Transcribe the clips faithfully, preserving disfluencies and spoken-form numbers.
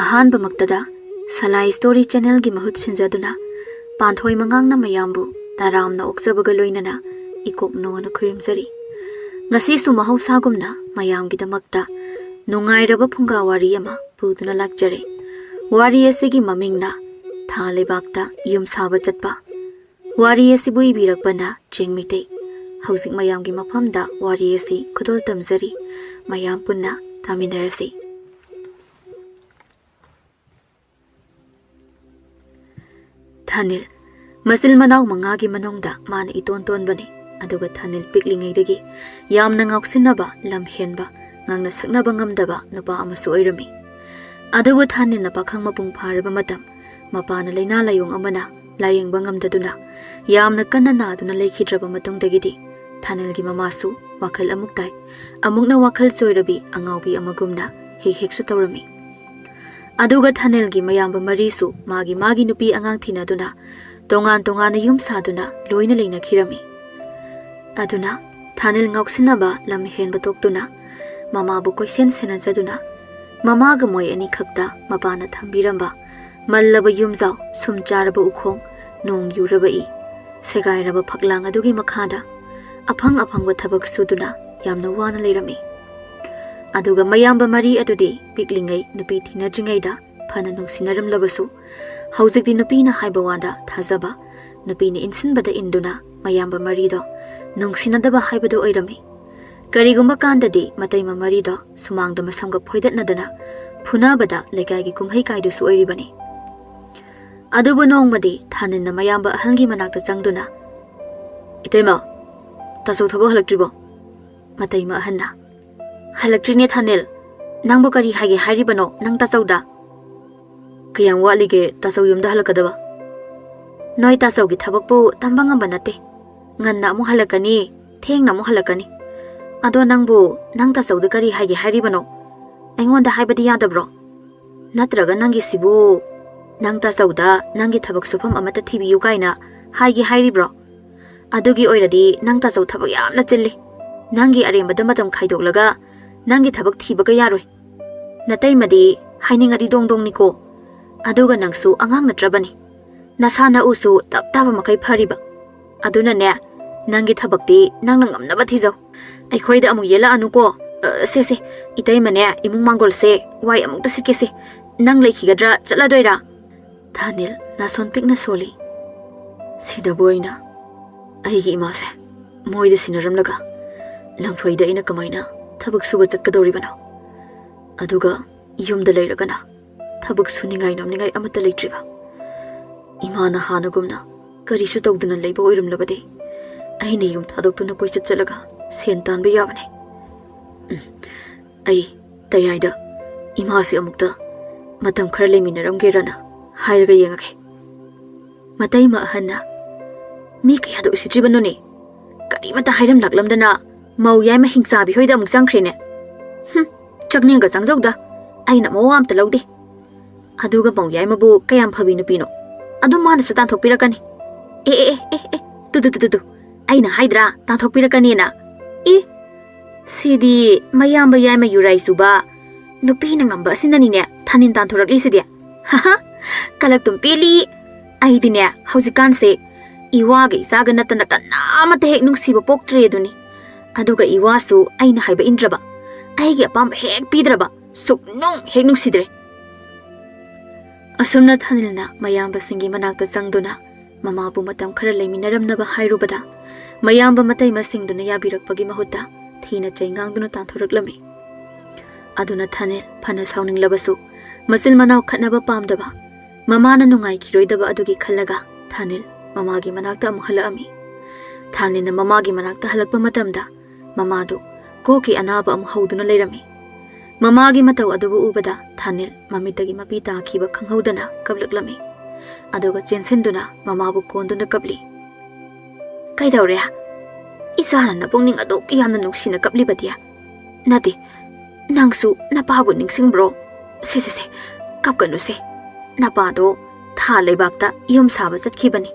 ꯑꯍꯥꯟꯕꯃꯛꯇꯗ ꯁꯂꯥꯏ story ꯆꯦꯅꯦꯜꯒꯤ ꯃꯍꯨꯠ ꯁꯤꯟꯖꯗꯨꯅ ꯄꯥꯟꯊꯣꯏ ꯃꯉꯥꯡꯅ ꯃꯌꯥꯝꯕꯨ ꯇꯔꯥꯝꯅ ꯑꯣꯛꯆꯕꯒ ꯂꯣꯏꯅꯅ ꯏꯀꯣꯛ ꯅꯣꯅ ꯈꯨꯔꯨꯝꯖꯔꯤ꯫ ꯉꯁꯤꯁꯨ ꯃꯍꯧꯁꯥꯒꯨꯝꯅ ꯃꯌꯥꯝꯒꯤꯗꯃꯛꯇ ꯅꯨꯡꯉꯥꯏꯔꯕ ꯐꯨꯡꯒꯥ ꯋꯥꯔꯤ ꯑꯃ ꯄꯨꯗꯨꯅ ꯂꯥꯛꯆꯔꯦ꯫ ꯋꯥꯔꯤ ꯑꯁꯤꯒꯤ ꯃꯃꯤꯡꯅ ꯊꯥ ꯂꯩꯕꯥꯛꯇ ꯌꯨꯝ ꯁꯥꯕ ꯆꯠꯄ꯫ ꯋꯥꯔꯤ ꯑꯁꯤꯕꯨ ꯏꯕꯤꯔꯛꯄꯅ ꯆꯤꯡꯃꯤꯇꯩ꯫ ꯍꯧꯖꯤꯛ ꯃꯌꯥꯝꯒꯤ ꯃꯐꯝꯗ ꯋꯥꯔꯤ ꯑꯁꯤ ꯈꯨꯗꯣꯜ ꯇꯝꯖꯔꯤ꯫ ꯃꯌꯥꯝ ꯄꯨꯟꯅ ꯇꯥꯃꯤꯟꯅꯔꯁꯤ꯫ ꯊꯥꯅꯤꯜ꯫ ꯃꯆꯤꯜ ꯃꯅꯥꯎ ꯃꯉꯥꯒꯤ ꯃꯅꯨꯡꯗ ꯃꯥꯅ ꯏꯇꯣꯟ ꯇꯣꯟꯕꯅꯤ꯫ ꯑꯗꯨꯒ ꯊꯥꯅꯤꯜ ꯄꯤꯛꯂꯤꯉꯩꯗꯒꯤ ꯌꯥꯝꯅ ꯉꯥꯎꯁꯤꯟꯅꯕ, ꯂꯝ ꯍꯦꯟꯕ, ꯉꯥꯡꯅ ꯁꯛꯅꯕ ꯉꯝꯗꯕ ꯅꯨꯄꯥ ꯑꯃꯁꯨ ꯑꯣꯏꯔꯝꯃꯤ꯫ ꯑꯗꯨꯕꯨ ꯊꯥꯅꯤꯜꯅ ꯄꯥꯈꯪ ꯃꯄꯨꯡ ꯐꯥꯔꯕ ꯃꯇꯝ, ꯃꯄꯥꯅ ꯂꯥꯏꯅꯥ ꯂꯥꯏꯌꯣꯡ ꯑꯃꯅ ꯂꯥꯌꯦꯡꯕ ꯉꯝꯗꯗꯨꯅ ꯌꯥꯝꯅ ꯀꯟꯅ ꯅꯥꯗꯨꯅ ꯂꯩꯈꯤꯗ꯭ꯔꯕ ꯃꯇꯨꯡꯗꯒꯤꯗꯤ ꯊꯥꯅꯤꯜꯒꯤ ꯃꯃꯥꯁꯨ ꯋꯥꯈꯜ ꯑꯃꯨꯛ ꯇꯥꯏ, ꯑꯃꯨꯛꯅ ꯋꯥꯈꯜ ꯆꯣꯏꯔꯕꯤ ꯑꯉꯥꯎꯕꯤ ꯑꯃꯒꯨꯝꯅ ꯍꯦꯛ ꯍꯦꯛꯁꯨ ꯇꯧꯔꯝꯃꯤ꯫ ꯑꯗꯨꯒ ꯊꯥꯅꯤꯜꯒꯤ ꯃꯌꯥꯝꯕ ꯃꯔꯤꯁꯨ ꯃꯥꯒꯤ ꯃꯥꯒꯤ ꯅꯨꯄꯤ ꯑꯉꯥꯡ ꯊꯤꯅꯗꯨꯅ ꯇꯣꯉꯥꯟ ꯇꯣꯉꯥꯟꯅ ꯌꯨꯝ ꯁꯥꯗꯨꯅ ꯂꯣꯏꯅ ꯂꯩꯅꯈꯤꯔꯝꯃꯤ꯫ ꯑꯗꯨꯅ ꯊꯥꯅꯤꯜ ꯉꯥꯎꯁꯤꯟꯅꯕ ꯂꯝ ꯍꯦꯟꯕ ꯊꯣꯛꯇꯨꯅ ꯃꯃꯥꯕꯨ ꯀꯣꯏꯁꯦꯟ ꯁꯦꯟꯅꯖꯗꯨꯅ ꯃꯃꯥꯒ ꯃꯣꯏ ꯑꯅꯤꯈꯛꯇ ꯃꯄꯥꯅ ꯊꯝꯕꯤꯔꯝꯕ ꯃꯜꯂꯕ ꯌꯨꯝꯖꯥꯎ, ꯁꯨꯝ ꯆꯥꯔꯕ ꯎꯈꯣꯡ, ꯅꯣꯡ ꯌꯨꯔꯕ ꯏ, ꯁꯦꯒꯥꯏꯔꯕ ꯐꯛꯂꯥꯡ ꯑꯗꯨꯒꯤ ꯃꯈꯥꯗ ꯑꯐꯪ ꯑꯐꯪꯕ ꯊꯕꯛ ꯁꯨꯗꯨꯅ ꯌꯥꯝꯅ ꯋꯥꯅ ꯂꯩꯔꯝꯃꯤ꯫ ꯑꯗꯨꯒ ꯃꯌꯥꯝꯕ ꯃꯔꯤ ꯑꯗꯨꯗꯤ ꯄꯤꯛꯂꯤꯉꯩ ꯅꯨꯄꯤ ꯊꯤꯅꯗ꯭ꯔꯤꯉꯩꯗ ꯐꯅ ꯅꯨꯡꯁꯤꯅꯔꯝꯂꯕꯁꯨ, ꯍꯧꯖꯤꯛꯇꯤ ꯅꯨꯄꯤꯅ ꯍꯥꯏꯕ ꯋꯥꯗ ꯊꯥꯖꯕ, ꯅꯨꯄꯤꯅ ꯏꯟꯁꯤꯟꯕꯗ ꯏꯟꯗꯨꯅ ꯃꯌꯥꯝꯕ ꯃꯔꯤꯗꯣ ꯅꯨꯡꯁꯤꯅꯗꯕ ꯍꯥꯏꯕꯗꯨ ꯑꯣꯏꯔꯝꯃꯤ꯫ ꯀꯔꯤꯒꯨꯝꯕ ꯀꯥꯟꯗꯗꯤ ꯃꯇꯩꯃ ꯃꯔꯤꯗꯣ ꯁꯨꯃꯥꯡꯗ ꯃꯁꯝꯒ ꯐꯣꯏꯗꯠꯅꯗꯅ ꯐꯨꯅꯕꯗ ꯂꯩꯀꯥꯏꯒꯤ ꯀꯨꯝꯍꯩ ꯀꯥꯏꯗꯨꯁꯨ ꯑꯣꯏꯔꯤꯕꯅꯤ꯫ ꯑꯗꯨꯕꯨ ꯅꯣꯡꯃꯗꯤ ꯊꯥꯅꯤꯟꯅ ꯃꯌꯥꯝꯕ ꯑꯍꯜꯒꯤ ꯃꯅꯥꯛꯇ ꯆꯪꯗꯨꯅ, "ꯏꯇꯩꯃ, ꯇꯥꯆꯧ ꯊꯕꯛ ꯍꯜꯂꯛꯇ꯭ꯔꯤꯕꯣ?" ꯃꯇꯩꯃ ꯑꯍꯟꯅ, "ꯍꯜꯂꯛꯇ꯭ꯔꯤꯅꯦ ꯊꯥꯅꯤꯜ꯫ ꯅꯪꯕꯨ ꯀꯔꯤ ꯍꯥꯏꯒꯦ ꯍꯥꯏꯔꯤꯕꯅꯣ ꯅꯪ ꯇꯥꯆꯧꯗ?" "ꯀꯌꯥꯝ ꯋꯥꯠꯂꯤꯒꯦ ꯇꯥꯆꯧ ꯌꯨꯝꯗ ꯍꯜꯂꯛꯀꯗꯕ?" "ꯅꯣꯏ ꯇꯥꯆꯧꯒꯤ ꯊꯕꯛꯄꯨ ꯇꯝꯕ ꯉꯝꯕ ꯅꯠꯇꯦ꯫ ꯉꯟꯅ ꯑꯃꯨꯛ ꯍꯜꯂꯛꯀꯅꯤ, ꯊꯦꯡꯅ ꯑꯃꯨꯛ ꯍꯜꯂꯛꯀꯅꯤ꯫ ꯑꯗꯣ ꯅꯪꯕꯨ ꯅꯪ ꯇꯥꯆꯧꯗ ꯀꯔꯤ ꯍꯥꯏꯒꯦ ꯍꯥꯏꯔꯤꯕꯅꯣ? ꯑꯩꯉꯣꯟꯗ ꯍꯥꯏꯕꯗꯤ ꯌꯥꯗꯕ꯭ꯔꯣ? ꯅꯠꯇ꯭ꯔꯒ ꯅꯪꯒꯤꯁꯤꯕꯨ ꯅꯪ ꯇꯥꯆꯧꯗ ꯅꯪꯒꯤ ꯊꯕꯛ ꯁꯨꯐꯝ ꯑꯃꯠꯇ ꯊꯤꯕꯤꯌꯨ ꯀꯥꯏꯅ ꯍꯥꯏꯒꯦ ꯍꯥꯏꯔꯤꯕ꯭ꯔꯣ? ꯑꯗꯨꯒꯤ ꯑꯣꯏꯔꯗꯤ ꯅꯪ ꯇꯥꯆꯧ ꯊꯕꯛ ꯌꯥꯝꯅ ꯆꯤꯜꯂꯤ꯫ ꯅꯪꯒꯤ ꯑꯔꯦꯝꯕꯗ ꯃꯇꯝ ꯈꯥꯏꯗꯣꯛꯂꯒ ꯅꯪꯒꯤ ꯊꯕꯛ ꯊꯤꯕꯒ ꯌꯥꯔꯣꯏ꯫ ꯅꯇꯩꯃꯗꯤ ꯍꯥꯏꯅꯤꯡꯉꯗꯤ ꯗꯣꯡ ꯗꯣꯡꯅꯤꯀꯣ꯫ ꯑꯗꯨꯒ ꯅꯪꯁꯨ ꯑꯉꯥꯡ ꯅꯠꯇ꯭ꯔꯕꯅꯤ꯫ ꯅꯁꯥ ꯅꯎꯁꯨ ꯇꯞ ꯇꯥꯕ ꯃꯈꯩ ꯐꯔꯤꯕ꯫ ꯑꯗꯨꯅꯅꯦ, ꯅꯪꯒꯤ ꯊꯕꯛꯇꯤ ꯅꯪꯅ ꯉꯝꯅꯕ ꯊꯤꯖꯧ꯫ ꯑꯩꯈꯣꯏꯗ ꯑꯃꯨꯛ ꯌꯦꯜꯂꯛꯑꯅꯨꯀꯣ꯫ ꯑ, ꯁꯦ, ꯁꯦ, ꯏꯇꯩꯃꯅꯦ, ꯏꯃꯨꯡ ꯃꯥꯡꯒꯣꯜꯁꯦ ꯋꯥꯏ ꯑꯃꯨꯛꯇ ꯁꯤꯠꯀꯦꯁꯦ꯫ ꯅꯪ ꯂꯩꯈꯤꯒꯗ꯭ꯔꯥ, ꯆꯠꯂꯗꯣꯏꯔꯥ? ꯊꯥꯅꯤꯜ ꯅꯥꯁꯣꯟ ꯄꯤꯛꯅ ꯁꯣꯜꯂꯤ꯫ ꯁꯤꯗꯕꯨ ꯑꯩꯅ ꯑꯩꯒꯤ ꯏꯃꯥꯁꯦ ꯃꯣꯏꯗ ꯁꯤꯟꯅꯔꯝꯂꯒ ꯂꯝꯐꯩꯗ ꯑꯩꯅ ꯀꯃꯥꯏꯅ ꯊꯕꯛ ꯁꯨꯕ ꯆꯠꯀꯗꯧꯔꯤꯕꯅꯣ? ꯑꯗꯨꯒ ꯌꯨꯝꯗ ꯂꯩꯔꯒꯅ ꯊꯕꯛ ꯁꯨꯅꯤꯡꯉꯥꯏ ꯅꯣꯝꯅꯤꯡꯉꯥꯏ ꯑꯃꯠꯇ ꯂꯩꯇ꯭ꯔꯤꯕ꯫ ꯏꯃꯥꯅ ꯍꯥꯟꯅꯒꯨꯝꯅ ꯀꯔꯤꯁꯨ ꯇꯧꯗꯅ ꯂꯩꯕ ꯑꯣꯏꯔꯝꯂꯕꯗꯤ ꯑꯩꯅ ꯌꯨꯝ ꯊꯥꯗꯣꯛꯇꯨꯅ ꯀꯣꯏꯆꯠ ꯆꯠꯂꯒ ꯁꯦꯟ ꯇꯥꯟꯕ ꯌꯥꯕꯅꯤ꯫ ꯎꯝ, ꯑꯩ ꯇꯌꯥꯏꯗ ꯏꯃꯥꯁꯤ ꯑꯃꯨꯛꯇ ꯃꯇꯝ ꯈꯔ ꯂꯩꯃꯤꯟꯅꯔꯝꯒꯦꯔꯅ ꯍꯥꯏꯔꯒ ꯌꯦꯡꯉꯒꯦ꯫ ꯃꯇꯩꯃ ꯑꯍꯟꯅ, "ꯃꯤ ꯀꯌꯥꯗ ꯎꯁꯤꯠꯇ꯭ꯔꯤꯕꯅꯣꯅꯦ? ꯀꯔꯤꯃꯇ ꯍꯥꯏꯔꯝꯂꯛꯂꯝꯗꯅ ꯃꯧ ꯌꯥꯏꯃ ꯍꯤꯡꯆꯥꯕꯤ ꯍꯣꯏꯗ ꯑꯃꯨꯛ ꯆꯪꯈ꯭ꯔꯦꯅꯦ꯫ ꯍꯨꯝ, ꯆꯪꯅꯤꯡꯒ ꯆꯪꯖꯧꯗ, ꯑꯩꯅ ꯃꯋꯥ ꯑꯝꯇ ꯂꯧꯗꯦ꯫ ꯑꯗꯨꯒ ꯃꯧ ꯌꯥꯏꯃꯕꯨ ꯀꯌꯥꯝ ꯐꯕꯤ ꯅꯨꯄꯤꯅꯣ? ꯑꯗꯨꯝ ꯃꯥꯅꯁꯨ ꯇꯥꯟꯊꯣꯛꯄꯤꯔꯛꯀꯅꯤ꯫ ꯑꯦ, ꯑꯦ, ꯑꯦ, ꯑꯦ, ꯑꯦ, ꯇꯨ, ꯇꯨ, ꯇꯨ, ꯇꯨ, ꯇꯨ꯫ ꯑꯩꯅ ꯍꯥꯏꯗ꯭ꯔꯥ, ꯇꯥꯟꯊꯣꯛꯄꯤꯔꯛꯀꯅꯤꯅ? ꯏ, ꯁꯤꯗꯤ ꯃꯌꯥꯝꯕ ꯌꯥꯏꯃ ꯌꯨꯔꯥꯏ ꯆꯨꯕ ꯅꯨꯄꯤꯅ ꯉꯝꯕ ꯑꯁꯤꯅꯅꯤꯅꯦ ꯊꯥꯅꯤꯟ ꯇꯥꯟꯊꯣꯔꯛꯂꯤꯁꯤꯗꯤ꯫ ꯍꯥꯍꯥ, ꯀꯂꯛꯇꯨꯝ ꯄꯦꯜꯂꯤ꯫ ꯑꯩꯗꯤꯅꯦ, ꯍꯧꯖꯤꯛꯀꯥꯟꯁꯦ ꯏꯋꯥꯒ ꯏꯆꯥꯒ ꯅꯠꯇꯅ ꯀꯅꯥꯃꯠꯇ ꯍꯦꯛ ꯅꯨꯡꯁꯤꯕ ꯄꯣꯛꯇ꯭ꯔꯦ ꯑꯗꯨꯅꯤ꯫ ꯑꯗꯨꯒ ꯏꯋꯥꯁꯨ ꯑꯩꯅ ꯍꯥꯏꯕ ꯏꯟꯗ꯭ꯔꯕ, ꯑꯩꯒꯤ ꯑꯄꯥꯝꯕ ꯍꯦꯛ ꯄꯤꯗ꯭ꯔꯕ, ꯁꯨꯛꯅꯨꯡ ꯍꯦꯛ ꯅꯨꯡꯁꯤꯗ꯭ꯔꯦ꯫" ꯑꯁꯨꯝꯅ ꯊꯥꯅꯤꯜꯅ ꯃꯌꯥꯝꯕꯁꯤꯡꯒꯤ ꯃꯅꯥꯛꯇ ꯆꯪꯗꯨꯅ ꯃꯃꯥꯕꯨ ꯃꯇꯝ ꯈꯔ ꯂꯩꯃꯤꯟꯅꯔꯝꯅꯕ ꯍꯥꯏꯔꯨꯕꯗ, ꯃꯌꯥꯝꯕ ꯃꯇꯩꯃꯁꯤꯡꯗꯨꯅ ꯌꯥꯕꯤꯔꯛꯄꯒꯤ ꯃꯍꯨꯠꯇ ꯊꯤꯅ ꯆꯩꯉꯥꯡꯗꯨꯅ ꯇꯥꯟꯊꯣꯔꯛꯂꯝꯃꯤ꯫ ꯑꯗꯨꯅ ꯊꯥꯅꯤꯜ ꯐꯅ ꯁꯥꯎꯅꯤꯡꯂꯕꯁꯨ, ꯃꯆꯤꯟ ꯃꯅꯥꯎ ꯈꯠꯅꯕ ꯄꯥꯝꯗꯕ, ꯃꯃꯥꯅ ꯅꯨꯡꯉꯥꯏꯈꯤꯔꯣꯏꯗꯕ ꯑꯗꯨꯒꯤ ꯈꯜꯂꯒ ꯊꯥꯅꯤꯜ ꯃꯃꯥꯒꯤ ꯃꯅꯥꯛꯇ ꯑꯃꯨꯛ ꯍꯜꯂꯛꯑꯝꯃꯤ꯫ ꯊꯥꯅꯤꯜꯅ ꯃꯃꯥꯒꯤ ꯃꯅꯥꯛꯇ ꯍꯜꯂꯛꯄ ꯃꯇꯝꯗ, ꯃꯃꯥꯗꯨ ꯀꯣꯛꯀꯤ ꯑꯅꯥꯕ ꯑꯃꯨꯛ ꯍꯧꯗꯨꯅ ꯂꯩꯔꯝꯃꯤ꯫ ꯃꯃꯥꯒꯤ ꯃꯇꯧ ꯑꯗꯨꯕꯨ ꯎꯕꯗ ꯊꯥꯅꯤꯜ ꯃꯃꯤꯠꯇꯒꯤ ꯃꯄꯤ ꯇꯥꯈꯤꯕ ꯈꯪꯍꯧꯗꯅ ꯀꯞꯂꯛꯂꯝꯃꯤ꯫ ꯑꯗꯨꯒ ꯆꯦꯟꯁꯤꯟꯗꯨꯅ ꯃꯃꯥꯕꯨ ꯀꯣꯟꯗꯨꯅ ꯀꯞꯂꯤ꯫ "ꯀꯩꯗꯧꯔꯦ? ꯏꯆꯥꯅ ꯅꯄꯨꯛꯅꯤꯡ ꯑꯗꯨꯛ ꯌꯥꯝꯅ ꯅꯨꯡꯁꯤꯅ ꯀꯞꯂꯤꯕꯗꯤ? ꯅꯠꯇꯦ, ꯅꯪꯁꯨ ꯅꯄꯥꯕꯨ ꯅꯤꯡꯁꯤꯡꯕ꯭ꯔꯣ? ꯁꯦ, ꯁꯦ, ꯁꯦ, ꯀꯞꯀꯅꯨꯁꯦ꯫ ꯅꯄꯥꯗꯣ ꯊꯥ ꯂꯩꯕꯥꯛꯇ ꯌꯨꯝ ꯁꯥꯕ ꯆꯠꯈꯤꯕꯅꯤ꯫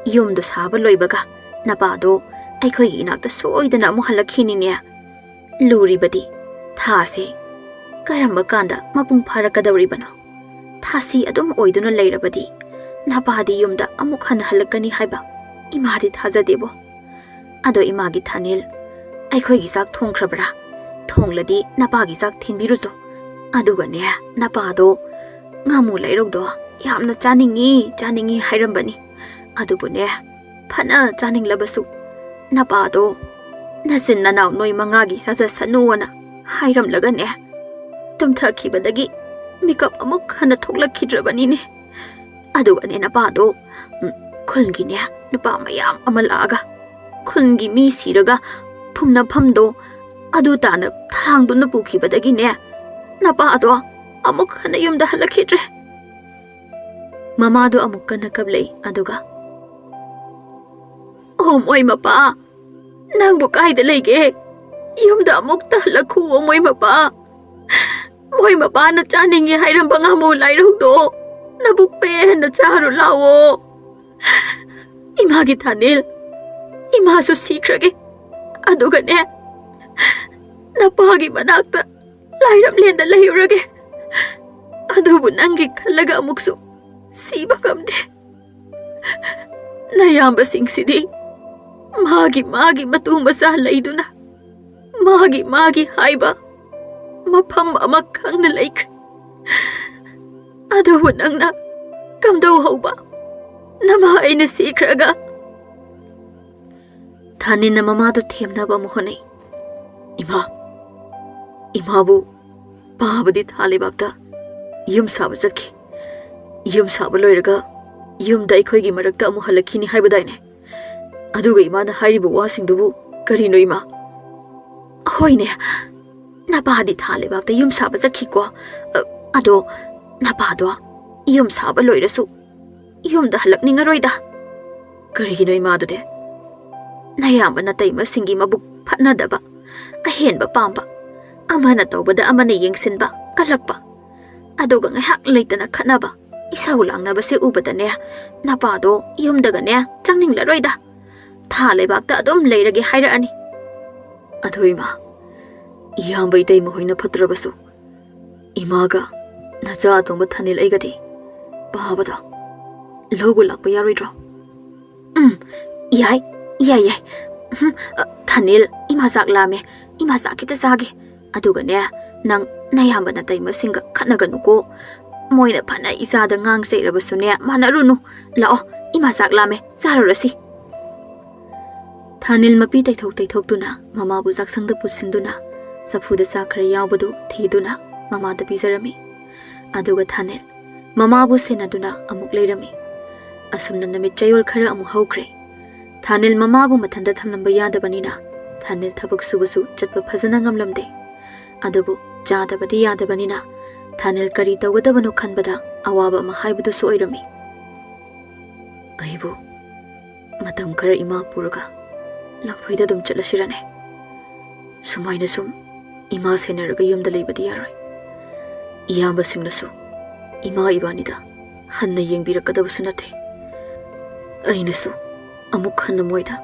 ꯌꯨꯝꯗꯨ ꯁꯥꯕ ꯂꯣꯏꯕꯒ ꯅꯄꯥꯗꯣ ꯑꯩꯈꯣꯏꯒꯤ ꯏꯅꯥꯛꯇ ꯁꯣꯏꯗꯅ ꯑꯃꯨꯛ ꯍꯜꯂꯛꯈꯤꯅꯤꯅꯦ꯫ ꯂꯨꯔꯤꯕꯗꯤ ꯊꯥꯁꯦ ꯀꯔꯝꯕ ꯀꯥꯟꯗ ꯃꯄꯨꯡ ꯐꯥꯔꯛꯀꯗꯧꯔꯤꯕꯅꯣ? ꯊꯥꯁꯤ ꯑꯗꯨꯝ ꯑꯣꯏꯗꯨꯅ ꯂꯩꯔꯕꯗꯤ ꯅꯄꯥꯗꯤ ꯌꯨꯝꯗ ꯑꯃꯨꯛ ꯍꯟꯅ ꯍꯜꯂꯛꯀꯅꯤ ꯍꯥꯏꯕ ꯏꯃꯥꯗꯤ ꯊꯥꯖꯗꯦꯕꯣ꯫ ꯑꯗꯣ ꯏꯃꯥꯒꯤ ꯊꯥꯅꯤꯜ, ꯑꯩꯈꯣꯏꯒꯤ ꯆꯥꯛ ꯊꯣꯡꯈ꯭ꯔꯕ꯭ꯔꯥ? ꯊꯣꯡꯂꯗꯤ ꯅꯄꯥꯒꯤ ꯆꯥꯛ ꯊꯤꯟꯕꯤꯔꯨꯆꯣ꯫ ꯑꯗꯨꯒꯅꯦ, ꯅꯄꯥꯗꯣ ꯉꯥꯃꯨ ꯂꯩꯔꯧꯗꯣ ꯌꯥꯝꯅ ꯆꯥꯅꯤꯡꯉꯤ, ꯆꯥꯅꯤꯡꯉꯤ ꯍꯥꯏꯔꯝꯕꯅꯤ꯫ ꯑꯗꯨꯕꯨꯅꯦ, ꯐꯅ ꯆꯥꯅꯤꯡꯂꯕꯁꯨ ꯅꯄꯥꯗꯣ ꯅꯆꯤꯟ ꯅꯅꯥꯎ ꯅꯣꯏ ꯃꯉꯥꯒꯤ ꯆꯥꯖꯁꯅꯨꯑꯅ ꯍꯥꯏꯔꯝꯂꯒꯅꯦ, ꯇꯨꯝꯊꯈꯤꯕꯗꯒꯤ ꯃꯤꯀꯞ ꯑꯃꯨꯛ ꯍꯟꯅ ꯊꯣꯛꯂꯛꯈꯤꯗ꯭ꯔꯕꯅꯤꯅꯦ꯫ ꯑꯗꯨꯒꯅꯦ ꯅꯄꯥꯗꯣ, ꯎꯝ, ꯈꯨꯜꯒꯤꯅꯦ ꯅꯨꯄꯥ ꯃꯌꯥꯝ ꯑꯃ ꯂꯥꯛꯑꯒ ꯈꯨꯜꯒꯤ ꯃꯤ ꯁꯤꯔꯒ ꯐꯨꯝꯅꯐꯝꯗꯣ ꯑꯗꯨ ꯇꯥꯅ ꯊꯥꯡꯗꯨꯅ ꯄꯨꯈꯤꯕꯗꯒꯤꯅꯦ ꯅꯄꯥꯗꯣ ꯑꯃꯨꯛ ꯍꯟꯅ ꯌꯨꯝꯗ ꯍꯜꯂꯛꯈꯤꯗ꯭ꯔꯦ꯫ ꯃꯃꯥꯗꯣ ꯑꯃꯨꯛ ꯀꯟꯅ ꯀꯞꯂꯛꯏ꯫ ꯑꯗꯨꯒ, "ꯑꯣ ꯃꯣꯏ ꯃꯄꯥ, ꯅꯪꯕꯨ ꯀꯥꯏꯗ ꯂꯩꯒꯦ? ꯌꯨꯝꯗ ꯑꯃꯨꯛꯇ ꯍꯜꯂꯛꯈꯨꯑꯣ ꯃꯣꯏ ꯃꯄꯥ꯫ ꯃꯣꯏ ꯃꯄꯥꯅ ꯆꯥꯅꯤꯡꯉꯤ ꯍꯥꯏꯔꯝꯕ ꯉꯥꯃꯨ ꯂꯥꯏꯔꯧꯗꯣ ꯅꯕꯨꯛ ꯄꯦꯟꯅ ꯆꯥꯔꯨ ꯂꯥꯛꯑꯣ꯫ ꯏꯃꯥꯒꯤ ꯊꯥꯅꯤꯜ, ꯏꯃꯥꯁꯨ ꯁꯤꯈ꯭ꯔꯒꯦ꯫ ꯑꯗꯨꯒꯅꯦ, ꯅꯄꯥꯒꯤ ꯃꯅꯥꯛꯇ ꯂꯥꯏꯔꯝꯂꯦꯟꯗ ꯂꯩꯔꯨꯔꯒꯦ꯫ ꯑꯗꯨꯕꯨ ꯅꯪꯒꯤ ꯈꯜꯂꯒ ꯑꯃꯨꯛꯁꯨ ꯁꯤꯕ ꯉꯝꯗꯦ꯫ ꯅꯌꯥꯝꯕꯁꯤꯡꯁꯤꯗꯤ ꯃꯥꯒꯤ ꯃꯥꯒꯤ ꯃꯇꯨ ꯃꯆꯥ ꯂꯩꯗꯨꯅ ꯃꯥꯒꯤ ꯃꯥꯒꯤ ꯍꯥꯏꯕ ꯃꯐꯝ ꯑꯃ ꯈꯪꯅ ꯂꯩꯈ꯭ꯔꯦ꯫ ꯑꯗꯨꯕꯨ ꯅꯪꯅ ꯀꯝꯗꯧꯍꯧꯕ? ꯅꯃꯥ ꯑꯩꯅ ꯁꯤꯈ꯭ꯔꯒ?" ꯊꯥꯅꯤꯟꯅ ꯃꯃꯥꯗꯨ ꯊꯦꯝꯅꯕ ꯑꯃꯨꯛ ꯍꯣꯠꯅꯩ꯫ "ꯏꯃꯥ, ꯏꯃꯥꯕꯨ ꯄꯥꯕꯗꯤ ꯊꯥ ꯂꯩꯕꯥꯛꯇ ꯌꯨꯝ ꯁꯥꯕ ꯆꯠꯈꯤ꯫ ꯌꯨꯝ ꯁꯥꯕ ꯂꯣꯏꯔꯒ ꯌꯨꯝꯗ ꯑꯩꯈꯣꯏꯒꯤ ꯃꯔꯛꯇ ꯑꯃꯨꯛ ꯍꯜꯂꯛꯈꯤꯅꯤ ꯍꯥꯏꯕꯗꯥꯏꯅꯦ? ꯑꯗꯨꯒ ꯏꯃꯥꯅ ꯍꯥꯏꯔꯤꯕ ꯋꯥꯁꯤꯡꯗꯨꯕꯨ ꯀꯔꯤꯅꯣ ꯏꯃꯥ?" "ꯍꯣꯏꯅꯦ, ꯅꯄꯥꯗꯤ ꯊꯥ ꯂꯩꯕꯥꯛꯇ ꯌꯨꯝ ꯁꯥꯕ ꯆꯠꯈꯤꯀꯣ꯫ ꯑ, ꯑꯗꯣ ꯅꯄꯥꯗꯣ ꯌꯨꯝ ꯁꯥꯕ ꯂꯣꯏꯔꯁꯨ ꯌꯨꯝꯗ ꯍꯜꯂꯛꯅꯤꯡꯉꯔꯣꯏꯗ꯫" "ꯀꯔꯤꯒꯤꯅꯣ ꯏꯃꯥꯗꯨꯗꯤ?" "ꯅꯌꯥꯝꯕ ꯅꯇꯩꯃꯁꯤꯡꯒꯤ ꯃꯕꯨꯛ ꯐꯠꯅꯗꯕ, ꯑꯍꯦꯟꯕ ꯄꯥꯝꯕ, ꯑꯃꯅ ꯇꯧꯕꯗ ꯑꯃꯅ ꯌꯦꯡꯁꯤꯟꯕ ꯀꯜꯂꯛꯄ, ꯑꯗꯨꯒ ꯉꯥꯏꯍꯥꯛ ꯂꯩꯇꯅ ꯈꯠꯅꯕ, ꯏꯁꯧ ꯂꯥꯡꯅꯕꯁꯦ ꯎꯕꯗꯅꯦ ꯅꯄꯥꯗꯣ ꯌꯨꯝꯗꯒꯅꯦ ꯆꯪꯅꯤꯡꯂꯔꯣꯏꯗ꯫ ꯊꯥ ꯂꯩꯕꯥꯛꯇ ꯑꯗꯨꯝ ꯂꯩꯔꯒꯦ ꯍꯥꯏꯔꯛꯑꯅꯤ꯫" "ꯑꯗꯣ ꯏꯃꯥ, ꯏꯌꯥꯝꯕ ꯏꯇꯩꯃ ꯍꯣꯏꯅ ꯐꯠꯇ꯭ꯔꯕꯁꯨ "ꯏꯃꯥꯒ ꯅꯆꯥ ꯑꯇꯣꯝꯕ ꯊꯥꯅꯤꯜ ꯑꯩꯒꯗꯤ ꯄꯥꯕꯗꯣ ꯂꯧꯕ ꯂꯥꯛꯄ ꯌꯥꯔꯣꯏꯗ꯭ꯔꯣ?" "ꯎꯝ, ꯌꯥꯏ, ꯌꯥꯏ, ꯌꯥꯏ꯫ ꯎꯝ, ꯑ, ꯊꯥꯅꯤꯜ, ꯏꯃꯥ ꯆꯥꯛ ꯂꯥꯝꯃꯦ꯫ ꯏꯃꯥ ꯆꯥꯛ ꯈꯤꯇ ꯆꯥꯒꯦ꯫ ꯑꯗꯨꯒꯅꯦ, ꯅꯪ ꯅꯌꯥꯝꯕ ꯅꯇꯩꯃꯁꯤꯡꯒ ꯈꯠꯅꯒꯅꯨꯀꯣ꯫ ꯃꯣꯏꯅ ꯐꯅ ꯏꯆꯥꯗ ꯉꯥꯡ ꯆꯩꯔꯕꯁꯨꯅꯦ, ꯃꯥꯟꯅꯔꯨꯅꯨ꯫ ꯂꯥꯛꯑꯣ, ꯏꯃꯥ ꯆꯥꯛ ꯂꯥꯝꯃꯦ, ꯆꯥꯔꯨꯔꯁꯤ꯫" ꯊꯥꯅꯤꯜ ꯃꯄꯤ ꯇꯩꯊꯣꯛ ꯇꯩꯊꯣꯛꯇꯨꯅ ꯃꯃꯥꯕꯨ ꯆꯥꯛꯁꯪꯗ ꯄꯨꯁꯤꯟꯗꯨꯅ ꯆꯐꯨꯗ ꯆꯥꯛ ꯈꯔ ꯌꯥꯎꯕꯗꯨ ꯊꯤꯗꯨꯅ ꯃꯃꯥꯗ ꯄꯤꯖꯔꯝꯃꯤ꯫ ꯑꯗꯨꯒ ꯊꯥꯅꯤꯜ ꯃꯃꯥꯕꯨ ꯁꯦꯟꯅꯗꯨꯅ ꯑꯃꯨꯛ ꯂꯩꯔꯝꯃꯤ꯫ ꯑꯁꯨꯝꯅ ꯅꯨꯃꯤꯠ ꯆꯌꯣꯜ ꯈꯔ ꯑꯃꯨꯛ ꯍꯧꯈ꯭ꯔꯦ꯫ ꯊꯥꯅꯤꯜ ꯃꯃꯥꯕꯨ ꯃꯊꯟꯇ ꯊꯝꯂꯝꯕ ꯌꯥꯗꯕꯅꯤꯅ ꯊꯥꯅꯤꯜ ꯊꯕꯛ ꯁꯨꯕꯁꯨ ꯆꯠꯄ ꯐꯖꯅ ꯉꯝꯂꯝꯗꯦ꯫ ꯑꯗꯨꯕꯨ ꯆꯥꯗꯕꯗꯤ ꯌꯥꯗꯕꯅꯤꯅ ꯊꯥꯅꯤꯜ ꯀꯔꯤ ꯇꯧꯒꯗꯕꯅꯣ ꯈꯟꯕꯗ ꯑꯋꯥꯕ ꯑꯃ ꯍꯥꯏꯕꯗꯨꯁꯨ ꯑꯣꯏꯔꯝꯃꯤ꯫ "ꯑꯩꯕꯨ ꯃꯇꯝ ꯈꯔ ꯏꯃꯥ ꯄꯨꯔꯒ ꯂꯝꯐꯩꯗ ꯑꯗꯨꯝ ꯆꯠꯂꯁꯤꯔꯅꯦ? ꯁꯨꯃꯥꯏꯅ ꯁꯨꯝ ꯏꯃꯥ ꯁꯦꯟꯅꯔꯒ ꯌꯨꯝꯗ ꯂꯩꯕꯗꯤ ꯌꯥꯔꯣꯏ꯫ ꯏꯌꯥꯝꯕꯁꯤꯡꯅꯁꯨ ꯏꯃꯥ ꯏꯕꯥꯅꯤꯗ ꯍꯟꯅ ꯌꯦꯡꯕꯤꯔꯛꯀꯗꯕꯁꯨ ꯅꯠꯇꯦ꯫ ꯑꯩꯅꯁꯨ ꯑꯃꯨꯛ ꯍꯟꯅ ꯃꯣꯏꯗ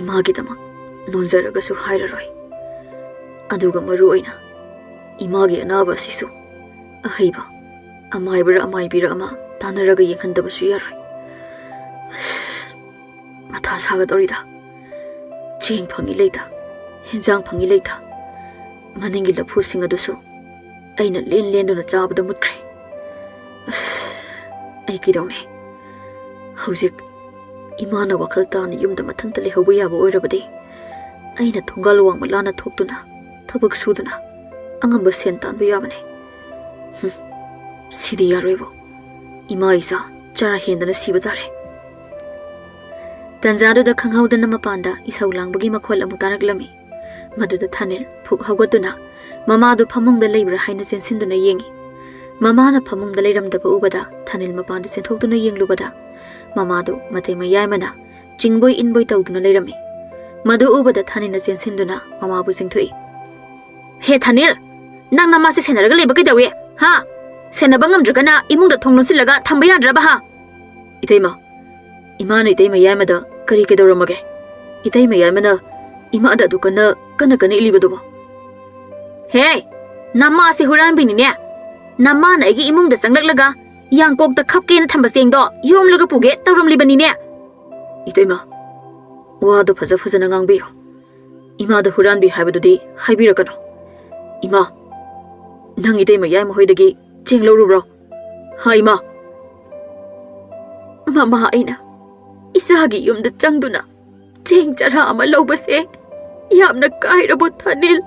ꯏꯃꯥꯒꯤꯗꯃꯛ ꯅꯣꯟꯖꯔꯒꯁꯨ ꯍꯥꯏꯔꯔꯣꯏ꯫ ꯑꯗꯨꯒ ꯃꯔꯨ ꯑꯣꯏꯅ ꯏꯃꯥꯒꯤ ꯑꯅꯥꯕ ꯑꯁꯤꯁꯨ ꯑꯍꯩꯕ ꯑꯃꯥꯏꯕꯔ ꯑꯃꯥꯏꯕꯤꯔ ꯑꯃ ꯇꯥꯟꯅꯔꯒ ꯌꯦꯡꯍꯟꯗꯕꯁꯨ ꯌꯥꯔꯣꯏ꯫ ꯑꯁ, ꯃꯊꯥ ꯁꯥꯒꯗꯧꯔꯤꯗ꯫ ꯆꯦꯡ ꯐꯪꯉꯤ ꯂꯩꯇ, ꯍꯦꯟꯖꯥꯡ ꯐꯪꯉꯤ ꯂꯩꯇ, ꯃꯅꯤꯡꯒꯤ ꯂꯐꯨꯁꯤꯡ ꯑꯗꯨꯁꯨ ꯑꯩꯅ ꯂꯦꯟ ꯂꯦꯟꯗꯨꯅ ꯆꯥꯕꯗ ꯃꯨꯠꯈ꯭ꯔꯦ꯫ ꯑꯁ, ꯑꯩ ꯀꯩꯗꯧꯅꯤ? ꯍꯧꯖꯤꯛ ꯏꯃꯥꯅ ꯋꯥꯈꯜ ꯇꯥꯅ ꯌꯨꯝꯗ ꯃꯊꯟꯇ ꯂꯩꯍꯧꯕ ꯌꯥꯕ ꯑꯣꯏꯔꯕꯗꯤ, ꯑꯩꯅ ꯊꯣꯡꯒꯥꯜ ꯋꯥꯡꯃ ꯂꯥꯟꯅ ꯊꯣꯛꯇꯨꯅ ꯊꯕꯛ ꯁꯨꯗꯨꯅ ꯑꯉꯝꯕ ꯁꯦꯟ ꯇꯥꯟꯕ ꯌꯥꯕꯅꯤ꯫ ꯍꯨꯝ, ꯁꯤꯗꯤ ꯌꯥꯔꯣꯏꯕꯣ꯫ ꯏꯃꯥ ꯏꯆꯥ ꯆꯔꯥ ꯍꯦꯟꯗꯅ ꯁꯤꯕ ꯇꯥꯔꯦ꯫" ꯇꯟꯖꯥꯗꯨꯗ ꯈꯪꯍꯧꯗꯅ ꯃꯄꯥꯟꯗ ꯏꯁꯧ ꯂꯥꯡꯕꯒꯤ ꯃꯈꯣꯜ ꯑꯃꯨꯛ ꯇꯥꯔꯛꯂꯝꯃꯤ꯫ ꯃꯗꯨꯗ ꯊꯥꯅꯤꯜ ꯐꯨꯛ ꯍꯧꯒꯠꯇꯨꯅ ꯃꯃꯥꯗꯨ ꯐꯃꯨꯡꯗ ꯂꯩꯕ꯭ꯔꯥ ꯍꯥꯏꯅ ꯆꯦꯟꯁꯤꯟꯗꯨꯅ ꯌꯦꯡꯉꯤ꯫ ꯃꯃꯥꯅ ꯐꯃꯨꯡꯗ ꯂꯩꯔꯝꯗꯕ ꯎꯕꯗ ꯊꯥꯅꯤꯜ ꯃꯄꯥꯟꯗ ꯆꯦꯟꯊꯣꯛꯇꯨꯅ ꯌꯦꯡꯂꯨꯕꯗ ꯃꯃꯥꯗꯨ ꯃꯇꯩ ꯃꯌꯥꯏꯃꯅ ꯆꯤꯡꯕꯣꯏ ꯏꯟꯕꯣꯏ ꯇꯧꯗꯨꯅ ꯂꯩꯔꯝꯃꯤ꯫ ꯃꯗꯨ ꯎꯕꯗ ꯊꯥꯅꯤꯜꯅ ꯆꯦꯟꯁꯤꯟꯗꯨꯅ ꯃꯃꯥꯕꯨ ꯆꯤꯡꯊꯣꯛꯏ꯫ "ꯍꯦ ꯊꯥꯅꯤꯜ, ꯅꯪ ꯅꯃꯥꯁꯦ ꯁꯦꯟꯅꯔꯒ ꯂꯩꯕ ꯀꯩꯗꯧꯏ? ꯍꯥ? ꯁꯦꯟꯅꯕ ꯉꯝꯗ꯭ꯔꯒꯅ ꯏꯃꯨꯡꯗ ꯊꯣꯡ ꯂꯣꯟꯁꯤꯜꯂꯒ ꯊꯝꯕ ꯌꯥꯗ꯭ꯔꯕ ꯍꯥ?" "ꯏꯇꯩꯃ, ꯏꯃꯥꯅ ꯏꯇꯩ ꯃꯌꯥꯏꯃꯗ ꯀꯔꯤ ꯀꯩꯗꯧꯔꯝꯃꯒꯦ? ꯏꯇꯩ ꯃꯌꯥꯏꯃꯅ ꯏꯃꯥꯗ ꯑꯗꯨ ꯀꯟꯅ, ꯀꯟꯅ, ꯀꯟꯅ ꯏꯜꯂꯤꯕꯗꯨꯕꯨ?" "ꯍꯦ! ꯅꯃꯥꯁꯦ ꯍꯨꯔꯥꯟꯕꯤꯅꯤꯅꯦ꯫ ꯅꯃꯥꯅ ꯑꯩꯒꯤ ꯏꯃꯨꯡꯗ ꯆꯪꯂꯛꯂꯒ ꯌꯥꯡꯀꯣꯛꯇ ꯈꯞꯀꯦꯅ ꯊꯝꯕ ꯆꯦꯡꯗꯣ ꯌꯣꯝꯂꯒ ꯄꯨꯒꯦ ꯇꯧꯔꯝꯂꯤꯕꯅꯤꯅꯦ꯫ ꯏꯇꯩꯃ, ꯋꯥꯗꯣ ꯐꯖ ꯐꯖꯅ ꯉꯥꯡꯕꯤꯌꯨ꯫ ꯏꯃꯥꯗ ꯍꯨꯔꯥꯟꯕꯤ ꯍꯥꯏꯕꯗꯨꯗꯤ ꯍꯥꯏꯕꯤꯔꯛꯀꯅꯨ꯫ ꯏꯃꯥ, ꯅꯪ ꯏꯇꯩꯃ ꯌꯥꯏꯃ ꯍꯣꯏꯗꯒꯤ ꯆꯦꯡ ꯂꯧꯔꯨꯕ꯭ꯔꯣ? ꯍꯥ, ꯏꯃꯥ? ꯃꯃꯥ, ꯑꯩꯅ ꯏꯆꯥꯒꯤ ꯌꯨꯝꯗ ꯆꯪꯗꯨꯅ ꯆꯦꯡ ꯆꯔꯥ ꯑꯃ ꯂꯧꯕꯁꯦ ꯌꯥꯝꯅ ꯀꯥꯏꯔꯕꯣ, ꯊꯥꯅꯤꯜ?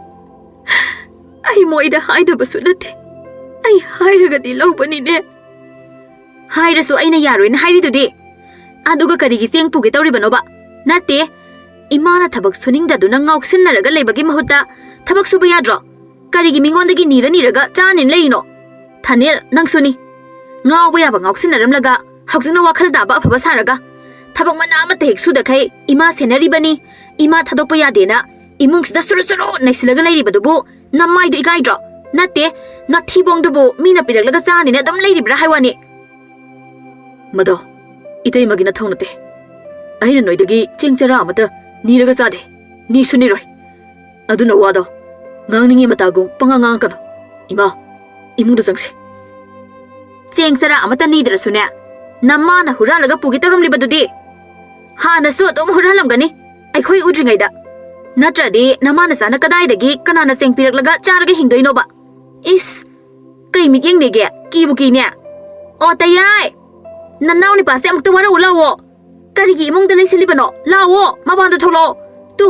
ꯑꯩ ꯃꯣꯏꯗ ꯍꯥꯏꯗꯕꯁꯨ ꯅꯠꯇꯦ꯫ ꯑꯩ ꯍꯥꯏꯔꯒꯗꯤ ꯂꯧꯕꯅꯤꯅꯦ꯫ ꯍꯥꯏꯔꯁꯨ ꯑꯩꯅ ꯌꯥꯔꯣꯏꯅ ꯍꯥꯏꯔꯤꯗꯨꯗꯤ꯫ ꯑꯗꯨꯒ ꯀꯔꯤꯒꯤ ꯆꯦꯡ ꯄꯨꯒꯦ ꯇꯧꯔꯤꯕꯅꯣꯕ? ꯅꯠꯇꯦ, ꯏꯃꯥꯅ ꯊꯕꯛ ꯁꯨꯅꯤꯡꯗꯗꯨꯅ ꯉꯥꯎꯁꯤꯟꯅꯔꯒ ꯂꯩꯕꯒꯤ ꯃꯍꯨꯠꯇ ꯊꯕꯛ ꯁꯨꯕ ꯌꯥꯗ꯭ꯔꯣ? ꯀꯔꯤꯒꯤ ꯃꯤꯉꯣꯟꯗꯒꯤ ꯅꯤꯔ ꯅꯤꯔꯒ ꯆꯥꯅꯤꯅ ꯂꯩꯔꯤꯅꯣ? ꯊꯥꯅꯤꯜ, ꯅꯪꯁꯨꯅꯤ꯫ ꯉꯥꯎꯕ ꯌꯥꯕ ꯉꯥꯎꯁꯤꯟꯅꯔꯝꯂꯒ ꯍꯧꯖꯤꯛꯅ ꯋꯥꯈꯜ ꯇꯥꯕ ꯑꯐꯕ ꯁꯥꯔꯒ ꯊꯕꯛ ꯃꯅꯥ ꯑꯃꯠꯇ ꯍꯦꯛ ꯁꯨꯗꯈꯩ ꯏꯃꯥ ꯁꯦꯟꯅꯔꯤꯕꯅꯤ, ꯏꯃꯥ ꯊꯥꯗꯣꯛꯄ ꯌꯥꯗꯦꯅ ꯏꯃꯨꯡꯁꯤꯗ ꯁꯨꯔꯨ ꯁꯨꯔꯨ ꯅꯩꯁꯤꯜꯂꯒ ꯂꯩꯔꯤꯕꯗꯨꯕꯨ ꯅꯃꯥꯏꯗꯣ ꯏꯀꯥꯏꯗ꯭ꯔꯣ? ꯅꯠꯇꯦ, ꯅꯥꯊꯤꯕꯣꯡꯗꯨꯕꯨ ꯃꯤꯅ ꯄꯤꯔꯛꯂꯒ ꯆꯥꯅꯤꯅ ꯑꯗꯨꯝ ꯂꯩꯔꯤꯕ꯭ꯔꯥ ꯍꯥꯏ ꯋꯥꯅꯤ꯫ ꯃꯗꯣ ꯏꯇꯩꯃꯒꯤ ꯅꯊꯧ ꯅꯠꯇꯦ꯫ ꯑꯩꯅ ꯅꯣꯏꯗꯒꯤ ꯆꯦꯡ ꯆꯔꯥ ꯑꯃꯠꯇ ꯅꯤꯔꯒ ꯆꯥꯗꯦ, ꯅꯤꯁꯨ ꯅꯤꯔꯣꯏ꯫ ꯑꯗꯨꯅ ꯋꯥꯗꯣ ꯉꯥꯡꯅꯤꯡꯉꯤ ꯃꯇꯥꯒꯨꯝ ꯄꯉꯥꯡ ꯉꯥꯡꯉꯛꯀꯅꯨ꯫ ꯏꯃꯥ, ꯏꯃꯨꯡꯗ ꯆꯪꯁꯤ꯫ ꯆꯦꯡ ꯆꯔꯥ ꯑꯃꯠꯇ ꯅꯤꯗ꯭ꯔꯁꯨꯅꯦ, ꯅꯃꯥꯅ ꯍꯨꯔꯥꯜꯂꯒ ꯄꯨꯒꯦ ꯇꯧꯔꯝꯂꯤꯕꯗꯨꯗꯤ꯫ ꯍꯥꯟꯅꯁꯨ ꯑꯗꯨꯝ ꯍꯨꯔꯥꯜꯂꯝꯒꯅꯤ, ꯑꯩꯈꯣꯏ ꯎꯗ꯭ꯔꯤꯉꯩꯗ꯫ ꯅꯠꯇ꯭ꯔꯗꯤ ꯅꯃꯥ ꯅꯆꯥꯅ ꯀꯗꯥꯏꯗꯒꯤ ꯀꯅꯥꯅ ꯆꯦꯡ ꯄꯤꯔꯛꯂꯒ ꯆꯥꯔꯒ ꯍꯤꯡꯗꯣꯏꯅꯣꯕ? ꯏꯁ, ꯀꯩ ꯃꯤꯠꯌꯦꯡꯅꯦꯒꯦ? ꯀꯤꯕꯨ ꯀꯤꯅꯦ꯫ ꯑꯣ, ꯇꯌꯥꯏ! ꯅꯅꯥꯎ ꯅꯨꯄꯥꯁꯦ ꯑꯃꯨꯛꯇ ꯋꯥꯔꯧ ꯂꯥꯛꯑꯣ꯫ ꯀꯔꯤꯒꯤ ꯏꯃꯨꯡꯗ ꯂꯩꯁꯤꯜꯂꯤꯕꯅꯣ? ꯂꯥꯛꯑꯣ, ꯃꯄꯥꯟꯗ ꯊꯣꯛꯂꯛꯑꯣ꯫ ꯇꯨ,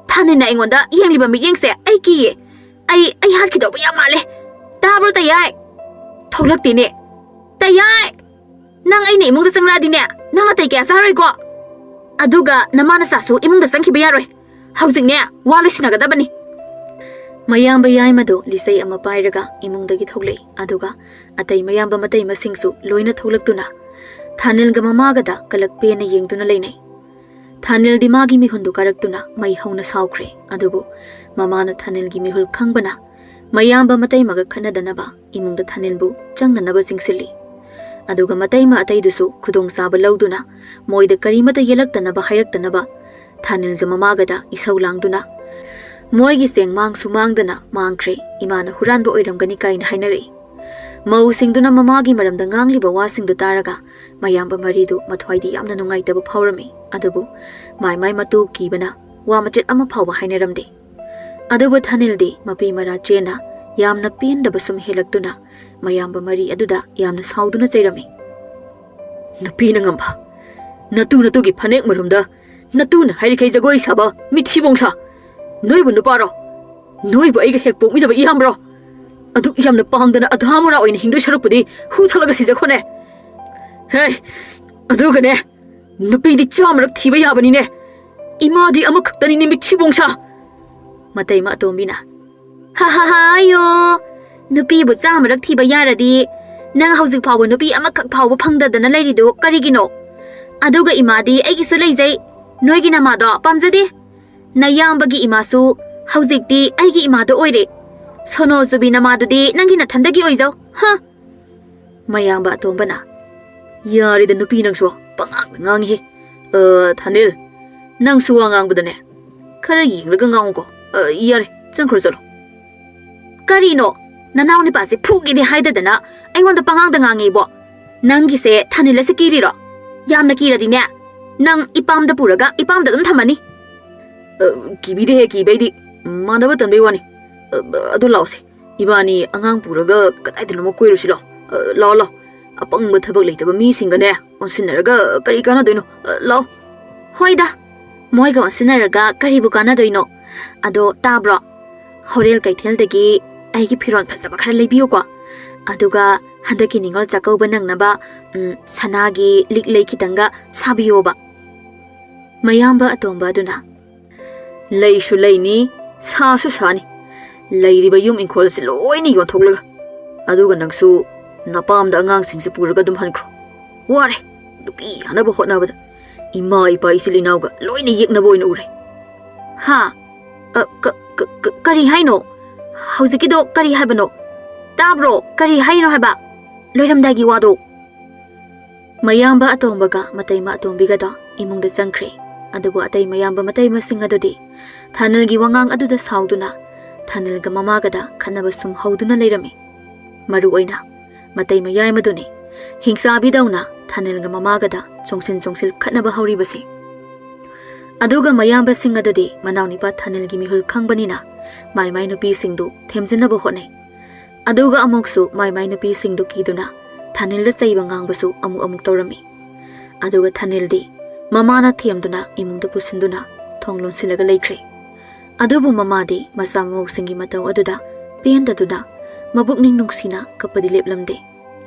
ꯊꯥꯅꯤꯜꯅ ꯑꯩꯉꯣꯟꯗ ꯌꯦꯡꯂꯤꯕ ꯃꯤꯠꯌꯦꯡꯁꯦ ꯑꯩ ꯀꯤꯌꯦ꯫ ꯑꯩ, ꯑꯩ ꯍꯥꯠꯈꯤꯗꯧꯕ ꯌꯥꯝ ꯃꯥꯜꯂꯦ꯫ ꯇꯥꯕ꯭ꯔꯣ, ꯇꯌꯥꯏ? ꯊꯣꯛꯂꯛꯇꯦꯅꯦ꯫ ꯇꯌꯥꯏ! ꯅꯪ ꯑꯩꯅ ꯏꯃꯨꯡꯗ ꯆꯪꯂꯛꯑꯗꯤꯅꯦ, ꯅꯪ ꯅꯥꯇꯩ ꯀꯌꯥ ꯆꯥꯔꯣꯏꯀꯣ? ꯑꯗꯨꯒ ꯅꯃꯥ ꯅꯆꯥꯁꯨ ꯏꯃꯨꯡꯗ ꯆꯪꯈꯤꯕ ꯌꯥꯔꯣꯏ꯫ ꯍꯧꯖꯤꯛꯅꯦ, ꯋꯥ ꯂꯣꯏꯁꯤꯟꯅꯒꯗꯕꯅꯤ꯫ ꯃꯌꯥꯝꯕ ꯌꯥꯏꯃꯗꯣ ꯂꯤꯆꯩ ꯑꯃ ꯄꯥꯏꯔꯒ ꯏꯃꯨꯡꯗꯒꯤ ꯊꯣꯛꯂꯛꯏ, ꯑꯗꯨꯒ ꯑꯇꯩ ꯃꯌꯥꯝꯕ ꯃꯇꯩꯃꯁꯤꯡꯁꯨ ꯂꯣꯏꯅ ꯊꯣꯛꯂꯛꯇꯨꯅ ꯊꯥꯅꯤꯜꯒ ꯃꯃꯥꯒꯗ ꯀꯂꯛ ꯄꯦꯟꯅ ꯌꯦꯡꯗꯨꯅ ꯂꯩꯅꯩ꯫ ꯊꯥꯅꯤꯜꯗꯤ ꯃꯥꯒꯤ ꯃꯤꯍꯨꯟꯗꯨ ꯀꯥꯔꯛꯇꯨꯅ ꯃꯩ ꯍꯧꯅ ꯁꯥꯎꯈ꯭ꯔꯦ, ꯑꯗꯨꯕꯨ ꯃꯃꯥꯅ ꯊꯥꯅꯤꯜꯒꯤ ꯃꯤꯍꯨꯜ ꯈꯪꯕꯅ ꯃꯌꯥꯝꯕ ꯃꯇꯩꯃꯒ ꯈꯠꯅꯗꯅꯕ ꯏꯃꯨꯡꯗ ꯊꯥꯅꯤꯜꯕꯨ ꯆꯪꯅꯅꯕ ꯆꯤꯡꯁꯤꯜꯂꯤ꯫ ꯑꯗꯨꯒ ꯃꯇꯩꯃ ꯑꯇꯩꯗꯨꯁꯨ ꯈꯨꯗꯣꯡꯆꯥꯕ ꯂꯧꯗꯨꯅ ꯃꯣꯏꯗ ꯀꯔꯤꯃꯇ ꯌꯦꯜꯂꯛꯇꯅꯕ ꯍꯥꯏꯔꯛꯇꯅꯕ ꯊꯥꯅꯤꯜꯒ ꯃꯃꯥꯒꯗ ꯏꯁꯧ ꯂꯥꯡꯗꯨꯅ ꯃꯣꯏꯒꯤ ꯆꯦꯡ ꯃꯥꯡꯁꯨ ꯃꯥꯡꯗꯅ ꯃꯥꯡꯈ꯭ꯔꯦ꯫ ꯏꯃꯥꯅ ꯍꯨꯔꯥꯟꯕ ꯑꯣꯏꯔꯝꯒꯅꯤ ꯀꯥꯏꯅ ꯍꯥꯏꯅꯔꯛꯏ꯫ ꯃꯧꯁꯤꯡꯗꯨꯅ ꯃꯃꯥꯒꯤ ꯃꯔꯝꯗ ꯉꯥꯡꯂꯤꯕ ꯋꯥꯁꯤꯡꯗꯨ ꯇꯥꯔꯒ ꯃꯌꯥꯝꯕ ꯃꯔꯤꯗꯨ ꯃꯊ꯭ꯋꯥꯏꯗꯤ ꯌꯥꯝꯅ ꯅꯨꯡꯉꯥꯏꯇꯕ ꯐꯥꯎꯔꯝꯃꯤ꯫ ꯑꯗꯨꯕꯨ ꯃꯥꯏ ꯃꯥꯏ ꯃꯇꯨ ꯀꯤꯕꯅ ꯋꯥ ꯃꯆꯦꯠ ꯑꯃ ꯐꯥꯎꯕ ꯍꯥꯏꯅꯔꯝꯗꯦ꯫ ꯑꯗꯨꯕꯨ ꯊꯥꯅꯤꯜꯗꯤ ꯃꯄꯤ ꯃꯔꯥ ꯆꯦꯟꯅ ꯌꯥꯝꯅ ꯄꯦꯟꯗꯕ ꯁꯨꯝ ꯍꯦꯜꯂꯛꯇꯨꯅ ꯃꯌꯥꯝꯕ ꯃꯔꯤ ꯑꯗꯨꯗ ꯌꯥꯝꯅ ꯁꯥꯎꯗꯨꯅ ꯆꯩꯔꯝꯃꯤ꯫ "ꯅꯨꯄꯤꯅ ꯉꯝꯕ, ꯅꯇꯨ ꯅꯇꯨꯒꯤ ꯐꯅꯦꯛ ꯃꯔꯨꯝꯗ ꯅꯇꯨꯅ ꯍꯥꯏꯔꯤꯈꯩ ꯖꯒꯣꯏ ꯁꯥꯕ ꯃꯤꯊꯤꯕꯣꯡ ꯁꯥ! ꯅꯣꯏꯕꯨ ꯅꯨꯄꯥꯔꯣ? ꯅꯣꯏꯕꯨ ꯑꯩꯒ ꯍꯦꯛ ꯄꯣꯛꯃꯤꯟꯅꯕ ꯏꯌꯥꯝꯕꯔꯣ? ꯑꯗꯨꯛ ꯌꯥꯝꯅ ꯄꯥꯡꯗꯅ ꯑꯙꯥ ꯃꯣꯔꯥ ꯑꯣꯏꯅ ꯍꯤꯡꯗꯣꯏ ꯁꯔꯨꯛꯄꯨꯗꯤ ꯍꯨ ꯊꯠꯂꯒ ꯁꯤꯖꯈꯣꯅꯦ꯫ ꯍꯦ, ꯑꯗꯨꯒꯅꯦ, ꯅꯨꯄꯤꯗꯤ ꯆꯥꯝꯃꯔꯛ ꯊꯤꯕ ꯌꯥꯕꯅꯤꯅꯦ꯫ ꯏꯃꯥꯗꯤ ꯑꯃꯈꯛꯇꯅꯤꯅꯦ ꯃꯤꯊꯤꯕꯣꯡ ꯁꯥ!" ꯃꯇꯩꯃ ꯑꯇꯣꯝꯕꯤꯅ, "ꯍꯥ ꯍꯥ ꯍꯥ, ꯑꯌꯣ! ꯅꯨꯄꯤꯕꯨ ꯆꯥꯝꯃꯔꯛ ꯊꯤꯕ ꯌꯥꯔꯗꯤ ꯅꯪ ꯍꯧꯖꯤꯛ ꯐꯥꯎꯕ ꯅꯨꯄꯤ ꯑꯃꯈꯛ ꯐꯥꯎꯕ ꯐꯪꯗꯗꯅ ꯂꯩꯔꯤꯗꯨ ꯀꯔꯤꯒꯤꯅꯣ? ꯑꯗꯨꯒ ꯏꯃꯥꯗꯤ ꯑꯩꯒꯤꯁꯨ ꯂꯩꯖꯩ, ꯅꯣꯏꯒꯤ ꯅꯃꯥꯗꯣ ꯄꯥꯝꯖꯗꯦ꯫ ꯅꯌꯥꯝꯕꯒꯤ ꯏꯃꯥꯁꯨ ꯍꯧꯖꯤꯛꯇꯤ ꯑꯩꯒꯤ ꯏꯃꯥꯗꯣ ꯑꯣꯏꯔꯦ꯫ ꯁꯣꯅꯣ ꯆꯨꯕꯤ ꯅꯃꯥꯗꯨꯗꯤ ꯅꯪꯒꯤ ꯅꯊꯟꯗꯒꯤ ꯑꯣꯏꯖꯧ, ꯍꯥ!" ꯃꯌꯥꯝꯕ ꯑꯇꯣꯝꯕꯅ, "ꯌꯥꯔꯦꯗ ꯅꯨꯄꯤ ꯅꯪꯁꯨ, ꯄꯉꯥꯡꯗ ꯉꯥꯡꯉꯤꯍꯦ꯫ ꯑ, ꯊꯥꯅꯤꯜ, ꯅꯪꯁꯨ ꯋꯥ ꯉꯥꯡꯕꯗꯅꯦ, ꯈꯔ ꯌꯦꯡꯂꯒ ꯉꯥꯡꯉꯨꯀꯣ꯫ ꯑ, ꯌꯥꯔꯦ, ꯆꯪꯈ꯭ꯔꯣ ꯆꯠꯂꯣ꯫" "ꯀꯔꯤꯅꯣ? ꯅꯅꯥꯎ ꯅꯨꯄꯥꯁꯦ ꯐꯨꯒꯦꯗꯤ ꯍꯥꯏꯗꯗꯅ ꯑꯩꯉꯣꯟꯗ ꯄꯉꯥꯡꯗ ꯉꯥꯡꯉꯦ ꯏꯕꯣ꯫ ꯅꯪꯒꯤꯁꯦ ꯊꯥꯅꯤꯜ ꯑꯁꯤ ꯀꯤꯔꯤꯔꯣ? ꯌꯥꯝꯅ ꯀꯤꯔꯗꯤꯅꯦ, ꯅꯪ ꯏꯄꯥꯝꯗ ꯄꯨꯔꯒ ꯏꯄꯥꯝꯗ ꯑꯗꯨꯝ ꯊꯝꯃꯅꯤ꯫" "ꯑ, ꯀꯤꯕꯤꯗꯦꯍꯦ, ꯀꯤꯕꯩꯗꯤ꯫ ꯃꯥꯟꯅꯕ ꯇꯟꯕꯩ ꯋꯥꯅꯤ꯫ ꯑ, ꯑꯗꯣ ꯂꯥꯛꯑꯣꯁꯦ, ꯏꯕꯥꯅꯤ ꯑꯉꯥꯡ ꯄꯨꯔꯒ ꯀꯗꯥꯏꯗꯅꯣꯃ ꯀꯣꯏꯔꯨꯁꯤ ꯂꯥꯛꯑꯣ꯫ ꯑ, ꯂꯥꯛꯑꯣ, ꯂꯥꯛꯑꯣ꯫ ꯑꯄꯪꯕ ꯊꯕꯛ ꯂꯩꯇꯕ ꯃꯤꯁꯤꯡꯒꯅꯦ ꯑꯣꯟꯁꯤꯟꯅꯔꯒ ꯀꯔꯤ ꯀꯥꯟꯅꯗꯣꯏꯅꯣ? ꯑ, ꯂꯥꯛꯑꯣ꯫" "ꯍꯣꯏꯗ, ꯃꯣꯏꯒ ꯑꯣꯟꯁꯤꯟꯅꯔꯒ ꯀꯔꯤꯕꯨ ꯀꯥꯟꯅꯗꯣꯏꯅꯣ? ꯑꯗꯣ ꯇꯥꯕ꯭ꯔꯣ? ꯍꯣꯔꯦꯟ ꯀꯩꯊꯦꯜꯗꯒꯤ ꯑꯩꯒꯤ ꯐꯤꯔꯣꯜ ꯐꯖꯕ ꯈꯔ ꯂꯩꯕꯤꯌꯨꯀꯣ꯫ ꯑꯗꯨꯒ ꯍꯟꯗꯛꯀꯤ ꯅꯤꯉꯣꯜ ꯆꯥꯛꯀꯧꯕ ꯅꯪꯅꯕ, ꯎꯝ, ꯁꯅꯥꯒꯤ ꯂꯤꯛꯂꯩ ꯈꯤꯇꯪꯒ ꯁꯥꯕꯤꯌꯣꯕ꯫" ꯃꯌꯥꯝꯕ ꯑꯇꯣꯝꯕ ꯑꯗꯨꯅ, "ꯂꯩꯁꯨ ꯂꯩꯅꯤ, ꯁꯥꯁꯨ ꯁꯥꯅꯤ꯫ ꯂꯩꯔꯤꯕ ꯌꯨꯝ ꯏꯪꯈꯣꯜ ꯑꯁꯤ ꯂꯣꯏꯅ ꯌꯣꯟꯊꯣꯛꯂꯒ, ꯑꯗꯨꯒ ꯅꯪꯁꯨ ꯅꯄꯥꯝꯗ ꯑꯉꯥꯡꯁꯤꯡꯁꯤ ꯄꯨꯔꯒ ꯑꯗꯨꯝ ꯍꯟꯈ꯭ꯔꯣ꯫ ꯋꯥꯔꯦ, ꯅꯨꯄꯤ ꯌꯥꯅꯕ ꯍꯣꯠꯅꯕꯗ ꯏꯃꯥ ꯏꯄꯥ ꯏꯆꯤꯜ ꯏꯅꯥꯎꯒ ꯂꯣꯏꯅ ꯌꯦꯛꯅꯕ ꯑꯣꯏꯅ ꯎꯔꯦ꯫" "ꯍꯥ? ꯑ, ꯀ-, ꯀ-, ꯀ-, ꯀꯔꯤ ꯍꯥꯏꯅꯣ? ꯍꯧꯖꯤꯛꯀꯤꯗꯣ ꯀꯔꯤ ꯍꯥꯏꯕꯅꯣ? ꯇꯥꯕ꯭ꯔꯣ? ꯀꯔꯤ ꯍꯥꯏꯅꯣ ꯍꯥꯏꯕ? ꯂꯣꯏꯔꯝꯗꯥꯏꯒꯤ ꯋꯥꯗꯣ?" ꯃꯌꯥꯝꯕ ꯑꯇꯣꯝꯕꯒ ꯃꯇꯩꯃ ꯑꯇꯣꯝꯕꯤꯒꯗꯣ ꯏꯃꯨꯡꯗ ꯆꯪꯈ꯭ꯔꯦ꯫ ꯑꯗꯨꯕꯨ ꯑꯇꯩ ꯃꯌꯥꯝꯕ ꯃꯇꯩꯃꯁꯤꯡ ꯑꯗꯨꯗꯤ ꯊꯥꯅꯤꯜꯒꯤ ꯋꯥꯉꯥꯡ ꯑꯗꯨꯗ ꯁꯥꯎꯗꯨꯅ ꯊꯥꯅꯤꯜꯒ ꯃꯃꯥꯒꯗ ꯈꯠꯅꯕ ꯁꯨꯝ ꯍꯧꯗꯨꯅ ꯂꯩꯔꯝꯃꯤ꯫ ꯃꯔꯨꯑꯣꯏꯅ ꯃꯇꯩ ꯃꯌꯥꯏꯃꯗꯨꯅꯤ ꯍꯤꯡꯆꯥꯕꯤꯗꯧꯅ ꯊꯥꯅꯤꯜꯒ ꯃꯃꯥꯒꯗ ꯆꯣꯡꯁꯤꯟ ꯆꯣꯡꯁꯤꯜ ꯈꯠꯅꯕ ꯍꯧꯔꯤꯕꯁꯤ꯫ ꯑꯗꯨꯒ ꯃꯌꯥꯝꯕꯁꯤꯡ ꯑꯗꯨꯗꯤ ꯃꯅꯥꯎꯅꯤꯄꯥ ꯊꯥꯅꯤꯜꯒꯤ ꯃꯤꯍꯨꯜ ꯈꯪꯕꯅꯤꯅ ꯃꯥꯏ ꯃꯥꯏ ꯅꯨꯄꯤꯁꯤꯡꯗꯨ ꯊꯦꯝꯖꯤꯟꯅꯕ ꯍꯣꯠꯅꯩ꯫ ꯑꯗꯨꯒ ꯑꯃꯨꯛꯁꯨ ꯃꯥꯏ ꯃꯥꯏ ꯅꯨꯄꯤꯁꯤꯡꯗꯨ ꯀꯤꯗꯨꯅ ꯊꯥꯅꯤꯜꯗ ꯆꯩꯕ ꯉꯥꯡꯕꯁꯨ ꯑꯃꯨꯛ ꯑꯃꯨꯛ ꯇꯧꯔꯝꯃꯤ꯫ ꯑꯗꯨꯒ ꯊꯥꯅꯤꯜꯗꯤ ꯃꯃꯥꯅ ꯊꯦꯝꯗꯨꯅ ꯏꯃꯨꯡꯗ ꯄꯨꯁꯤꯟꯗꯨꯅ ꯊꯣꯡ ꯂꯣꯟꯁꯤꯜꯂꯒ ꯂꯩꯈ꯭ꯔꯦ꯫ ꯑꯗꯨꯕꯨ ꯃꯃꯥꯗꯤ ꯃꯆꯥ ꯃꯎꯁꯤꯡꯒꯤ ꯃꯇꯧ ꯑꯗꯨꯗ ꯄꯦꯟꯗꯗꯨꯅ ꯃꯕꯨꯛꯅꯤꯡ ꯅꯨꯡꯁꯤꯅ ꯀꯞꯄꯗꯤ ꯂꯦꯞꯂꯝꯗꯦ꯫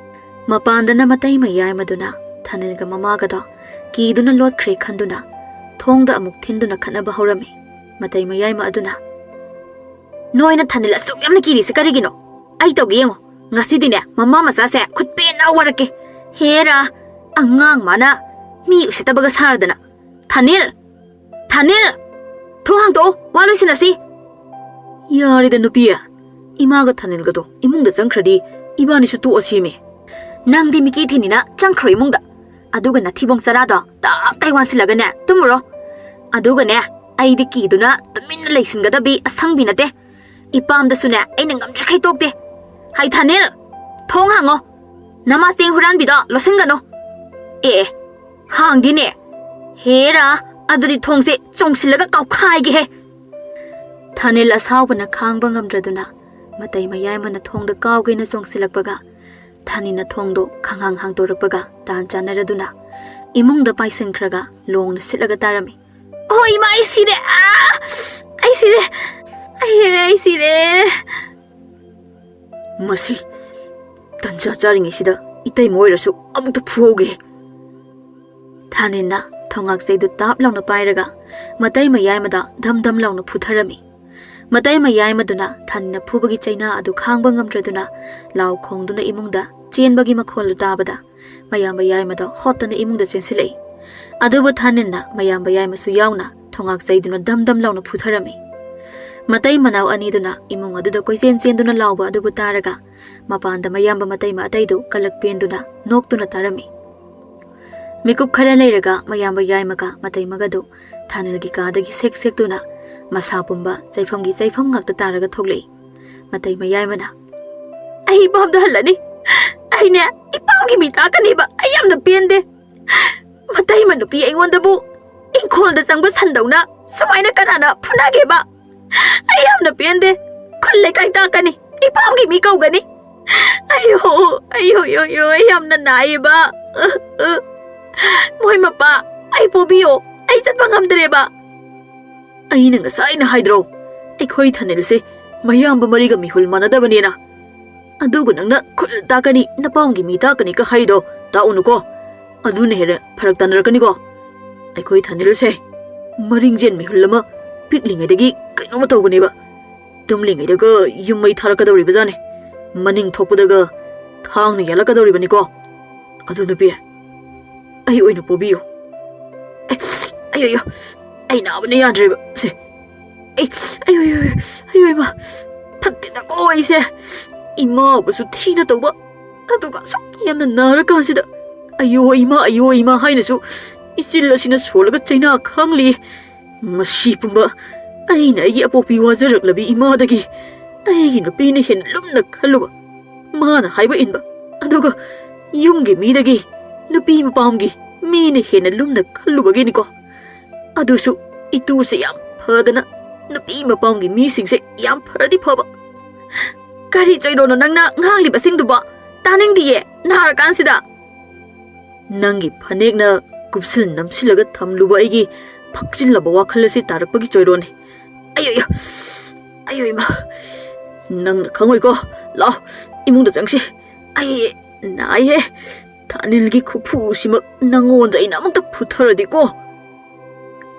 ꯃꯄꯥꯟꯗꯅ ꯃꯇꯩ ꯃꯌꯥꯏꯃꯗꯨꯅ ꯊꯥꯅꯤꯜꯒ ꯃꯃꯥꯒꯗꯣ ꯀꯤꯗꯨꯅ ꯂꯣꯠꯈ꯭ꯔꯦ ꯈꯟꯗꯨꯅ ꯊꯣꯡꯗ ꯑꯃꯨꯛ ꯊꯤꯟꯗꯨꯅ ꯈꯠꯅꯕ ꯍꯧꯔꯝꯃꯤ꯫ ꯃꯇꯩ ꯃꯌꯥꯏꯃ ꯑꯗꯨꯅ, "ꯅꯣꯏꯅ ꯊꯥꯅꯤꯜ ꯑꯁꯨꯛ ꯌꯥꯝꯅ ꯀꯤꯔꯤꯁꯤ ꯀꯔꯤꯒꯤꯅꯣ? ꯑꯩ ꯇꯧꯒꯦ ꯌꯦꯡꯉꯣ꯫ ꯉꯁꯤꯗꯤꯅꯦ ꯃꯃꯥ ꯃꯆꯥꯁꯦ ꯈꯨꯠ ꯄꯦꯟꯅ ꯋꯥꯔꯛꯀꯦ꯫ ꯍꯦꯔꯥ, ꯑꯉꯥꯡ ꯃꯥꯅ ꯃꯤ ꯎꯁꯤꯠꯇꯕꯒ ꯁꯥꯔꯗꯅ꯫ ꯊꯥꯅꯤꯜ! ꯊꯥꯅꯤꯜ! ꯊꯣꯡ ꯍꯥꯡꯗꯣꯛꯑꯣ, ꯋꯥ ꯂꯣꯏꯁꯤꯟꯅꯁꯤ!" "ꯌꯥꯔꯦꯗ ꯅꯨꯄꯤ, ꯏꯃꯥꯒ ꯊꯥꯅꯤꯜꯒꯗꯣ ꯏꯃꯨꯡꯗ ꯆꯪꯈ꯭ꯔꯗꯤ ꯏꯕꯥꯅꯤꯁꯨ ꯇꯣꯛꯑꯁꯤꯃꯤ꯫ ꯅꯪꯗꯤ ꯃꯤꯀꯤ ꯊꯤꯅꯤꯅ ꯆꯪꯈ꯭ꯔꯣ ꯏꯃꯨꯡꯗ꯫ ꯑꯗꯨꯒ ꯅꯊꯤꯕꯣꯡ ꯆꯔꯥꯗꯣ ꯇꯞ ꯇꯥꯏ ꯋꯥꯟꯁꯤꯜꯂꯒꯅꯦ ꯇꯨꯝꯃꯨꯔꯣ꯫ ꯑꯗꯨꯒꯅꯦ, ꯑꯩꯗꯤ ꯀꯤꯗꯨꯅ ꯇꯨꯃꯤꯟꯅ ꯂꯩꯁꯤꯟꯒꯗꯕꯤ ꯑꯁꯪꯕꯤ ꯅꯠꯇꯦ꯫ ꯏꯄꯥꯝꯗꯁꯨꯅꯦ ꯑꯩꯅ ꯉꯝꯗ꯭ꯔꯤꯈꯩ ꯇꯣꯛꯇꯦ꯫ ꯍꯩ ꯊꯥꯅꯤꯜ, ꯊꯣꯡ ꯍꯥꯡꯉꯣ꯫ ꯅꯃꯥ ꯆꯦꯡ ꯍꯨꯔꯥꯟꯕꯤꯗꯣ ꯂꯣꯠꯁꯤꯟꯒꯅꯨ꯫ ꯑꯦ, ꯑꯦ, ꯍꯥꯡꯗꯦꯅꯦ꯫ ꯍꯦꯔꯥ, ꯑꯗꯨꯗꯤ ꯊꯣꯡꯁꯦ ꯆꯣꯡꯁꯤꯜꯂꯒ ꯀꯥꯎꯈꯥꯏꯒꯦꯍꯦ!" ꯊꯥꯅꯤꯜ ꯑꯁꯥꯎꯕꯅ ꯈꯥꯡꯕ ꯉꯝꯗ꯭ꯔꯗꯨꯅ ꯃꯇꯩ ꯃꯌꯥꯏꯃꯅ ꯊꯣꯡꯗ ꯀꯥꯎꯒꯦꯅ ꯆꯣꯡꯁꯤꯜꯂꯛꯄꯒ ꯊꯥꯅꯤꯜꯅ ꯊꯣꯡꯗꯣ ꯈꯪꯍꯥꯡ ꯍꯥꯡꯗꯣꯔꯛꯄꯒ ꯇꯥꯟ ꯆꯥꯟꯅꯔꯗꯨꯅ ꯏꯃꯨꯡꯗ ꯄꯥꯏꯁꯤꯟꯈ꯭ꯔꯒ ꯂꯣꯡꯅ ꯁꯤꯠꯂꯒ ꯇꯥꯔꯝꯃꯤ꯫ "ꯑꯣ ꯏꯃꯥ, ꯑꯩ ꯁꯤꯔꯦ! ꯑꯥ! ꯑꯩ ꯁꯤꯔꯦ! ꯑꯩ, ꯑꯩ ꯁꯤꯔꯦ!" "ꯃꯁꯤ ꯇꯟꯖꯥ ꯆꯥꯔꯤꯉꯩꯁꯤꯗ ꯏꯇꯩꯃ ꯑꯣꯏꯔꯁꯨ ꯑꯃꯨꯛꯇ ꯐꯨꯍꯧꯒꯦ!" ꯊꯥꯅꯤꯜꯅ ꯊꯣꯡꯉꯥꯛꯆꯩꯗꯨ ꯇꯥꯞ ꯂꯥꯎꯅ ꯄꯥꯏꯔꯒ ꯃꯇꯩ ꯃꯌꯥꯏꯃꯗ ꯙꯝ ꯙꯝ ꯂꯥꯎꯅ ꯐꯨꯊꯔꯝꯃꯤ꯫ ꯃꯇꯩ ꯃꯌꯥꯏꯃꯗꯨꯅ ꯊꯥꯅꯤꯜꯅ ꯐꯨꯕꯒꯤ ꯆꯩꯅꯥ ꯑꯗꯨ ꯈꯥꯡꯕ ꯉꯝꯗ꯭ꯔꯗꯨꯅ ꯂꯥꯎ ꯈꯣꯡꯗꯨꯅ ꯏꯃꯨꯡꯗ ꯆꯦꯟꯕꯒꯤ ꯃꯈꯣꯜꯗꯨ ꯇꯥꯕꯗ ꯃꯌꯥꯝꯕ ꯌꯥꯏꯃꯗꯣ ꯍꯣꯠꯇꯅ ꯏꯃꯨꯡꯗ ꯆꯦꯟꯁꯤꯜꯂꯛꯏ꯫ ꯑꯗꯨꯕꯨ ꯊꯥꯅꯤꯜꯅ ꯃꯌꯥꯝꯕ ꯌꯥꯏꯃꯁꯨ ꯌꯥꯎꯅ ꯊꯣꯡꯉꯥꯛꯆꯩꯗꯨꯅ ꯙꯝ ꯙꯝ ꯂꯥꯎꯅ ꯐꯨꯊꯔꯝꯃꯤ꯫ ꯃꯇꯩ ꯃꯅꯥꯎ ꯑꯅꯤꯗꯨꯅ ꯏꯃꯨꯡ ꯑꯗꯨꯗ ꯀꯣꯏꯆꯦꯟ ꯆꯦꯟꯗꯨꯅ ꯂꯥꯎꯕ ꯑꯗꯨꯕꯨ ꯇꯥꯔꯒ ꯃꯄꯥꯟꯗ ꯃꯌꯥꯝꯕ ꯃꯇꯩꯃ ꯑꯇꯩꯗꯨ ꯀꯂꯛ ꯄꯦꯟꯗꯨꯅ ꯅꯣꯛꯇꯨꯅ ꯇꯥꯔꯝꯃꯤ꯫ ꯃꯤꯀꯨꯞ ꯈꯔ ꯂꯩꯔꯒ ꯃꯌꯥꯝꯕ ꯌꯥꯏꯃꯒ ꯃꯇꯩꯃꯒꯗꯨ ꯊꯥꯅꯤꯜꯒꯤ ꯀꯥꯗꯒꯤ ꯁꯦꯛ ꯁꯦꯛꯇꯨꯅ ꯃꯁꯥ ꯄꯨꯝꯕ ꯆꯩꯐꯝꯒꯤ ꯆꯩꯐꯝ ꯉꯥꯛꯇ ꯇꯥꯔꯒ ꯊꯣꯛꯂꯛꯏ꯫ ꯃꯇꯩꯃ ꯌꯥꯏꯃꯅ, "ꯑꯩ ꯏꯄꯥꯝꯗ ꯍꯜꯂꯅꯤ꯫ ꯑꯩꯅꯦ, ꯏꯄꯥꯝꯒꯤ ꯃꯤ ꯇꯥꯛꯀꯅꯤꯕ꯫ ꯑꯩ ꯌꯥꯝꯅ ꯄꯦꯟꯗꯦ꯫ ꯃꯇꯩꯃ ꯅꯨꯄꯤ ꯑꯩꯉꯣꯟꯗꯕꯨ ꯏꯪꯈꯣꯜꯗ ꯆꯪꯕ ꯁꯟꯗꯧꯅ ꯁꯨꯃꯥꯏꯅ ꯀꯅꯥꯅ ꯐꯨꯅꯒꯦꯕ? ꯑꯩ ꯌꯥꯝꯅ ꯄꯦꯟꯗꯦ꯫ ꯈꯨꯜ ꯂꯩꯀꯥꯏ ꯇꯥꯛꯀꯅꯤ꯫ ꯏꯄꯥꯝꯒꯤ ꯃꯤ ꯀꯧꯒꯅꯤ꯫ ꯑꯌꯣ, ꯑꯌꯣ, ꯑꯌꯣ, ꯑꯌꯣ, ꯑꯩ ꯌꯥꯝꯅ ꯅꯥꯏꯌꯦꯕ꯫ ꯃꯣꯏ ꯃꯄꯥ, ꯑꯩ ꯄꯣꯕꯤꯌꯣ꯫ ꯑꯩ ꯆꯠꯄ ꯉꯝꯗ꯭ꯔꯦꯕ꯫" "ꯑꯩꯅ ꯉꯁꯥꯏꯅ ꯍꯥꯏꯗ꯭ꯔꯣ, ꯑꯩꯈꯣꯏ ꯊꯥꯅꯤꯜꯁꯦ ꯃꯌꯥꯝꯕ ꯃꯔꯤꯒ ꯃꯤꯍꯨꯜ ꯃꯥꯟꯅꯗꯕꯅꯦꯅ? ꯑꯗꯨꯒ ꯅꯪꯅ ꯈꯨꯜ ꯇꯥꯛꯀꯅꯤ, ꯅꯄꯥꯝꯒꯤ ꯃꯤ ꯇꯥꯛꯀꯅꯤꯒ ꯍꯥꯏꯔꯤꯗꯣ ꯇꯥꯛꯎꯅꯨꯀꯣ꯫ ꯑꯗꯨꯅ ꯍꯦꯟꯅ ꯐꯔꯛ ꯇꯥꯅꯔꯛꯀꯅꯤꯀꯣ꯫ ꯑꯩꯈꯣꯏ ꯊꯥꯅꯤꯜꯁꯦ ꯃꯔꯤꯡꯖꯦꯟ ꯃꯤꯍꯨꯜ ꯑꯃ ꯄꯤꯛꯂꯤꯉꯩꯗꯒꯤ ꯀꯩꯅꯣꯝꯃ ꯇꯧꯕꯅꯦꯕ꯫ ꯇꯨꯝꯂꯤꯉꯩꯗꯒ ꯌꯨꯝ ꯃꯩ ꯊꯥꯔꯛꯀꯗꯧꯔꯤꯕꯖꯥꯠꯅꯤ꯫ ꯃꯅꯤꯡ ꯊꯣꯛꯄꯗꯒ ꯊꯥꯡꯅ ꯌꯥꯜꯂꯛꯀꯗꯧꯔꯤꯕꯅꯤꯀꯣ꯫ ꯑꯗꯨ ꯅꯨꯄꯤ, ꯑꯩ ꯑꯣꯏꯅ ꯄꯣꯕꯤꯌꯨ꯫ ꯑꯩ, ꯑꯩ, ꯑꯩ, ꯑꯩ ꯅꯥꯕꯅ ꯌꯥꯗ꯭ꯔꯦꯕ꯫ ꯁꯦ, ꯑꯩ, ꯑꯩ, ꯑꯩ, ꯑꯩ, ꯑꯩ, ꯏꯃꯥ, ꯐꯠꯇꯦꯗꯀꯣ ꯑꯩꯁꯦ꯫ ꯏꯃꯥꯕꯨꯁꯨ ꯊꯤꯅ ꯇꯧꯕ, ꯑꯗꯨꯒ ꯑꯁꯨꯛ ꯌꯥꯝꯅ ꯅꯥꯔꯀꯥꯟꯁꯤꯗ, "ꯑꯌꯣ ꯏꯃꯥ, ꯑꯌꯣ ꯏꯃꯥ" ꯍꯥꯏꯅꯁꯨ ꯏꯆꯤꯜ ꯑꯁꯤꯅ ꯁꯣꯜꯂꯒ ꯆꯩꯅꯥ ꯈꯥꯡꯂꯤ꯫ ꯃꯁꯤ ꯄꯨꯝꯕ ꯑꯩꯅ ꯑꯩꯒꯤ ꯑꯄꯣꯛꯄꯤ ꯋꯥꯖꯔꯛꯂꯕꯤ ꯏꯃꯥꯗꯒꯤ ꯑꯩꯒꯤ ꯅꯨꯄꯤꯅ ꯍꯦꯟꯅ ꯂꯨꯝꯅ ꯈꯜꯂꯨꯕ, ꯃꯥꯅ ꯍꯥꯏꯕ ꯏꯟꯕ, ꯑꯗꯨꯒ ꯌꯨꯝꯒꯤ ꯃꯤꯗꯒꯤ, ꯅꯨꯄꯤ ꯃꯄꯥꯝꯒꯤ ꯃꯤꯅ ꯍꯦꯟꯅ ꯂꯨꯝꯅ ꯈꯜꯂꯨꯕꯒꯤꯅꯤꯀꯣ꯫ ꯑꯗꯨꯁꯨ ꯏꯇꯨꯁꯦ ꯌꯥꯝ ꯐꯗꯅ, ꯅꯨꯄꯤ ꯃꯄꯥꯝꯒꯤ ꯃꯤꯁꯤꯡꯁꯦ ꯌꯥꯝ ꯐꯔꯗꯤ ꯐꯕ꯫ ꯀꯔꯤ ꯆꯩꯔꯣꯅꯣ ꯅꯪꯅ ꯉꯥꯡꯂꯤꯕꯁꯤꯡꯗꯨꯕꯣ? ꯇꯥꯅꯤꯡꯗꯤꯌꯦ, ꯅꯥꯔꯀꯥꯟꯁꯤꯗ꯫ ꯅꯪꯒꯤ ꯐꯅꯦꯛꯅ ꯀꯨꯞꯁꯤꯜ ꯅꯝꯁꯤꯜꯂꯒ ꯊꯝꯂꯨꯕ ꯑꯩꯒꯤ ꯐꯛꯆꯤꯜꯂꯕ ꯋꯥꯈꯜ ꯑꯁꯤ ꯇꯥꯔꯛꯄꯒꯤ ꯆꯣꯏꯔꯣꯅꯤ꯫ ꯑꯌꯣ, ꯑꯌꯣ, ꯑꯌꯣ, ꯏꯃꯥ, ꯅꯪꯅ ꯈꯪꯉꯣꯏꯀꯣ꯫ ꯂꯥꯎ, ꯏꯃꯨꯡꯗ ꯆꯪꯁꯤ꯫ ꯑꯩ ꯅꯥꯏꯍꯦ꯫ ꯊꯥꯅꯤꯜꯒꯤ ꯈꯨꯐꯨꯁꯤꯃꯛ ꯅꯪꯉꯣꯟꯗ ꯑꯩꯅ ꯑꯃꯨꯛꯇ ꯐꯨꯊꯔꯗꯤꯀꯣ꯫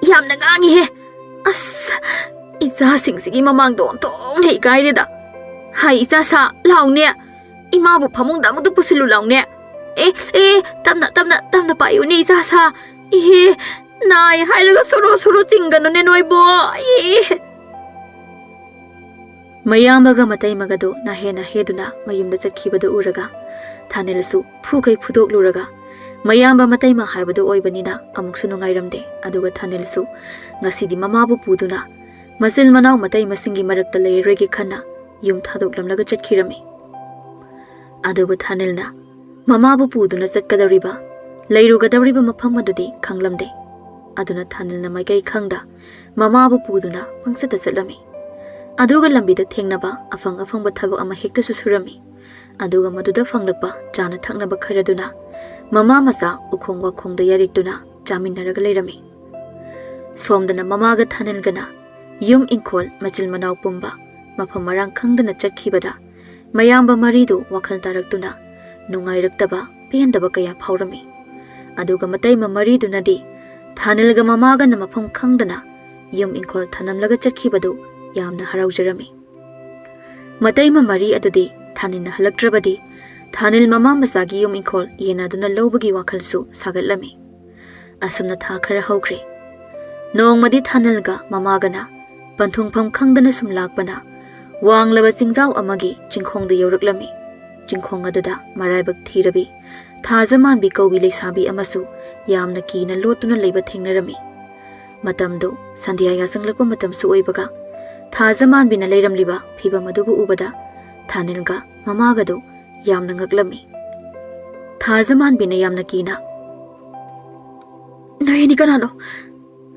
ꯌꯥꯝꯅ ꯉꯥꯡꯉꯤꯍꯦ꯫ ꯑꯁ, ꯏꯆꯥꯁꯤꯡꯁꯤꯒꯤ ꯃꯃꯥꯡꯗ ꯑꯣꯟꯊꯣꯛꯅ ꯏꯀꯥꯏꯔꯦꯗ꯫ ꯍꯥꯏ, ꯏꯆꯥ ꯁꯥ, ꯂꯥꯎꯅꯦ꯫ ꯏꯃꯥꯕꯨ ꯐꯃꯨꯡꯗ ꯑꯃꯨꯛꯇ ꯄꯨꯁꯤꯜꯂꯨ ꯂꯥꯎꯅꯦ꯫ ꯑꯦ, ꯑꯦ, ꯇꯞꯅ, ꯇꯞꯅ, ꯇꯞꯅ ꯄꯥꯏꯌꯨꯅꯦ, ꯏꯆꯥ ꯁꯥ꯫ ꯏꯍꯦ, ꯅꯥꯏ ꯍꯥꯏꯔꯒ ꯁꯣꯔꯣ ꯁꯣꯔꯣ ꯆꯤꯡꯒꯅꯨꯅꯦ ꯅꯣꯏꯕꯣ꯫ ꯑꯦ꯫ ꯃꯌꯥꯝꯕꯒ ꯃꯇꯩꯃꯒꯗꯨ ꯅꯥꯍꯦ ꯅꯥꯍꯦꯗꯨꯅ ꯃꯌꯨꯝꯗ ꯆꯠꯈꯤꯕꯗꯨ ꯎꯔꯒ ꯊꯥꯅꯤꯜꯁꯨ ꯐꯨꯈꯩ ꯐꯨꯗꯣꯛꯂꯨꯔꯒ ꯃꯌꯥꯝꯕ ꯃꯇꯩꯃ ꯍꯥꯏꯕꯗꯨ ꯑꯣꯏꯕꯅꯤꯅ ꯑꯃꯨꯛꯁꯨ ꯅꯨꯡꯉꯥꯏꯔꯝꯗꯦ꯫ ꯑꯗꯨꯒ ꯊꯥꯅꯤꯜꯁꯨ ꯉꯁꯤꯗꯤ ꯃꯃꯥꯕꯨ ꯄꯨꯗꯨꯅ ꯃꯆꯤꯜ ꯃꯅꯥꯎ ꯃꯇꯩꯃꯁꯤꯡꯒꯤ ꯃꯔꯛꯇ ꯂꯩꯔꯣꯏꯒꯦ ꯈꯟꯅ ꯌꯨꯝ ꯊꯥꯗꯣꯛꯂꯝꯂꯒ ꯆꯠꯈꯤꯔꯝꯃꯤ꯫ ꯑꯗꯨꯕꯨ ꯊꯥꯅꯤꯜꯅ ꯃꯃꯥꯕꯨ ꯄꯨꯗꯨꯅ ꯆꯠꯀꯗꯧꯔꯤꯕ, ꯂꯩꯔꯨꯒꯗꯧꯔꯤꯕ ꯃꯐꯝ ꯑꯗꯨꯗꯤ ꯈꯪꯂꯝꯗꯦ꯫ ꯑꯗꯨꯅ ꯊꯥꯅꯤꯜꯅ ꯃꯥꯏꯀꯩ ꯈꯪꯗ ꯃꯃꯥꯕꯨ ꯄꯨꯗꯨꯅ ꯄꯪꯆꯠꯇ ꯆꯠꯂꯝꯃꯤ꯫ ꯑꯗꯨꯒ ꯂꯝꯕꯤꯗ ꯊꯦꯡꯅꯕ ꯑꯐꯪ ꯑꯐꯪꯕ ꯊꯕꯛ ꯑꯃ ꯍꯦꯛꯇꯁꯨ ꯁꯨꯔꯝꯃꯤ꯫ ꯑꯗꯨꯒ ꯃꯗꯨꯗ ꯐꯪꯂꯛꯄ ꯆꯥꯅ ꯊꯛꯅꯕ ꯈꯔꯗꯨꯅ ꯃꯃꯥ ꯃꯆꯥ ꯎꯈꯣꯡ ꯋꯥꯈꯣꯡꯗ ꯌꯥꯔꯤꯛꯇꯨꯅ ꯆꯥꯃꯤꯟꯅꯔꯒ ꯂꯩꯔꯝꯃꯤ꯫ ꯁꯣꯝꯗꯅ ꯃꯃꯥꯒ ꯊꯥꯅꯤꯜꯒꯅ ꯌꯨꯝ ꯏꯪꯈꯣꯜ ꯃꯆꯤꯜ ꯃꯅꯥꯎ ꯄꯨꯝꯕ ꯃꯐꯝ ꯃꯔꯥꯡ ꯈꯪꯗꯅ ꯆꯠꯈꯤꯕꯗ ꯃꯌꯥꯝꯕ ꯃꯔꯤꯗꯨ ꯋꯥꯈꯜ ꯇꯥꯔꯛꯇꯨꯅ ꯅꯨꯡꯉꯥꯏꯔꯛꯇꯕ ꯄꯦꯟꯗꯕ ꯀꯌꯥ ꯐꯥꯎꯔꯝꯃꯤ꯫ ꯑꯗꯨꯒ ꯃꯇꯩꯃ ꯃꯔꯤꯗꯨꯅꯗꯤ ꯊꯥꯅꯤꯜꯒ ꯃꯃꯥꯒꯅ ꯃꯐꯝ ꯈꯪꯗꯅ ꯌꯨꯝ ꯏꯪꯈꯣꯜ ꯊꯅꯝꯂꯒ ꯆꯠꯈꯤꯕꯗꯨ ꯌꯥꯝꯅ ꯍꯔꯥꯎꯖꯔꯝꯃꯤ꯫ ꯃꯇꯩꯃ ꯃꯔꯤ ꯑꯗꯨꯗꯤ ꯊꯥꯅꯤꯜꯅ ꯍꯜꯂꯛꯇ꯭ꯔꯕꯗꯤ ꯊꯥꯅꯤꯜ ꯃꯃꯥ ꯃꯆꯥꯒꯤ ꯌꯨꯝ ꯏꯪꯈꯣꯜ ꯌꯦꯟꯅꯗꯨꯅ ꯂꯧꯕꯒꯤ ꯋꯥꯈꯜꯁꯨ ꯁꯥꯒꯠꯂꯝꯃꯤ꯫ ꯑꯁꯨꯝꯅ ꯊꯥ ꯈꯔ ꯍꯧꯈ꯭ꯔꯦ꯫ ꯅꯣꯡꯃꯗꯤ ꯊꯥꯅꯤꯜꯒ ꯃꯃꯥꯒꯅ ꯄꯟꯊꯨꯡꯐꯝ ꯈꯪꯗꯅ ꯁꯨꯝ ꯂꯥꯛꯄꯅ ꯋꯥꯡꯂꯕ ꯆꯤꯡꯖꯥꯎ ꯑꯃꯒꯤ ꯆꯤꯡꯈꯣꯡꯗ ꯌꯧꯔꯛꯂꯝꯃꯤ꯫ ꯆꯤꯡꯈꯣꯡ ꯑꯗꯨꯗ ꯃꯔꯥꯏꯕꯛ ꯊꯤꯔꯕꯤ ꯊꯥꯖꯃꯥꯟꯕꯤ ꯀꯧꯕꯤ ꯂꯩꯁꯥꯕꯤ ꯑꯃꯁꯨ ꯌꯥꯝꯅ ꯀꯤꯅ ꯂꯣꯠꯇꯨꯅ ꯂꯩꯕ ꯊꯦꯡꯅꯔꯝꯃꯤ꯫ ꯃꯇꯝꯗꯨ ꯁꯟꯙ꯭ꯌꯥ ꯌꯥꯆꯪꯂꯛꯄ ꯃꯇꯝꯁꯨ ꯑꯣꯏꯕꯒ ꯊꯥꯖꯃꯥꯟꯕꯤꯅ ꯂꯩꯔꯝꯂꯤꯕ ꯐꯤꯕꯝ ꯑꯗꯨꯕꯨ ꯎꯕꯗ ꯊꯥꯅꯤꯜꯒ ꯃꯃꯥꯒꯗꯨ ꯌꯥꯝꯅ ꯉꯛꯂꯝꯃꯤ꯫ ꯊꯥꯖꯃꯥꯟꯕꯤꯅ ꯌꯥꯝꯅ ꯀꯤꯅ, "ꯅꯣꯏ ꯑꯅꯤ ꯀꯅꯥꯅꯣ?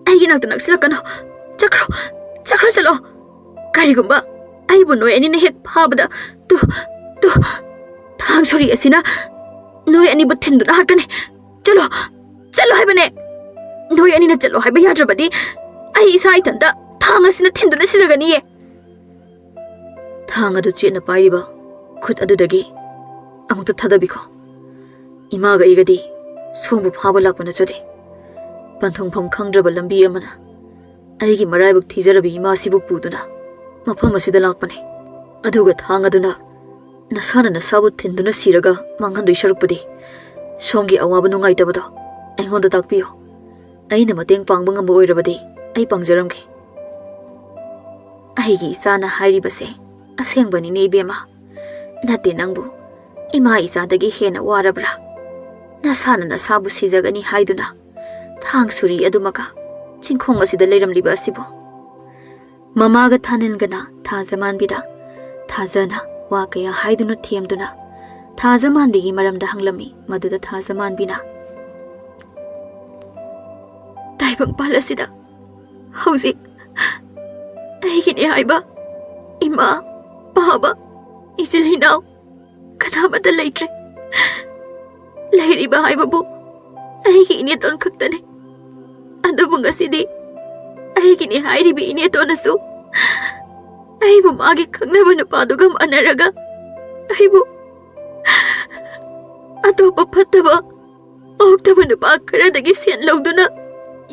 ꯑꯩꯒꯤ ꯅꯥꯛꯇ ꯅꯛꯁꯤꯜꯂꯛꯀꯅꯣ꯫ ꯆꯠꯈ꯭ꯔꯣ, ꯆꯠꯈ꯭ꯔꯣ ꯆꯠꯂꯣ꯫ ꯀꯔꯤꯒꯨꯝꯕ ꯑꯩꯕꯨ ꯅꯣꯏ ꯑꯅꯤꯅ ꯍꯦꯛ ꯐꯥꯕꯗ ꯇꯨ, ꯇꯨ, ꯊꯥꯡ ꯁꯣꯔꯤ ꯑꯁꯤꯅ ꯅꯣꯏ ꯑꯅꯤꯕꯨ ꯊꯤꯟꯗꯨꯅ ꯍꯥꯠꯀꯅꯤ꯫ ꯆꯠꯂꯣ, ꯆꯠꯂꯣ ꯍꯥꯏꯕꯅꯦ꯫ ꯅꯣꯏ ꯑꯅꯤꯅ ꯆꯠꯂꯣ ꯍꯥꯏꯕ ꯌꯥꯗ꯭ꯔꯕꯗꯤ ꯑꯩ ꯏꯁꯥ ꯏꯊꯟꯇ ꯊꯥꯡ ꯑꯁꯤꯅ ꯊꯤꯟꯗꯨꯅ ꯁꯤꯖꯒꯅꯤꯌꯦ꯫" ꯊꯥꯡ ꯑꯗꯨ ꯆꯦꯠꯅ ꯄꯥꯏꯔꯤꯕ ꯈꯨꯠ ꯑꯗꯨꯗꯒꯤ ꯑꯃꯨꯛꯇ ꯊꯥꯗꯕꯤꯈꯣ꯫ ꯏꯃꯥꯒ ꯑꯩꯒꯗꯤ ꯁꯣꯝꯕꯨ ꯐꯥꯕ ꯂꯥꯛꯄ ꯅꯠꯆꯗꯦ꯫ ꯄꯟꯊꯨꯡꯐꯝ ꯈꯪꯗ꯭ꯔꯕ ꯂꯝꯕꯤ ꯑꯃꯅ ꯑꯩꯒꯤ ꯃꯔꯥꯏꯕꯛ ꯊꯤꯖꯔꯕꯤ ꯏꯃꯥꯁꯤꯕꯨ ꯄꯨꯗꯨꯅ ꯃꯐꯝ ꯑꯁꯤꯗ ꯂꯥꯛꯄꯅꯤ꯫ ꯑꯗꯨꯒ ꯊꯥꯡ ꯑꯗꯨꯅ ꯅꯁꯥꯅ ꯅꯁꯥꯕꯨ ꯊꯤꯟꯗꯨꯅ ꯁꯤꯔꯒ ꯃꯥꯡꯍꯟꯗꯣꯏ ꯁꯔꯨꯛꯄꯨꯗꯤ ꯁꯣꯝꯒꯤ ꯑꯋꯥꯕ ꯅꯨꯡꯉꯥꯏꯇꯕꯗꯣ ꯑꯩꯉꯣꯟꯗ ꯇꯥꯛꯄꯤꯌꯨ꯫ ꯑꯩꯅ ꯃꯇꯦꯡ ꯄꯥꯡꯕ ꯉꯝꯕ ꯑꯣꯏꯔꯕꯗꯤ ꯑꯩ ꯄꯥꯡꯖꯔꯝꯒꯦ꯫ ꯑꯩꯒꯤ ꯏꯆꯥꯅ ꯍꯥꯏꯔꯤꯕꯁꯦ ꯑꯁꯦꯡꯕꯅꯤꯅꯦ ꯏꯕꯦꯝꯃ꯫ ꯅꯠꯇꯦ ꯅꯪꯕꯨ ꯏꯃꯥ ꯏꯆꯥꯗꯒꯤ ꯍꯦꯟꯅ ꯋꯥꯔꯕ꯭ꯔꯥ? ꯅꯁꯥꯅ ꯅꯁꯥꯕꯨ ꯁꯤꯖꯒꯅꯤ ꯍꯥꯏꯗꯨꯅ ꯊꯥꯡ ꯁꯨꯔꯤ ꯑꯗꯨꯃꯒ ꯆꯤꯡꯈꯣꯡ ꯑꯁꯤꯗ ꯂꯩꯔꯝꯂꯤꯕ ꯑꯁꯤꯕꯨ?" ꯃꯃꯥꯒ ꯊꯥꯅꯤꯜꯒꯅ ꯊꯥꯖꯃꯥꯟꯕꯤꯗ ꯊꯥꯖꯅ ꯋꯥ ꯀꯌꯥ ꯍꯥꯏꯗꯨꯅ ꯊꯦꯝꯗꯨꯅ ꯊꯥꯖꯃꯥꯟꯕꯤꯒꯤ ꯃꯔꯝꯗ ꯍꯪꯂꯝꯃꯤ꯫ ꯃꯗꯨꯗ ꯊꯥꯖꯃꯥꯟꯕꯤꯅ, "ꯇꯥꯏꯕꯪꯄꯥꯜ ꯑꯁꯤꯗ ꯍꯧꯖꯤꯛ ꯑꯩꯒꯤꯅꯦ ꯍꯥꯏꯕ ꯏꯃꯥ, ꯄꯥꯕ, ꯏꯆꯤꯜ ꯏꯅꯥꯎ ꯀꯅꯥꯃꯠꯇ ꯂꯩꯇ꯭ꯔꯦ꯫ ꯂꯩꯔꯤꯕ ꯍꯥꯏꯕꯕꯨ ꯑꯩꯒꯤ ꯏꯅꯦꯇꯣꯟ ꯈꯛꯇꯅꯤ꯫ ꯑꯗꯨꯕꯨ ꯉꯁꯤꯗꯤ ꯑꯩꯒꯤꯅꯦ ꯍꯥꯏꯔꯤꯕ ꯏꯅꯦꯇꯣꯟꯅꯁꯨ ꯑꯩꯕꯨ ꯃꯥꯒꯤ ꯈꯪꯅꯕ ꯅꯨꯄꯥꯗꯨꯒ ꯃꯥꯟꯅꯔꯒ ꯑꯩꯕꯨ ꯑꯇꯣꯞꯄ ꯐꯠꯇꯕ, ꯑꯣꯛꯇꯕ ꯅꯨꯄꯥ ꯈꯔꯗꯒꯤ ꯁꯦꯟ ꯂꯧꯗꯨꯅ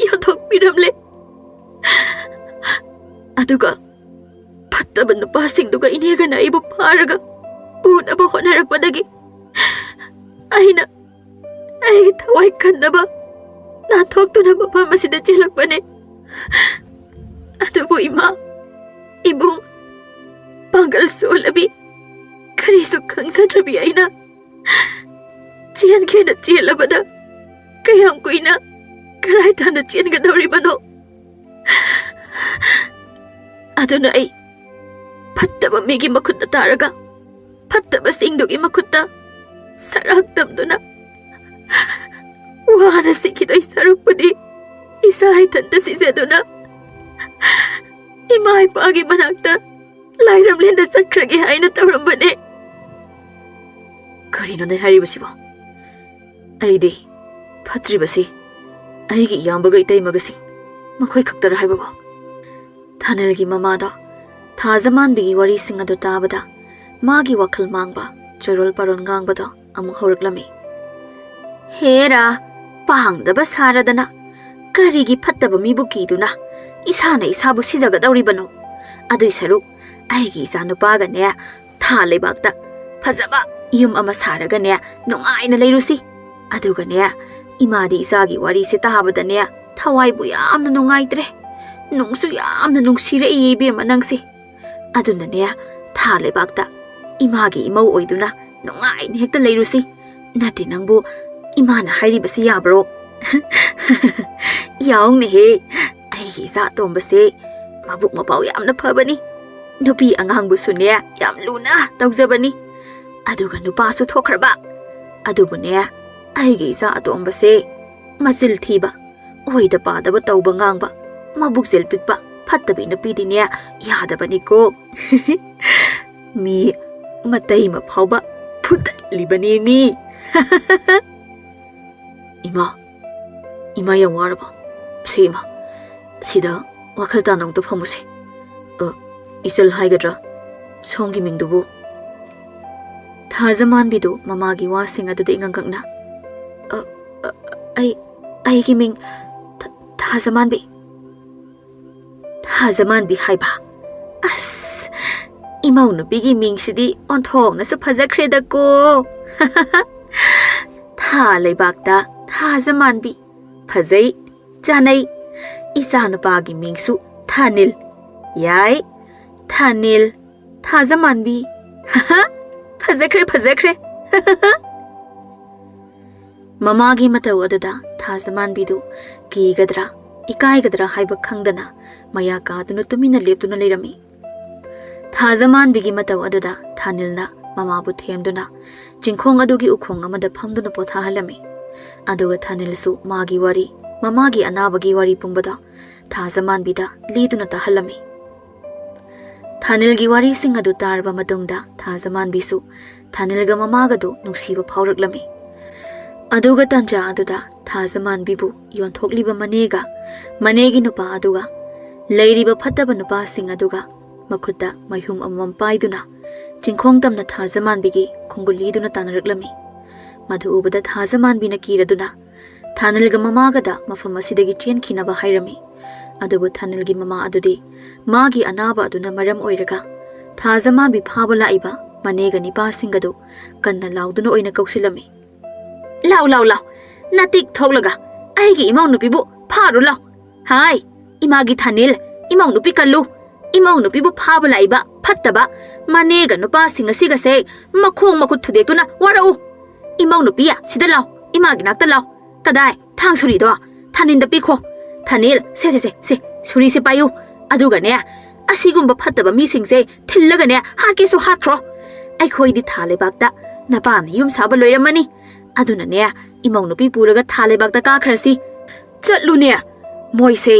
ꯌꯣꯟꯊꯣꯛꯄꯤꯔꯝꯂꯦ꯫ ꯑꯗꯨꯒ ꯐꯠꯇꯕ ꯅꯨꯄꯥꯁꯤꯡꯗꯨꯒ ꯏꯅꯦꯒꯅ ꯑꯩꯕꯨ ꯐꯥꯔꯒ ꯄꯨꯅꯕ ꯍꯣꯠꯅꯔꯛꯄꯗꯒꯤ ꯑꯩꯅ ꯑꯩꯒꯤ ꯊꯋꯥꯏ ꯀꯟꯅꯕ ꯅꯥꯟꯊꯣꯛꯇꯨꯅ ꯃꯐꯝ ꯑꯁꯤꯗ ꯆꯦꯜꯂꯛꯄꯅꯦ꯫ ꯑꯗꯨꯕꯨ ꯏꯃꯥ, ꯏꯕꯨꯡ, ꯄꯥꯡꯒꯜ ꯁꯣꯜꯂꯕꯤ, ꯀꯔꯤꯁꯨ ꯈꯪꯖꯗ꯭ꯔꯕꯤ ꯑꯩꯅ ꯆꯦꯟꯒꯦꯅ ꯆꯦꯜꯂꯕꯗ ꯀꯌꯥꯝ ꯀꯨꯏꯅ ꯀꯔꯥꯏ ꯇꯥꯟꯅ ꯆꯦꯟꯒꯗꯧꯔꯤꯕꯅꯣ? ꯑꯗꯨꯅ ꯑꯩ ꯐꯠꯇꯕ ꯃꯤꯒꯤ ꯃꯈꯨꯠꯇ ꯇꯥꯔꯒ ꯐꯠꯇꯕꯁꯤꯡꯗꯨꯒꯤ ꯃꯈꯨꯠꯇ ꯁꯔꯥꯛ ꯇꯝꯗꯨꯅ ꯋꯥꯅ ꯁꯤꯈꯤꯗꯣꯏ ꯁꯔꯨꯛꯄꯨꯗꯤ ꯏꯁꯥ ꯏꯊꯟꯇ ꯁꯤꯖꯗꯨꯅ ꯏꯃꯥ ꯏꯄꯥꯒꯤ ꯃꯅꯥꯛꯇ ꯂꯥꯏꯔꯝꯂꯦꯟꯗ ꯆꯠꯈ꯭ꯔꯒꯦ ꯍꯥꯏꯅ ꯇꯧꯔꯝꯕꯅꯦ꯫" "ꯀꯔꯤꯅꯣꯅꯦ ꯍꯥꯏꯔꯤꯕꯁꯤꯕꯣ? ꯑꯩꯗꯤ ꯐꯠꯇ꯭ꯔꯤꯕꯁꯤ ꯑꯩꯒꯤ ꯏꯌꯥꯝꯕꯒ ꯏꯇꯩꯃꯒꯁꯤꯡ ꯃꯈꯣꯏ ꯈꯛꯇꯔ ꯍꯥꯏꯕꯕꯨ?" ꯊꯥꯅꯤꯜꯒꯤ ꯃꯃꯥꯗꯣ ꯊꯥꯖꯃꯥꯟꯕꯤꯒꯤ ꯋꯥꯔꯤꯁꯤꯡ ꯑꯗꯨ ꯇꯥꯕꯗ ꯃꯥꯒꯤ ꯋꯥꯈꯜ ꯃꯥꯡꯕ, ꯆꯣꯏꯔꯣꯜ ꯄꯥꯔꯣꯜ ꯉꯥꯡꯕꯗꯣ ꯑꯃꯨꯛ ꯍꯧꯔꯛꯂꯝꯃꯤ꯫ "ꯍꯦꯔꯥ, ꯄꯥꯡꯗꯕ ꯁꯥꯔꯗꯅ ꯀꯔꯤꯒꯤ ꯐꯠꯇꯕ ꯃꯤꯕꯨ ꯀꯤꯗꯨꯅ ꯏꯁꯥꯅ ꯏꯁꯥꯕꯨ ꯁꯤꯖꯒꯗꯧꯔꯤꯕꯅꯣ? ꯑꯗꯨꯏ ꯁꯔꯨꯛ ꯑꯩꯒꯤ ꯏꯆꯥꯅꯨꯄꯥꯒꯅꯦ ꯊꯥ ꯂꯩꯕꯥꯛꯇ ꯐꯖꯕ ꯌꯨꯝ ꯑꯃ ꯁꯥꯔꯒꯅꯦ ꯅꯨꯡꯉꯥꯏꯅ ꯂꯩꯔꯨꯁꯤ꯫ ꯑꯗꯨꯒꯅꯦ ꯏꯃꯥꯗꯤ ꯏꯆꯥꯒꯤ ꯋꯥꯔꯤꯁꯦ ꯇꯥꯕꯗꯅꯦ ꯊꯋꯥꯏꯕꯨ ꯌꯥꯝꯅ ꯅꯨꯡꯉꯥꯏꯇ꯭ꯔꯦ꯫ ꯅꯨꯡꯁꯨ ꯌꯥꯝꯅ ꯅꯨꯡꯁꯤꯔꯛꯏ ꯏꯕꯦꯝꯃ ꯅꯪꯁꯦ꯫ ꯑꯗꯨꯅꯅꯦ ꯊꯥ ꯂꯩꯕꯥꯛꯇ ꯏꯃꯥꯒꯤ ꯏꯃꯧ ꯑꯣꯏꯗꯨꯅ ꯅꯨꯡꯉꯥꯏꯅ ꯍꯦꯛꯇ ꯂꯩꯔꯨꯁꯤ꯫ ꯅꯠꯇꯦ ꯅꯪꯕꯨ ꯏꯃꯥꯅ ꯍꯥꯏꯔꯤꯕꯁꯤ ꯌꯥꯕ꯭ꯔꯣ? ꯌꯥꯎꯅꯦꯍꯦ, ꯑꯩꯒꯤ ꯏꯆꯥ ꯑꯇꯣꯝꯕꯁꯦ ꯃꯕꯨꯛ ꯃꯄꯥꯎ ꯌꯥꯝꯅ ꯐꯕꯅꯤ꯫ ꯅꯨꯄꯤ ꯑꯉꯥꯡꯕꯨꯁꯨꯅꯦ ꯌꯥꯝ ꯂꯨꯅ ꯇꯧꯖꯕꯅꯤ꯫ ꯑꯗꯨꯒ ꯅꯨꯄꯥꯁꯨ ꯊꯣꯛꯈ꯭ꯔꯕ꯫ ꯑꯗꯨꯕꯨꯅꯦ, ꯑꯩꯒꯤ ꯏꯆꯥ ꯑꯇꯣꯝꯕꯁꯦ ꯃꯆꯤꯜ ꯊꯤꯕ, ꯑꯣꯏꯗ ꯄꯥꯗꯕ ꯇꯧꯕ ꯉꯥꯡꯕ, ꯃꯕꯨꯛꯆꯦꯜ ꯄꯤꯛꯄ, ꯐꯠꯇꯕꯤ ꯅꯨꯄꯤꯗꯤꯅꯦ ꯌꯥꯗꯕꯅꯤꯀꯣ꯫ ꯃꯤ ꯃꯇꯩ ꯑꯃ ꯐꯥꯎꯕ ꯐꯨꯗꯠꯂꯤꯕꯅꯤ ꯃꯤ꯫ ꯏꯃꯥ, ꯏꯃꯥ ꯌꯥꯝ ꯋꯥꯔꯕꯣ? ꯁꯤ ꯏꯃꯥ, ꯁꯤꯗ ꯋꯥꯈꯜ ꯇꯥꯅ ꯑꯃꯨꯛꯇ ꯐꯝꯃꯨꯁꯦ꯫ ꯑ, ꯏꯆꯜ ꯍꯥꯏꯒꯗ꯭ꯔꯥ? ꯁꯣꯝꯒꯤ ꯃꯤꯡꯗꯨꯕꯨ? ꯊꯥꯖꯃꯥꯟꯕꯤꯗꯨ ꯃꯃꯥꯒꯤ ꯋꯥꯁꯤꯡ ꯑꯗꯨꯗ ꯏꯉꯛꯉꯛꯅ, "ꯑ, ꯑ, ꯑꯩ, ꯑꯩꯒꯤ ꯃꯤꯡ ꯊ-, ꯊꯥꯖꯃꯥꯟꯕꯤ꯫" ꯊꯥꯖꯃꯥꯟꯕꯤ ꯍꯥꯏꯕ? ꯑꯁ, ꯏꯃꯧ ꯅꯨꯄꯤꯒꯤ ꯃꯤꯡꯁꯤꯗꯤ ꯑꯣꯟꯊꯣꯛꯅꯁꯨ ꯐꯖꯈ꯭ꯔꯦꯗꯀꯣ꯫ ꯊꯥ ꯂꯩꯕꯥꯛꯇ ꯊꯥꯖꯃꯥꯟꯕꯤ꯫ ꯐꯖꯩ, ꯆꯥꯅꯩ꯫ ꯏꯆꯥꯅꯨꯄꯥꯒꯤ ꯃꯤꯡꯁꯨ ꯊꯥꯅꯤꯜ꯫ ꯌꯥꯏ, ꯊꯥꯅꯤꯜ, ꯊꯥꯖꯃꯥꯟꯕꯤ꯫ ꯐꯖꯈ꯭ꯔꯦ, ꯐꯖꯈ꯭ꯔꯦ꯫ ꯃꯃꯥꯒꯤ ꯃꯇꯧ ꯑꯗꯨꯗ ꯊꯥꯖꯃꯥꯟꯕꯤꯗꯨ ꯀꯤꯒꯗ꯭ꯔꯥ, ꯏꯀꯥꯏꯒꯗ꯭ꯔꯥ ꯍꯥꯏꯕ ꯈꯪꯗꯅ ꯃꯌꯥ ꯀꯥꯗꯨꯅ ꯇꯨꯃꯤꯟꯅ ꯂꯦꯞꯇꯨꯅ ꯂꯩꯔꯝꯃꯤ꯫ ꯊꯥꯖꯃꯥꯟꯕꯤꯒꯤ ꯃꯇꯧ ꯑꯗꯨꯗ ꯊꯥꯅꯤꯜꯅ ꯃꯃꯥꯕꯨ ꯊꯦꯝꯗꯨꯅ ꯆꯤꯡꯈꯣꯡ ꯑꯗꯨꯒꯤ ꯎꯈꯣꯡ ꯑꯃꯗ ꯐꯝꯗꯨꯅ ꯄꯣꯊꯥꯍꯜꯂꯝꯃꯤ꯫ ꯑꯗꯨꯒ ꯊꯥꯅꯤꯜꯁꯨ ꯃꯥꯒꯤ ꯋꯥꯔꯤ, ꯃꯃꯥꯒꯤ ꯑꯅꯥꯕꯒꯤ ꯋꯥꯔꯤ ꯄꯨꯝꯕꯗꯣ ꯊꯥꯖꯃꯥꯟꯕꯤꯗ ꯂꯤꯗꯨꯅ ꯇꯥꯍꯜꯂꯝꯃꯤ꯫ ꯊꯥꯅꯤꯜꯒꯤ ꯋꯥꯔꯤꯁꯤꯡ ꯑꯗꯨ ꯇꯥꯔꯕ ꯃꯇꯨꯡꯗ ꯊꯥꯖꯃꯥꯟꯕꯤꯁꯨ ꯊꯥꯅꯤꯜꯒ ꯃꯃꯥꯒꯗꯨ ꯅꯨꯡꯁꯤꯕ ꯐꯥꯎꯔꯛꯂꯝꯃꯤ꯫ ꯑꯗꯨꯒ ꯇꯟꯖꯥ ꯑꯗꯨꯗ ꯊꯥꯖꯃꯥꯟꯕꯤꯕꯨ ꯌꯣꯟꯊꯣꯛꯂꯤꯕ ꯃꯅꯦꯒ ꯃꯅꯦꯒꯤ ꯅꯨꯄꯥ ꯑꯗꯨꯒ ꯂꯩꯔꯤꯕ ꯐꯠꯇꯕ ꯅꯨꯄꯥꯁꯤꯡ ꯑꯗꯨꯒ ꯃꯈꯨꯠꯇ ꯃꯩꯍꯨꯝ ꯑꯃꯃꯝ ꯄꯥꯏꯗꯨꯅ ꯆꯤꯡꯈꯣꯡ ꯇꯝꯅ ꯊꯥꯖꯃꯥꯟꯕꯤꯒꯤ ꯈꯣꯡꯒꯨꯜ ꯂꯤꯗꯨꯅ ꯇꯥꯟꯅꯔꯛꯂꯝꯃꯤ꯫ ꯃꯗꯨ ꯎꯕꯗ ꯊꯥꯖꯃꯥꯟꯕꯤꯅ ꯀꯤꯔꯗꯨꯅ ꯊꯥꯅꯤꯜꯒ ꯃꯃꯥꯒꯗ ꯃꯐꯝ ꯑꯁꯤꯗꯒꯤ ꯆꯦꯟꯈꯤꯅꯕ ꯍꯥꯏꯔꯝꯃꯤ꯫ ꯑꯗꯨꯕꯨ ꯊꯥꯅꯤꯜꯒꯤ ꯃꯃꯥ ꯑꯗꯨꯗꯤ ꯃꯥꯒꯤ ꯑꯅꯥꯕ ꯑꯗꯨꯅ ꯃꯔꯝ ꯑꯣꯏꯔꯒ ꯊꯥꯖꯃꯥꯟꯕꯤ ꯐꯥꯕ ꯂꯥꯛꯏꯕ ꯃꯅꯦꯒ ꯅꯤꯄꯥꯁꯤꯡꯒꯗꯨ ꯀꯟꯅ ꯂꯥꯎꯗꯨꯅ ꯑꯣꯏꯅ ꯀꯧꯁꯤꯜꯂꯝꯃꯤ꯫ "ꯂꯥꯎ, ꯂꯥꯎ, ꯂꯥꯎ! ꯅꯇꯤꯛ ꯊꯣꯛꯂꯒ ꯑꯩꯒꯤ ꯏꯃꯧ ꯅꯨꯄꯤꯕꯨ ꯐꯥꯔꯨ ꯂꯥꯎ! ꯍꯥꯏ, ꯏꯃꯥꯒꯤ ꯊꯥꯅꯤꯜ, ꯏꯃꯧ ꯅꯨꯄꯤ ꯀꯜꯂꯨ! ꯏꯃꯧ ꯅꯨꯄꯤꯕꯨ ꯐꯥꯕ ꯂꯥꯛꯏꯕ ꯐꯠꯇꯕ ꯃꯅꯦꯒ ꯅꯨꯄꯥꯁꯤꯡ ꯑꯁꯤꯒꯁꯦ ꯃꯈꯣꯡ ꯃꯈꯨꯠ ꯊꯨꯗꯦꯛꯇꯨꯅ ꯋꯥꯔꯛꯎ! ꯏꯃꯧ ꯅꯨꯄꯤ, ꯁꯤꯗ ꯂꯥꯎ! ꯏꯃꯥꯒꯤ ꯅꯥꯛꯇ ꯂꯥꯎ꯫ ꯀꯗꯥꯏ? ꯊꯥꯡ ꯁꯨꯔꯤꯗꯣ ꯊꯥꯅꯤꯟꯗ ꯄꯤꯈꯣ꯫ ꯊꯥꯅꯤꯜ, ꯁꯦ, ꯁꯦ, ꯁꯦ, ꯁꯦ, ꯁꯨꯔꯤꯁꯦ ꯄꯥꯏꯌꯨ꯫ ꯑꯗꯨꯒꯅꯦ, ꯑꯁꯤꯒꯨꯝꯕ ꯐꯠꯇꯕ ꯃꯤꯁꯤꯡꯁꯦ ꯊꯤꯜꯂꯒꯅꯦ, ꯍꯥꯠꯀꯦꯁꯨ ꯍꯥꯠꯈ꯭ꯔꯣ꯫ ꯑꯩꯈꯣꯏꯗꯤ ꯊꯥ ꯂꯩꯕꯥꯛꯇ ꯅꯄꯥꯅ ꯌꯨꯝ ꯁꯥꯕ ꯂꯣꯏꯔꯝꯃꯅꯤ꯫ ꯑꯗꯨꯅꯅꯦ, ꯏꯃꯧ ꯅꯨꯄꯤ ꯄꯨꯔꯒ ꯊꯥ ꯂꯩꯕꯥꯛꯇ ꯀꯥꯈ꯭ꯔꯁꯤ꯫ ꯆꯠꯂꯨꯅꯦ, ꯃꯣꯏꯁꯦ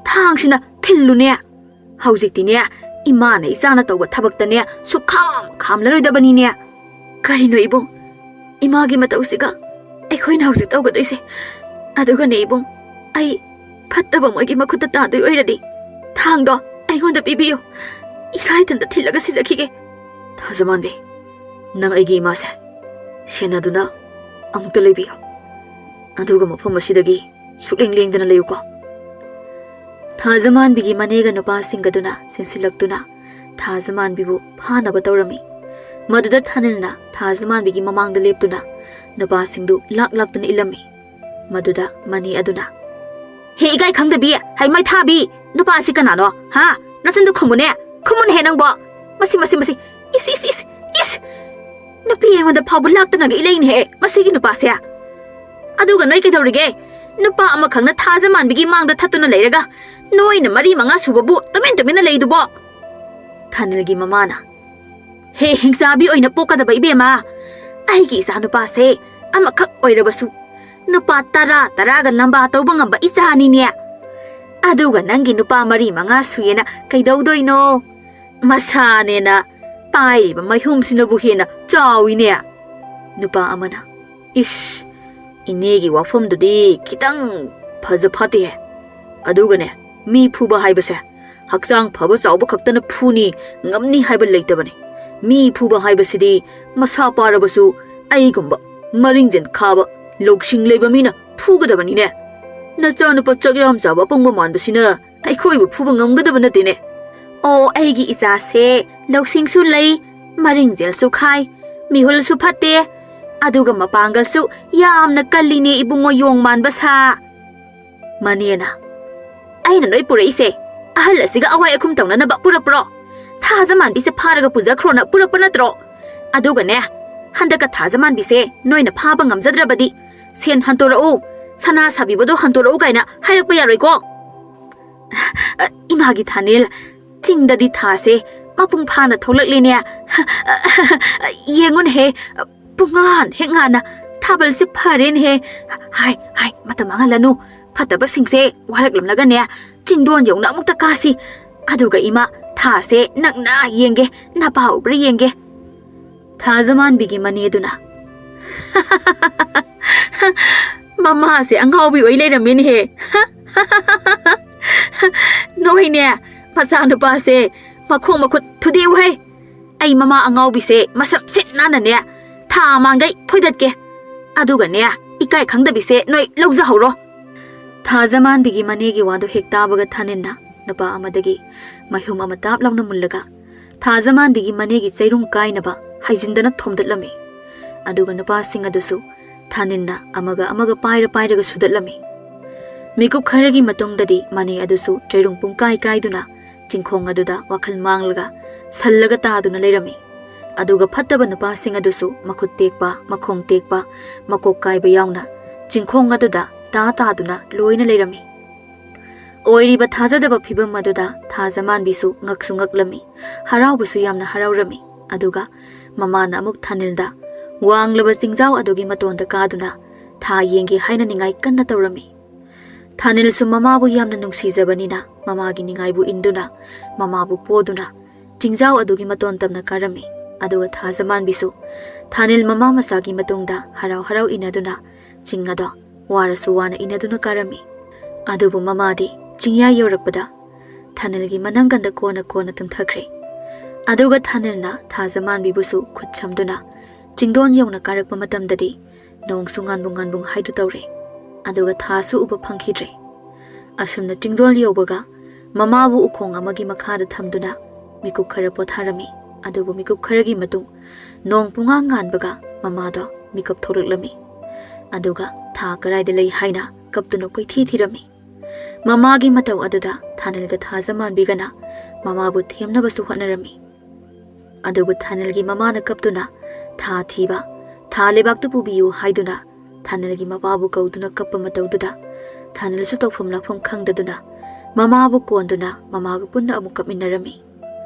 ꯊꯥꯡꯁꯤꯅ ꯊꯤꯜꯂꯨꯅꯦ꯫ ꯍꯧꯖꯤꯛꯇꯤꯅꯦ, ꯏꯃꯥꯅ ꯏꯆꯥꯅ ꯇꯧꯕ ꯊꯕꯛꯇꯅꯦ ꯁꯨꯛꯈꯥꯝ ꯈꯥꯝꯂꯔꯣꯏꯗꯕꯅꯤꯅꯦ꯫ ꯀꯔꯤꯅꯣ ꯏꯕꯨꯡ, ꯏꯃꯥꯒꯤ ꯃꯇꯧꯁꯤꯒ ꯑꯩꯈꯣꯏꯅ ꯍꯧꯖꯤꯛ ꯇꯧꯒꯗꯣꯏꯁꯦ? ꯑꯗꯨꯒꯅꯦ ꯏꯕꯨꯡ, ꯑꯩ ꯐꯠꯇꯕ ꯃꯣꯏꯒꯤ ꯃꯈꯨꯠꯇ ꯇꯥꯗꯣꯏ ꯑꯣꯏꯔꯗꯤ ꯊꯥꯡꯗꯣ ꯑꯩꯉꯣꯟꯗ ꯄꯤꯕꯤꯌꯨ꯫ ꯏꯁꯥ ꯏꯊꯟꯇ ꯊꯤꯜꯂꯒ ꯁꯤꯖꯈꯤꯒꯦ꯫ ꯊꯥꯖꯃꯥꯟꯕꯤ, ꯅꯪ ꯑꯩꯒꯤ ꯏꯃꯥꯁꯦ ꯁꯦꯟꯅꯗꯨꯅ ꯑꯃꯨꯛꯇ ꯂꯩꯕꯤꯌꯨ꯫ ꯑꯗꯨꯒ ꯃꯐꯝ ꯑꯁꯤꯗꯒꯤ ꯁꯨꯛꯂꯦꯡ ꯂꯦꯡꯗꯅ ꯂꯩꯌꯨꯀꯣ꯫ ꯊꯥꯖꯃꯥꯟꯕꯤꯒꯤ ꯃꯅꯦꯒ ꯅꯨꯄꯥꯁꯤꯡꯒꯗꯨꯅ ꯆꯦꯟꯁꯤꯜꯂꯛꯇꯨꯅ ꯊꯥꯖꯃꯥꯟꯕꯤꯕꯨ ꯐꯥꯅꯕ ꯇꯧꯔꯝꯃꯤ꯫ ꯃꯗꯨꯗ ꯊꯥꯅꯤꯜꯅ ꯊꯥꯖꯃꯥꯟꯕꯤꯒꯤ ꯃꯃꯥꯡꯗ ꯂꯦꯞꯇꯨꯅ ꯅꯨꯄꯥꯁꯤꯡꯗꯨ ꯂꯥꯛ ꯂꯥꯛꯇꯨꯅ ꯏꯜꯂꯝꯃꯤ꯫ ꯃꯗꯨꯗ ꯃꯅꯦ ꯑꯗꯨꯅ, "ꯍꯦ ꯏꯀꯥꯏ ꯈꯪꯗꯕꯤ, ꯍꯩ ꯃꯩꯊꯥꯕꯤ, ꯅꯨꯄꯥꯁꯤ ꯀꯅꯥꯅꯣ? ꯍꯥ? ꯅꯆꯤꯟꯗꯨ ꯈꯨꯝꯃꯨꯅꯦ, ꯈꯨꯝꯃꯨꯅꯦꯍꯦ ꯅꯪꯕꯣ꯫ ꯃꯁꯤ, ꯃꯁꯤ, ꯃꯁꯤ, ꯏꯁ, ꯏꯁ, ꯏꯁ, ꯏꯁ! ꯅꯨꯄꯤ ꯑꯩꯉꯣꯟꯗ ꯐꯥꯎꯕ ꯂꯥꯛꯇꯅꯒ ꯏꯂꯩꯅꯦꯍꯦ ꯃꯁꯤꯒꯤ ꯅꯨꯄꯥꯁꯦ꯫ ꯑꯗꯨꯒ ꯅꯣꯏ ꯀꯩꯗꯧꯔꯤꯒꯦ? ꯅꯨꯄꯥ ꯑꯃꯈꯛꯅ ꯊꯥꯖꯃꯥꯟꯕꯤꯒꯤ ꯃꯥꯡꯗ ꯊꯠꯇꯨꯅ ꯂꯩꯔꯒ ꯅꯣꯏꯅ ꯃꯔꯤ ꯃꯉꯥ ꯁꯨꯕꯕꯨ ꯇꯨꯃꯤꯟ ꯇꯨꯃꯤꯟꯅ ꯂꯩꯗꯨꯕꯣ?" ꯊꯥꯅꯤꯜꯒꯤ ꯃꯃꯥꯅ, "ꯍꯦ ꯍꯤꯡꯆꯥꯕꯤ ꯑꯣꯏꯅ ꯄꯣꯛꯀꯗꯕ ꯏꯕꯦꯝꯃ, ꯑꯩꯒꯤ ꯏꯆꯥ ꯅꯨꯄꯥꯁꯦ ꯑꯃꯈꯛ ꯑꯣꯏꯔꯕꯁꯨ ꯅꯨꯄꯥ ꯇꯔꯥ ꯇꯔꯥꯒ ꯂꯝꯕꯥ ꯇꯧꯕ ꯉꯝꯕ ꯏꯆꯥꯅꯤꯅꯦ꯫ ꯑꯗꯨꯒ ꯅꯪꯒꯤ ꯅꯨꯄꯥ ꯃꯔꯤ ꯃꯉꯥ ꯁꯨꯏꯌꯦꯅ ꯀꯩꯗꯧꯗꯣꯏꯅꯣ? ꯃꯁꯥꯅꯦꯅ ꯄꯥꯏꯔꯤꯕ ꯃꯩꯍꯨꯝꯁꯤꯅꯕꯨ ꯍꯦꯟꯅ ꯆꯥꯎꯏꯅꯦ꯫" ꯅꯨꯄꯥ ꯑꯃꯅ, "ꯏꯁ, ꯏꯅꯦꯒꯤ ꯋꯥꯐꯝꯗꯨꯗꯤ ꯈꯤꯇꯪ ꯐꯖ ꯐꯠꯇꯦꯍꯦ꯫ ꯑꯗꯨꯒꯅꯦ, ꯃꯤ ꯐꯨꯕ ꯍꯥꯏꯕꯁꯦ ꯍꯛꯆꯥꯡ ꯐꯕ ꯆꯥꯎꯕ ꯈꯛꯇꯅ ꯐꯨꯅꯤ, ꯉꯝꯅꯤ ꯍꯥꯏꯕ ꯂꯩꯇꯕꯅꯤ꯫ ꯃꯤ ꯐꯨꯕ ꯍꯥꯏꯕꯁꯤꯗꯤ ꯃꯁꯥ ꯄꯥꯔꯕꯁꯨ ꯑꯩꯒꯨꯝꯕ ꯃꯔꯤꯡꯖꯦꯜ ꯈꯥꯕ, ꯂꯧꯁꯤꯡ ꯂꯩꯕ ꯃꯤꯅ ꯐꯨꯒꯗꯕꯅꯤꯅꯦ꯫ ꯅꯆꯥꯅꯨꯄꯥ ꯆꯥꯛꯌꯥꯝ ꯆꯥꯕ ꯑꯄꯪꯕ ꯃꯥꯟꯕꯁꯤꯅ ꯑꯩꯈꯣꯏꯕꯨ ꯐꯨꯕ ꯉꯝꯒꯗꯕ ꯅꯠꯇꯦꯅꯦ꯫" "ꯑꯣ, ꯑꯩꯒꯤ ꯏꯆꯥꯁꯦ ꯂꯧꯁꯤꯡꯁꯨ ꯂꯩ, ꯃꯔꯤꯡꯖꯦꯜꯁꯨ ꯈꯥꯏ, ꯃꯤꯍꯨꯜꯁꯨ ꯐꯠꯇꯦ, ꯑꯗꯨꯒ ꯃꯄꯥꯡꯒꯜꯁꯨ ꯌꯥꯝꯅ ꯀꯜꯂꯤꯅꯦ ꯏꯕꯨꯡꯉꯣ ꯌꯣꯡ ꯃꯥꯟꯕ ꯁꯥ꯫" ꯃꯅꯦꯅ, "ꯑꯩꯅ ꯅꯣꯏ ꯄꯨꯔꯛꯏꯁꯦ ꯑꯍꯜ ꯑꯁꯤꯒ ꯑꯋꯥꯏ ꯑꯈꯨꯝ ꯇꯧꯅꯅꯕ ꯄꯨꯔꯛꯄ꯭ꯔꯣ? ꯊꯥꯖꯃꯥꯟꯕꯤꯁꯦ ꯐꯥꯔꯒ ꯄꯨꯖꯈ꯭ꯔꯣꯅ ꯄꯨꯔꯛꯄ ꯅꯠꯇ꯭ꯔꯣ? ꯑꯗꯨꯒꯅꯦ, ꯍꯟꯗꯛꯀ ꯊꯥꯖꯃꯥꯟꯕꯤꯁꯦ ꯅꯣꯏꯅ ꯐꯥꯕ ꯉꯝꯖꯗ꯭ꯔꯕꯗꯤ "ꯁꯦꯟ ꯍꯟꯇꯣꯔꯛꯎ, ꯁꯅꯥ ꯁꯥꯕꯤꯕꯗꯣ ꯍꯟꯇꯣꯔꯛꯎ" ꯀꯥꯏꯅ ꯍꯥꯏꯔꯛꯄ ꯌꯥꯔꯣꯏꯀꯣ꯫ "ꯑ, ꯏꯃꯥꯒꯤ ꯊꯥꯅꯤꯜ, ꯆꯤꯡꯗꯗꯤ ꯊꯥꯁꯦ ꯃꯄꯨꯡ ꯐꯥꯅ ꯊꯣꯛꯂꯛꯂꯦꯅꯦ꯫ ꯌꯦꯡꯉꯨꯅꯦꯍꯦ, ꯄꯨꯡꯉꯥꯟ ꯍꯦꯛ ꯉꯥꯟꯅ ꯊꯥꯕꯜꯁꯦ ꯐꯔꯦꯅꯦꯍꯦ꯫ ꯍꯥꯏ, ꯍꯥꯏ, ꯃꯇꯝ ꯃꯥꯡꯍꯜꯂꯅꯨ꯫ ꯐꯠꯇꯕꯁꯤꯡꯁꯦ ꯋꯥꯔꯛꯂꯝꯂꯒꯅꯦ, ꯆꯤꯡꯗꯣꯟ ꯌꯧꯅ ꯑꯃꯨꯛꯇ ꯀꯥꯁꯤ꯫ ꯑꯗꯨꯒ ꯏꯃꯥ, ꯊꯥꯁꯦ ꯅꯛꯅ ꯌꯦꯡꯒꯦ, ꯅꯄꯥ ꯎꯕ꯭ꯔꯥ ꯌꯦꯡꯒꯦ"꯫ ꯊꯥꯖꯃꯥꯟꯕꯤꯒꯤ ꯃꯅꯦꯗꯨꯅ, "ꯃꯃꯥꯁꯦ ꯑꯉꯥꯎꯕꯤ ꯑꯣꯏ ꯂꯩꯔꯝꯃꯦꯅꯦꯍꯦ꯫ ꯅꯣꯏꯅꯦ, ꯃꯆꯥꯅꯨꯄꯥꯁꯦ ꯃꯈꯣꯡ ꯃꯈꯨꯠ ꯊꯨꯗꯦꯛꯎꯍꯦ꯫ ꯑꯩ ꯃꯃꯥ ꯑꯉꯥꯎꯕꯤꯁꯦ ꯃꯁꯝ ꯁꯤꯠ ꯅꯥꯟꯅꯅꯦ ꯊꯥ ꯃꯥꯡꯒꯩ ꯐꯣꯏꯗꯠꯀꯦ꯫ ꯑꯗꯨꯒꯅꯦ, ꯏꯀꯥꯏ ꯈꯪꯗꯕꯤꯁꯦ ꯅꯣꯏ ꯂꯧꯖꯍꯧꯔꯣ"꯫ ꯊꯥꯖꯃꯥꯟꯕꯤꯒꯤ ꯃꯅꯦꯒꯤ ꯋꯥꯗꯨ ꯍꯦꯛ ꯇꯥꯕꯒ ꯊꯥꯅꯤꯟꯅ ꯅꯨꯄꯥ ꯑꯃꯗꯒꯤ ꯃꯩꯍꯨꯝ ꯑꯃ ꯇꯥꯞ ꯂꯥꯎꯅ ꯃꯨꯜꯂꯒ ꯊꯥꯖꯃꯥꯟꯕꯤꯒꯤ ꯃꯅꯦꯒꯤ ꯆꯩꯔꯨꯡ ꯀꯥꯏꯅꯕ ꯍꯥꯏꯖꯤꯟꯗꯅ ꯊꯣꯝꯗꯠꯂꯝꯃꯤ꯫ ꯑꯗꯨꯒ ꯅꯨꯄꯥꯁꯤꯡ ꯑꯗꯨꯁꯨ ꯊꯥꯅꯤꯟꯅ ꯑꯃꯒ ꯑꯃꯒ ꯄꯥꯏꯔ ꯄꯥꯏꯔꯒ ꯁꯨꯗꯠꯂꯝꯃꯤ꯫ ꯃꯤꯀꯨꯞ ꯈꯔꯒꯤ ꯃꯇꯨꯡꯗꯗꯤ ꯃꯅꯦ ꯑꯗꯨꯁꯨ ꯆꯩꯔꯨꯡ ꯄꯨꯡꯀꯥꯏ ꯀꯥꯏꯗꯨꯅ ꯆꯤꯡꯈꯣꯡ ꯑꯗꯨꯗ ꯋꯥꯈꯜ ꯃꯥꯡꯂꯒ ꯁꯜꯂꯒ ꯇꯥꯗꯨꯅ ꯂꯩꯔꯝꯃꯤ꯫ ꯑꯗꯨꯒ ꯐꯠꯇꯕ ꯅꯨꯄꯥꯁꯤꯡ ꯑꯗꯨꯁꯨ ꯃꯈꯨꯠ ꯇꯦꯛꯄ, ꯃꯈꯣꯡ ꯇꯦꯛꯄ, ꯃꯀꯣꯛ ꯀꯥꯏꯕ ꯌꯥꯎꯅ ꯆꯤꯡꯈꯣꯡ ꯑꯗꯨꯗ ꯇꯥ ꯇꯥꯗꯨꯅ ꯂꯣꯏꯅ ꯂꯩꯔꯝꯃꯤ꯫ ꯑꯣꯏꯔꯤꯕ ꯊꯥꯖꯗꯕ ꯐꯤꯚꯝ ꯑꯗꯨꯗ ꯊꯥꯖꯃꯥꯟꯕꯤꯁꯨ ꯉꯛꯁꯨ ꯉꯛꯂꯝꯃꯤ, ꯍꯔꯥꯎꯕꯁꯨ ꯌꯥꯝꯅ ꯍꯔꯥꯎꯔꯝꯃꯤ꯫ ꯑꯗꯨꯒ ꯃꯃꯥꯅ ꯑꯃꯨꯛ ꯊꯥꯅꯤꯜꯗ ꯋꯥꯡꯂꯕ ꯆꯤꯡꯖꯥꯎ ꯑꯗꯨꯒꯤ ꯃꯇꯣꯟꯗ ꯀꯥꯗꯨꯅ ꯊꯥ ꯌꯦꯡꯒꯦ ꯍꯥꯏꯅ ꯅꯤꯡꯉꯥꯏ ꯀꯟꯅ ꯇꯧꯔꯝꯃꯤ꯫ ꯊꯥꯅꯤꯜꯁꯨ ꯃꯃꯥꯕꯨ ꯌꯥꯝꯅ ꯅꯨꯡꯁꯤꯖꯕꯅꯤꯅ ꯃꯃꯥꯒꯤ ꯅꯤꯡꯉꯥꯏꯕꯨ ꯏꯟꯗꯨꯅ, ꯃꯃꯥꯕꯨ ꯄꯣꯗꯨꯅ ꯆꯤꯡꯖꯥꯎ ꯑꯗꯨꯒꯤ ꯃꯇꯣꯟ ꯇꯝꯅ ꯀꯥꯔꯝꯃꯤ꯫ ꯑꯗꯨꯒ ꯊꯥꯖꯃꯥꯟꯕꯤꯁꯨ ꯊꯥꯅꯤꯜ ꯃꯃꯥ ꯃꯆꯥꯒꯤ ꯃꯇꯨꯡꯗ ꯍꯔꯥꯎ ꯍꯔꯥꯎ ꯏꯟꯅꯗꯨꯅ ꯆꯤꯡ ꯑꯗꯣ ꯋꯥꯔꯁꯨ ꯋꯥꯅ ꯏꯟꯅꯗꯨꯅ ꯀꯥꯔꯝꯃꯤ꯫ ꯑꯗꯨꯕꯨ ꯃꯃꯥꯗꯤ ꯆꯤꯡꯌꯥ ꯌꯧꯔꯛꯄꯗ ꯊꯥꯅꯤꯜꯒꯤ ꯃꯅꯪꯒꯟꯗ ꯀꯣꯟꯅ ꯀꯣꯟꯅ ꯇꯨꯝꯊꯈ꯭ꯔꯦ꯫ ꯑꯗꯨꯒ ꯊꯥꯅꯤꯜꯅ ꯊꯥꯖꯃꯥꯟꯕꯤꯕꯨꯁꯨ ꯈꯨꯠ ꯁꯝꯗꯨꯅ ꯆꯤꯡꯗꯣꯟ ꯌꯧꯅ ꯀꯥꯔꯛꯄ ꯃꯇꯝꯗꯗꯤ ꯅꯣꯡꯁꯨ ꯉꯥꯟꯕꯨꯡ ꯉꯥꯟꯕꯨꯡ ꯍꯥꯏꯗꯨ ꯇꯧꯔꯦ꯫ ꯑꯗꯨꯒ ꯊꯥꯁꯨ ꯎꯕ ꯐꯪꯈꯤꯗ꯭ꯔꯦ꯫ ꯑꯁꯨꯝꯅ ꯆꯤꯡꯗꯣꯜ ꯌꯧꯕꯒ ꯃꯃꯥꯕꯨ ꯎꯈꯣꯡ ꯑꯃꯒꯤ ꯃꯈꯥꯗ ꯊꯝꯗꯨꯅ ꯃꯤꯀꯨꯞ ꯈꯔ ꯄꯣꯊꯥꯔꯝꯃꯤ꯫ ꯑꯗꯨꯕꯨ ꯃꯤꯀꯨꯞ ꯈꯔꯒꯤ ꯃꯇꯨꯡ ꯅꯣꯡ ꯄꯨꯡꯉꯥꯟ ꯉꯥꯟꯕꯒ ꯃꯃꯥꯗꯣ ꯃꯤꯀꯞ ꯊꯣꯛꯂꯛꯂꯝꯃꯤ꯫ ꯑꯗꯨꯒ ꯊꯥ ꯀꯗꯥꯏꯗ ꯂꯩ ꯍꯥꯏꯅ ꯀꯞꯇꯨꯅ ꯀꯣꯏꯊꯤ ꯊꯤꯔꯝꯃꯤ꯫ ꯃꯃꯥꯒꯤ ꯃꯇꯧ ꯑꯗꯨꯗ ꯊꯥꯅꯤꯜꯒ ꯊꯥꯖꯃꯥꯟꯕꯤꯒꯅ ꯃꯃꯥꯕꯨ ꯊꯦꯝꯅꯕꯁꯨ ꯍꯣꯠꯅꯔꯝꯃꯤ꯫ ꯑꯗꯨꯕꯨ ꯊꯥꯅꯤꯜꯒꯤ ꯃꯃꯥꯅ ꯀꯞꯇꯨꯅ ꯊꯥ ꯊꯤꯕ, ꯊꯥ ꯂꯩꯕꯥꯛꯇ ꯄꯨꯕꯤꯌꯨ ꯍꯥꯏꯗꯨꯅ ꯊꯥꯅꯤꯜꯒꯤ ꯃꯄꯥꯕꯨ ꯀꯧꯗꯨꯅ ꯀꯞꯄ ꯃꯇꯧꯗꯨꯗ ꯊꯥꯅꯤꯜꯁꯨ ꯇꯧꯐꯝ ꯂꯥꯛꯐꯝ ꯈꯪꯗꯗꯨꯅ ꯃꯃꯥꯕꯨ ꯀꯣꯟꯗꯨꯅ ꯃꯃꯥꯒ ꯄꯨꯟꯅ ꯑꯃꯨꯛ ꯀꯞꯃꯤꯟꯅꯔꯝꯃꯤ꯫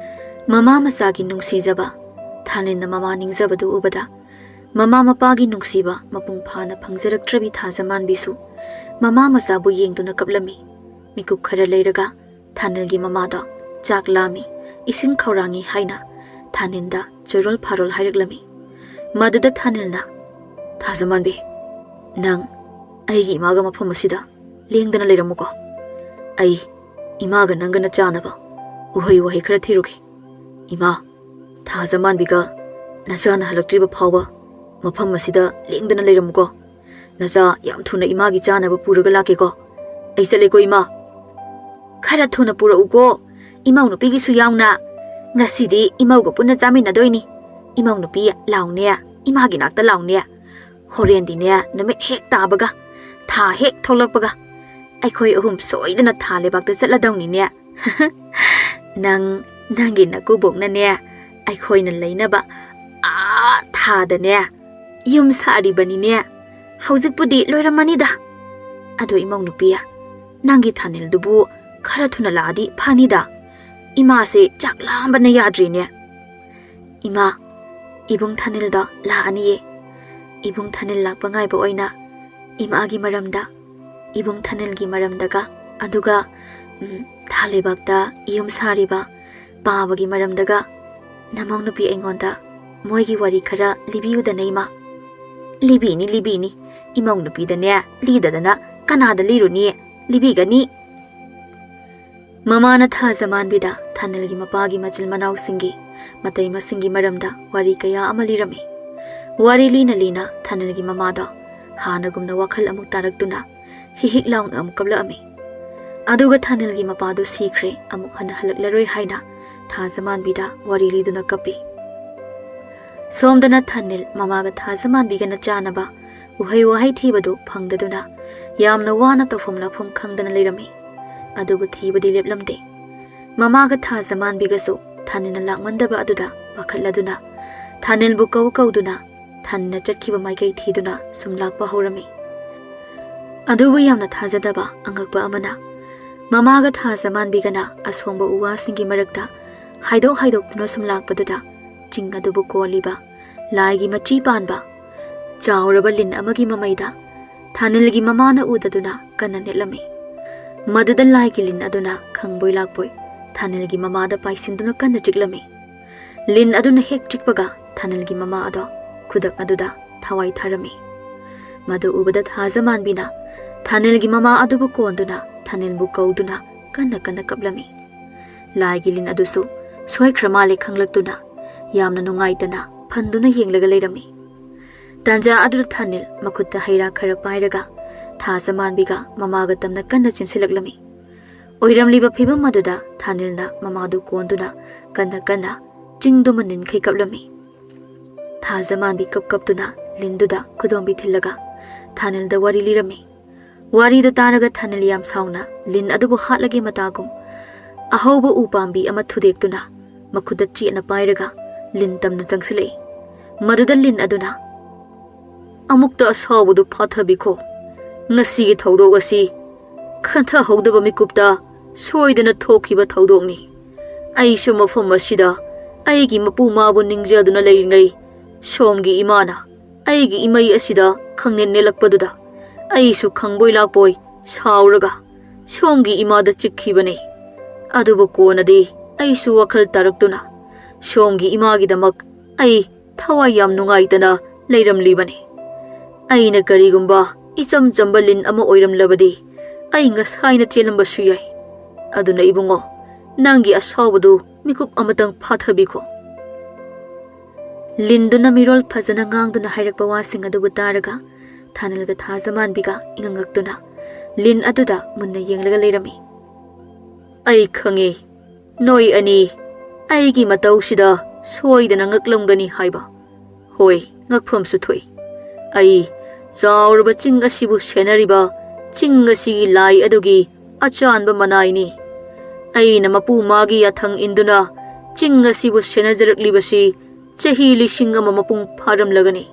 ꯃꯃꯥ ꯃꯆꯥꯒꯤ ꯅꯨꯡꯁꯤꯖꯕ꯫ ꯊꯥꯅꯤꯜꯅ ꯃꯃꯥ ꯅꯤꯡꯖꯕꯗꯨ ꯎꯕꯗ ꯃꯃꯥ ꯃꯄꯥꯒꯤ ꯅꯨꯡꯁꯤꯕ ꯃꯄꯨꯡ ꯐꯥꯅ ꯐꯪꯖꯔꯛꯇ꯭ꯔꯕꯤ ꯊꯥꯖꯃꯥꯟꯕꯤꯁꯨ ꯃꯃꯥ ꯃꯆꯥꯕꯨ ꯌꯦꯡꯗꯨꯅ ꯀꯞꯂꯝꯃꯤ꯫ ꯃꯤꯀꯨꯞ ꯈꯔ ꯂꯩꯔꯒ ꯊꯥꯅꯤꯜꯒꯤ ꯃꯃꯥꯗꯣ ꯆꯥꯛ ꯂꯥꯝꯃꯤ, ꯏꯁꯤꯡ ꯈꯧꯔꯥꯡꯉꯤ ꯍꯥꯏꯅ ꯊꯥꯅꯤꯜꯗ ꯆꯨꯔꯣꯜ ꯐꯥꯔꯣꯜ ꯍꯥꯏꯔꯛꯂꯝꯃꯤ꯫ ꯃꯗꯨꯗ ꯊꯥꯅꯤꯜꯅ, "ꯊꯥꯖꯃꯥꯟꯕꯤ, ꯅꯪ ꯑꯩꯒꯤ ꯏꯃꯥꯒ ꯃꯐꯝ ꯑꯁꯤꯗ ꯂꯦꯡꯗꯅ ꯂꯩꯔꯝꯃꯨꯀꯣ꯫ ꯑꯩ ꯏꯃꯥꯒ ꯅꯪꯒꯅ ꯆꯥꯅꯕ ꯎꯍꯩ ꯋꯥꯍꯩ ꯈꯔ ꯊꯤꯔꯨꯒꯦ꯫ ꯏꯃꯥ, ꯊꯥꯖꯃꯥꯟꯕꯤꯒ ꯅꯆꯥꯅ ꯍꯜꯂꯛꯇ꯭ꯔꯤꯕ ꯐꯥꯎꯕ ꯃꯐꯝ ꯑꯁꯤꯗ ꯂꯦꯡꯗꯅ ꯂꯩꯔꯝꯃꯨꯀꯣ꯫ ꯅꯆꯥ ꯌꯥꯝ ꯊꯨꯅ ꯏꯃꯥꯒꯤ ꯆꯥꯅꯕ ꯄꯨꯔꯒ ꯂꯥꯛꯀꯦꯀꯣ꯫ ꯑꯩ ꯆꯠꯂꯦꯀꯣ, ꯏꯃꯥ꯫" "ꯈꯔ ꯊꯨꯅ ꯄꯨꯔꯛꯎꯀꯣ, ꯏꯃꯧ ꯅꯨꯄꯤꯒꯤꯁꯨ ꯌꯥꯎꯅ꯫ ꯉꯁꯤꯗꯤ ꯏꯃꯧꯒ ꯄꯨꯟꯅ ꯆꯥꯃꯤꯟꯅꯗꯣꯏꯅꯤ꯫ ꯏꯃꯧ ꯅꯨꯄꯤ, ꯂꯥꯎꯅꯦ, ꯏꯃꯥꯒꯤ ꯅꯥꯛꯇ ꯂꯥꯎꯅꯦ꯫ ꯍꯣꯔꯦꯟꯗꯤꯅꯦ, ꯅꯨꯃꯤꯠ ꯍꯦꯛ ꯇꯥꯕꯒ, ꯊꯥ ꯍꯦꯛ ꯊꯣꯛꯂꯛꯄꯒ, ꯑꯩꯈꯣꯏ ꯑꯍꯨꯝ ꯁꯣꯏꯗꯅ ꯊꯥ ꯂꯩꯕꯥꯛꯇ ꯆꯠꯂꯗꯧꯅꯤꯅꯦ꯫ ꯅꯪ, ꯅꯪꯒꯤ ꯅꯀꯨꯕꯣꯛꯅꯅꯦ, ꯑꯩꯈꯣꯏꯅ ꯂꯩꯅꯕ ꯑꯥ ꯊꯥꯗꯅꯦ ꯌꯨꯝ ꯁꯥꯔꯤꯕꯅꯤꯅꯦ꯫ ꯍꯧꯖꯤꯛꯄꯨꯗꯤ ꯂꯣꯏꯔꯝꯃꯅꯤꯗ꯫ ꯑꯗꯣ ꯏꯃꯧ ꯅꯨꯄꯤ, ꯅꯪꯒꯤ ꯊꯥꯅꯤꯜꯗꯨꯕꯨ ꯈꯔ ꯊꯨꯅ ꯂꯥꯛꯑꯗꯤ ꯐꯅꯤꯗ꯫ ꯏꯃꯥꯁꯦ ꯆꯥꯛ ꯂꯥꯝꯕꯅ ꯌꯥꯗ꯭ꯔꯤꯅꯦ꯫" "ꯏꯃꯥ, ꯏꯕꯨꯡ ꯊꯥꯅꯤꯜꯗꯣ ꯂꯥꯛꯑꯅꯤꯌꯦ꯫ ꯏꯕꯨꯡ ꯊꯥꯅꯤꯜ ꯂꯥꯛꯄ ꯉꯥꯏꯕ ꯑꯣꯏꯅ ꯏꯃꯥꯒꯤ ꯃꯔꯝꯗ, ꯏꯕꯨꯡ ꯊꯥꯅꯤꯜꯒꯤ ꯃꯔꯝꯗꯒ, ꯑꯗꯨꯒ, ꯎꯝ, ꯊꯥ ꯂꯩꯕꯥꯛꯇ ꯌꯨꯝ ꯁꯥꯔꯤꯕ ꯄꯥꯕꯒꯤ ꯃꯔꯝꯗꯒ ꯅꯃꯧ ꯅꯨꯄꯤ ꯑꯩꯉꯣꯟꯗ ꯃꯣꯏꯒꯤ ꯋꯥꯔꯤ ꯈꯔ ꯂꯤꯕꯤꯌꯨꯗꯅ, ꯏꯃꯥ꯫" "ꯂꯤꯕꯤꯅꯤ, ꯂꯤꯕꯤꯅꯤ꯫ ꯏꯃꯧ ꯅꯨꯄꯤꯗꯅꯦ ꯂꯤꯗꯗꯅ ꯀꯅꯥꯗ ꯂꯤꯔꯨꯅꯤ? ꯂꯤꯕꯤꯒꯅꯤ꯫" ꯃꯃꯥꯅ ꯊꯥꯖꯃꯥꯟꯕꯤꯗ ꯊꯥꯅꯤꯜꯒꯤ ꯃꯄꯥꯒꯤ ꯃꯆꯤꯟ ꯃꯅꯥꯎꯁꯤꯡꯒꯤ, ꯃꯇꯩ ꯃꯁꯤꯡꯒꯤ ꯃꯔꯝꯗ ꯋꯥꯔꯤ ꯀꯌꯥ ꯑꯃ ꯂꯤꯔꯝꯃꯤ꯫ ꯋꯥꯔꯤ ꯂꯤꯅ ꯂꯤꯅ ꯊꯥꯅꯤꯜꯒꯤ ꯃꯃꯥꯗꯣ ꯍꯥꯟꯅꯒꯨꯝꯅ ꯋꯥꯈꯜ ꯑꯃꯨꯛ ꯇꯥꯔꯛꯇꯨꯅ ꯍꯤꯍꯤꯛ ꯂꯥꯎꯅ ꯑꯃꯨꯛ ꯀꯞꯂꯛꯑꯝꯃꯤ꯫ ꯑꯗꯨꯒ ꯊꯥꯅꯤꯜꯒꯤ ꯃꯄꯥꯗꯣ ꯁꯤꯈ꯭ꯔꯦ, ꯑꯃꯨꯛ ꯍꯟꯅ ꯍꯜꯂꯛꯂꯔꯣꯏ ꯍꯥꯏꯅ ꯊꯥꯖꯃꯥꯟꯕꯤꯗ ꯋꯥꯔꯤ ꯂꯤꯗꯨꯅ ꯀꯞꯄꯤ꯫ ꯁꯣꯝꯗꯅ ꯊꯥꯅꯤꯜ ꯃꯃꯥꯒ ꯊꯥꯖꯃꯥꯟꯕꯤꯒꯅ ꯆꯥꯅꯕ ꯎꯍꯩ ꯋꯥꯍꯩ ꯊꯤꯕꯗꯨ ꯐꯪꯗꯗꯨꯅ ꯌꯥꯝꯅ ꯋꯥꯅ ꯇꯧꯐꯝ ꯂꯥꯛꯐꯝ ꯈꯪꯗꯅ ꯂꯩꯔꯝꯃꯤ꯫ ꯑꯗꯨꯕꯨ ꯊꯤꯕꯗꯤ ꯂꯦꯞꯂꯝꯗꯦ꯫ ꯃꯃꯥꯒ ꯊꯥꯖꯃꯥꯟꯕꯤꯒꯁꯨ ꯊꯥꯅꯤꯜꯅ ꯂꯥꯛꯃꯟꯗꯕ ꯑꯗꯨꯗ ꯄꯥꯈꯠꯂꯗꯨꯅ ꯊꯥꯅꯤꯜꯕꯨ ꯀꯧ ꯀꯧꯗꯨꯅ ꯊꯥꯅꯤꯜꯅ ꯆꯠꯈꯤꯕ ꯃꯥꯏꯀꯩ ꯊꯤꯗꯨꯅ ꯁꯨꯝ ꯂꯥꯛꯄ ꯍꯧꯔꯝꯃꯤ꯫ ꯑꯗꯨꯕꯨ ꯌꯥꯝꯅ ꯊꯥꯖꯗꯕ ꯑꯉꯛꯄ ꯑꯃꯅ, ꯃꯃꯥꯒ ꯊꯥꯖꯃꯥꯟꯕꯤꯒꯅ ꯑꯁꯣꯡꯕ ꯎ ꯋꯥꯁꯤꯡꯒꯤ ꯃꯔꯛꯇ ꯍꯥꯏꯗꯣꯛ ꯍꯥꯏꯗꯣꯛꯇꯨꯅ ꯁꯨꯝ ꯂꯥꯛꯄꯗꯨꯗ, ꯆꯤꯡ ꯑꯗꯨꯕꯨ ꯀꯣꯜꯂꯤꯕ ꯂꯥꯏꯒꯤ ꯃꯆꯤ ꯄꯥꯟꯕ ꯆꯥꯎꯔꯕ ꯂꯤꯟ ꯑꯃꯒꯤ ꯃꯃꯩꯗ ꯊꯥꯅꯤꯜꯒꯤ ꯃꯃꯥꯅ ꯎꯗꯗꯨꯅ ꯀꯟꯅ ꯅꯦꯠꯂꯝꯃꯤ꯫ ꯃꯗꯨꯗ ꯂꯥꯏꯒꯤ ꯂꯤꯟ ꯑꯗꯨꯅ ꯈꯪꯕꯣꯏ ꯂꯥꯛꯄꯣꯏ ꯊꯥꯅꯤꯜꯒꯤ ꯃꯃꯥꯗ ꯄꯥꯏꯁꯤꯟꯗꯨꯅ ꯀꯟꯅ ꯆꯤꯛꯂꯝꯃꯤ꯫ ꯂꯤꯟ ꯑꯗꯨꯅ ꯍꯦꯛ ꯆꯤꯛꯄꯒ ꯊꯥꯅꯤꯜꯒꯤ ꯃꯃꯥ ꯑꯗꯣ ꯈꯨꯗꯛ ꯑꯗꯨꯗ ꯊꯋꯥꯏ ꯊꯥꯔꯝꯃꯤ꯫ ꯃꯗꯨ ꯎꯕꯗ ꯊꯥꯖꯃꯥꯟꯕꯤꯅ ꯊꯥꯅꯤꯜꯒꯤ ꯃꯃꯥ ꯑꯗꯨꯕꯨ ꯀꯣꯟꯗꯨꯅ ꯊꯥꯅꯤꯜꯕꯨ ꯀꯧꯗꯨꯅ ꯀꯟꯅ ꯀꯟꯅ ꯀꯞꯂꯝꯃꯤ꯫ ꯂꯥꯏꯒꯤ ꯂꯤꯟ ꯑꯗꯨꯁꯨ ꯁꯣꯏꯈ꯭ꯔ ꯃꯥꯜꯂꯦ ꯈꯪꯂꯛꯇꯨꯅ ꯌꯥꯝꯅ ꯅꯨꯡꯉꯥꯏꯇꯅ ꯐꯟꯗꯨꯅ ꯌꯦꯡꯂꯒ ꯂꯩꯔꯝꯃꯤ꯫ ꯇꯥꯟꯖꯥ ꯑꯗꯨꯗ ꯊꯥꯅꯤꯜ ꯃꯈꯨꯠꯇ ꯍꯩꯔꯥ ꯈꯔ ꯄꯥꯏꯔꯒ ꯊꯥꯖꯃꯥꯟꯕꯤꯒ ꯃꯃꯥꯒ ꯇꯝꯅ ꯀꯟꯅ ꯆꯦꯟꯁꯤꯜꯂꯛꯂꯝꯃꯤ꯫ ꯑꯣꯏꯔꯝꯂꯤꯕ ꯐꯤꯕꯝ ꯑꯗꯨꯗ ꯊꯥꯅꯤꯜꯅ ꯃꯃꯥꯗꯨ ꯀꯣꯟꯗꯨꯅ ꯀꯟꯅ ꯀꯟꯅ ꯆꯤꯡꯗꯨꯃ ꯅꯤꯟꯈꯩ ꯀꯞꯂꯝꯃꯤ꯫ ꯊꯥꯖꯃꯥꯟꯕꯤ ꯀꯞ ꯀꯞꯇꯨꯅ ꯂꯤꯟꯗꯨꯗ ꯈꯨꯗꯣꯝꯕꯤ ꯊꯤꯜꯂꯒ ꯊꯥꯅꯤꯜꯗ ꯋꯥꯔꯤ ꯂꯤꯔꯝꯃꯤ꯫ ꯋꯥꯔꯤꯗꯨ ꯇꯥꯔꯒ ꯊꯥꯅꯤꯜ ꯌꯥꯝ ꯁꯥꯎꯅ ꯂꯤꯟ ꯑꯗꯨꯕꯨ ꯍꯥꯠꯂꯒꯦ ꯃꯇꯥꯒꯨꯝ ꯑꯍꯧꯕ ꯎ ꯄꯥꯝꯕꯤ ꯑꯃ ꯊꯨꯗꯦꯛꯇꯨꯅ ꯃꯈꯨꯠꯇ ꯆꯦꯠꯅ ꯄꯥꯏꯔꯒ ꯂꯤꯟ ꯇꯝꯅ ꯆꯪꯁꯤꯜꯂꯛꯏ꯫ ꯃꯗꯨꯗ ꯂꯤꯟ ꯑꯗꯨꯅ, "ꯑꯃꯨꯛꯇ ꯑꯁꯥꯎꯕꯗꯨ ꯐꯥꯊꯕꯤꯈꯣ꯫ ꯉꯁꯤꯒꯤ ꯊꯧꯗꯣꯛ ꯑꯁꯤ ꯈꯟꯊꯍꯧꯗꯕ ꯃꯤꯀꯨꯞꯇ ꯁꯣꯏꯗꯅ ꯊꯣꯛꯈꯤꯕ ꯊꯧꯗꯣꯛꯅꯤ꯫ ꯑꯩꯁꯨ ꯃꯐꯝ ꯑꯁꯤꯗ ꯑꯩꯒꯤ ꯃꯄꯨ ꯃꯥꯕꯨ ꯅꯤꯡꯖꯗꯨꯅ ꯂꯩꯔꯤꯉꯩ ꯁꯣꯝꯒꯤ ꯏꯃꯥꯅ ꯑꯩꯒꯤ ꯏꯃꯩ ꯑꯁꯤꯗ ꯈꯪꯅꯦꯠ ꯅꯦꯠꯂꯛꯄꯗꯨꯗ ꯑꯩꯁꯨ ꯈꯪꯕꯣꯏ ꯂꯥꯛꯄꯣꯏ ꯁꯥꯎꯔꯒ ꯁꯣꯝꯒꯤ ꯏꯃꯥꯗ ꯆꯤꯛꯈꯤꯕꯅꯤ꯫ ꯑꯗꯨꯕꯨ ꯀꯣꯟꯅꯗꯤ ꯑꯩꯁꯨ ꯋꯥꯈꯜ ꯇꯥꯔꯛꯇꯨꯅ ꯁꯣꯝꯒꯤ ꯏꯃꯥꯒꯤꯗꯃꯛ ꯑꯩ ꯊꯋꯥꯏ ꯌꯥꯝ ꯅꯨꯡꯉꯥꯏꯇꯅ ꯂꯩꯔꯝꯂꯤꯕꯅꯤ꯫ ꯑꯩꯅ ꯀꯔꯤꯒꯨꯝꯕ ꯏꯆꯝ ꯆꯝꯕ ꯂꯤꯟ ꯑꯃ ꯑꯣꯏꯔꯝꯂꯕꯗꯤ ꯑꯩ ꯉꯁꯥꯏꯅ ꯆꯦꯜꯂꯝꯕꯁꯨ ꯌꯥꯏ꯫ ꯑꯗꯨꯅ ꯏꯕꯨꯡꯉꯣ, ꯅꯪꯒꯤ ꯑꯁꯥꯎꯕꯗꯨ ꯃꯤꯀꯨꯞ ꯑꯃꯇꯪ ꯐꯥꯊꯕꯤꯈꯣ꯫" ꯂꯤꯟꯗꯨꯅ ꯃꯤꯔꯣꯜ ꯐꯖꯅ ꯉꯥꯡꯗꯨꯅ ꯍꯥꯏꯔꯛꯄ ꯋꯥꯁꯤꯡ ꯑꯗꯨꯕꯨ ꯇꯥꯔꯒ ꯊꯥꯅꯤꯜꯒ ꯊꯥꯖꯃꯥꯟꯕꯤꯒ ꯏꯉꯛ ꯉꯛꯇꯨꯅ ꯂꯤꯟ ꯑꯗꯨꯗ ꯃꯨꯟꯅ ꯌꯦꯡꯂꯒ ꯂꯩꯔꯝꯃꯤ꯫ "ꯑꯩ ꯈꯪꯉꯤ, ꯅꯣꯏ ꯑꯅꯤ ꯑꯩꯒꯤ ꯃꯇꯧꯁꯤꯗ ꯁꯣꯏꯗꯅ ꯉꯛꯂꯝꯒꯅꯤ ꯍꯥꯏꯕ꯫ ꯍꯣꯏ, ꯉꯛꯐꯝꯁꯨ ꯊꯣꯛꯏ꯫ ꯑꯩ ꯆꯥꯎꯔꯕ ꯆꯤꯡ ꯑꯁꯤꯕꯨ ꯁꯦꯟꯅꯔꯤꯕ ꯆꯤꯡ ꯑꯁꯤꯒꯤ ꯂꯥꯏ ꯑꯗꯨꯒꯤ ꯑꯆꯥꯟꯕ ꯃꯅꯥꯏꯅꯤ꯫ ꯑꯩꯅ ꯃꯄꯨ ꯃꯥꯒꯤ ꯌꯥꯊꯪ ꯏꯟꯗꯨꯅ ꯆꯤꯡ ꯑꯁꯤꯕꯨ ꯁꯦꯟꯅꯖꯔꯛꯂꯤꯕꯁꯤ ꯆꯍꯤ ꯂꯤꯁꯤꯡ ꯑꯃ ꯃꯄꯨꯡ ꯐꯥꯔꯝꯂꯒꯅꯤ꯫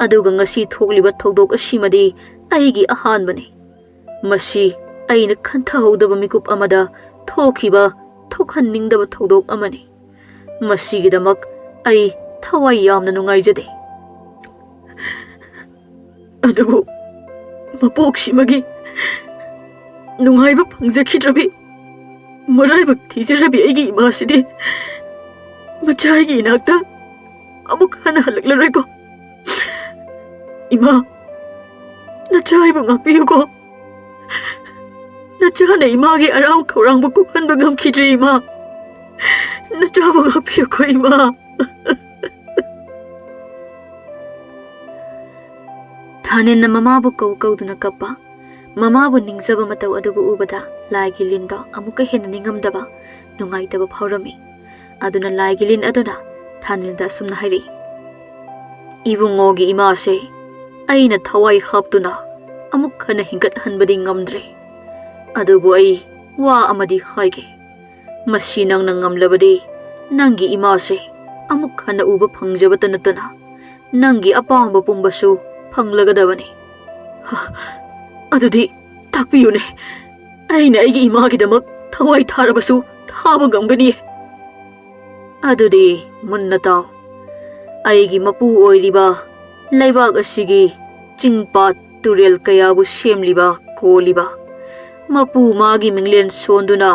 ꯑꯗꯨꯒ ꯉꯁꯤ ꯊꯣꯛꯂꯤꯕ ꯊꯧꯗꯣꯛ ꯑꯁꯤꯃꯗꯤ ꯑꯩꯒꯤ ꯑꯍꯥꯟꯕꯅꯤ꯫ ꯃꯁꯤ ꯑꯩꯅ ꯈꯟꯊꯍꯧꯗꯕ ꯃꯤꯀꯨꯞ ꯑꯃꯗ ꯊꯣꯛꯈꯤꯕ ꯊꯣꯛꯍꯟꯅꯤꯡꯗꯕ ꯊꯧꯗꯣꯛ ꯑꯃꯅꯤ꯫ ꯃꯁꯤꯒꯤꯗꯃꯛ ꯑꯩ ꯊꯋꯥꯏ ꯌꯥꯝꯅ ꯅꯨꯡꯉꯥꯏꯖꯗꯦ꯫ ꯑꯗꯨꯕꯨ ꯃꯄꯣꯛꯁꯤꯃꯒꯤ ꯅꯨꯡꯉꯥꯏꯕ ꯐꯪꯖꯈꯤꯗ꯭ꯔꯕꯤ, ꯃꯔꯥꯏꯕꯛ ꯊꯤꯖꯔꯕꯤ ꯑꯩꯒꯤ ꯏꯃꯥꯁꯤꯗꯤ ꯃꯆꯥꯒꯤ ꯏꯅꯥꯛꯇ ꯑꯃꯨꯛ ꯍꯟꯅ ꯍꯜꯂꯛꯂꯔꯣꯏꯀꯣ꯫ ꯏꯃꯥ, ꯅꯆꯥ ꯑꯩꯕꯨ ꯉꯥꯛꯄꯤꯌꯨꯀꯣ꯫ ꯅꯆꯥꯅ ꯏꯃꯥꯒꯤ ꯑꯔꯥꯝ ꯈꯧꯔꯥꯡꯕ ꯀꯣꯛꯍꯟꯕ ꯉꯝꯈꯤꯗ꯭ꯔꯦ ꯏꯃꯥ꯫ ꯅꯆꯥꯕꯨ ꯉꯥꯛꯄꯤꯌꯨꯀꯣ ꯏꯃꯥ꯫ ꯊꯥꯅꯤꯜꯅ ꯃꯃꯥꯕꯨ ꯀꯧ ꯀꯧꯗꯨꯅ ꯀꯞꯄ, ꯃꯃꯥꯕꯨ ꯅꯤꯡꯖꯕ ꯃꯇꯧ ꯑꯗꯨꯕꯨ ꯎꯕꯗ ꯂꯥꯏꯒꯤ ꯂꯤꯟꯗꯣ ꯑꯃꯨꯛꯀ ꯍꯦꯟꯅ ꯅꯤꯡꯉꯝꯗꯕ, ꯅꯨꯡꯉꯥꯏꯇꯕ ꯐꯥꯎꯔꯝꯃꯤ꯫ ꯑꯗꯨꯅ ꯂꯥꯏꯒꯤ ꯂꯤꯟ ꯑꯗꯨꯅ ꯊꯥꯅꯤꯜꯗ ꯑꯁꯨꯝꯅ ꯍꯥꯏꯔꯛꯏ, "ꯏꯕꯨꯡꯉꯣꯒꯤ ꯏꯃꯥꯁꯦ ꯑꯩꯅ ꯊꯋꯥꯏ ꯍꯥꯞꯇꯨꯅ ꯑꯃꯨꯛ ꯍꯟꯅ ꯍꯤꯡꯒꯠꯍꯟꯕꯗꯤ ꯉꯝꯗ꯭ꯔꯦ꯫ ꯑꯗꯨꯕꯨ ꯑꯩ ꯋꯥ ꯑꯃꯗꯤ ꯍꯥꯏꯒꯦ꯫ ꯃꯁꯤ ꯅꯪꯅ ꯉꯝꯂꯕꯗꯤ ꯅꯪꯒꯤ ꯏꯃꯥꯁꯦ ꯑꯃꯨꯛ ꯍꯟꯅ ꯎꯕ ꯐꯪꯖꯕꯇ ꯅꯠꯇꯅ ꯅꯪꯒꯤ ꯑꯄꯥꯝꯕ ꯄꯨꯝꯕꯁꯨ ꯐꯪꯂꯒꯗꯕꯅꯤ꯫" "ꯍ, ꯑꯗꯨꯗꯤ ꯇꯥꯛꯄꯤꯌꯨꯅꯦ꯫ ꯑꯩꯅ ꯑꯩꯒꯤ ꯏꯃꯥꯒꯤꯗꯃꯛ ꯊꯋꯥꯏ ꯊꯥꯔꯕꯁꯨ ꯊꯥꯕ ꯉꯝꯒꯅꯤ꯫" "ꯑꯗꯨꯗꯤ ꯃꯨꯟꯅ ꯇꯥꯎ꯫ ꯑꯩꯒꯤ ꯃꯄꯨ ꯑꯣꯏꯔꯤꯕ ꯂꯩꯕꯥꯛ ꯑꯁꯤꯒꯤ ꯆꯤꯡ ꯄꯥꯠ ꯇꯨꯔꯦꯜ ꯀꯌꯥꯕꯨ ꯁꯦꯝꯂꯤꯕ, ꯀꯣꯜꯂꯤꯕ, ꯃꯄꯨ ꯃꯥꯒꯤ ꯃꯤꯡꯂꯦꯟ ꯁꯣꯟꯗꯨꯅ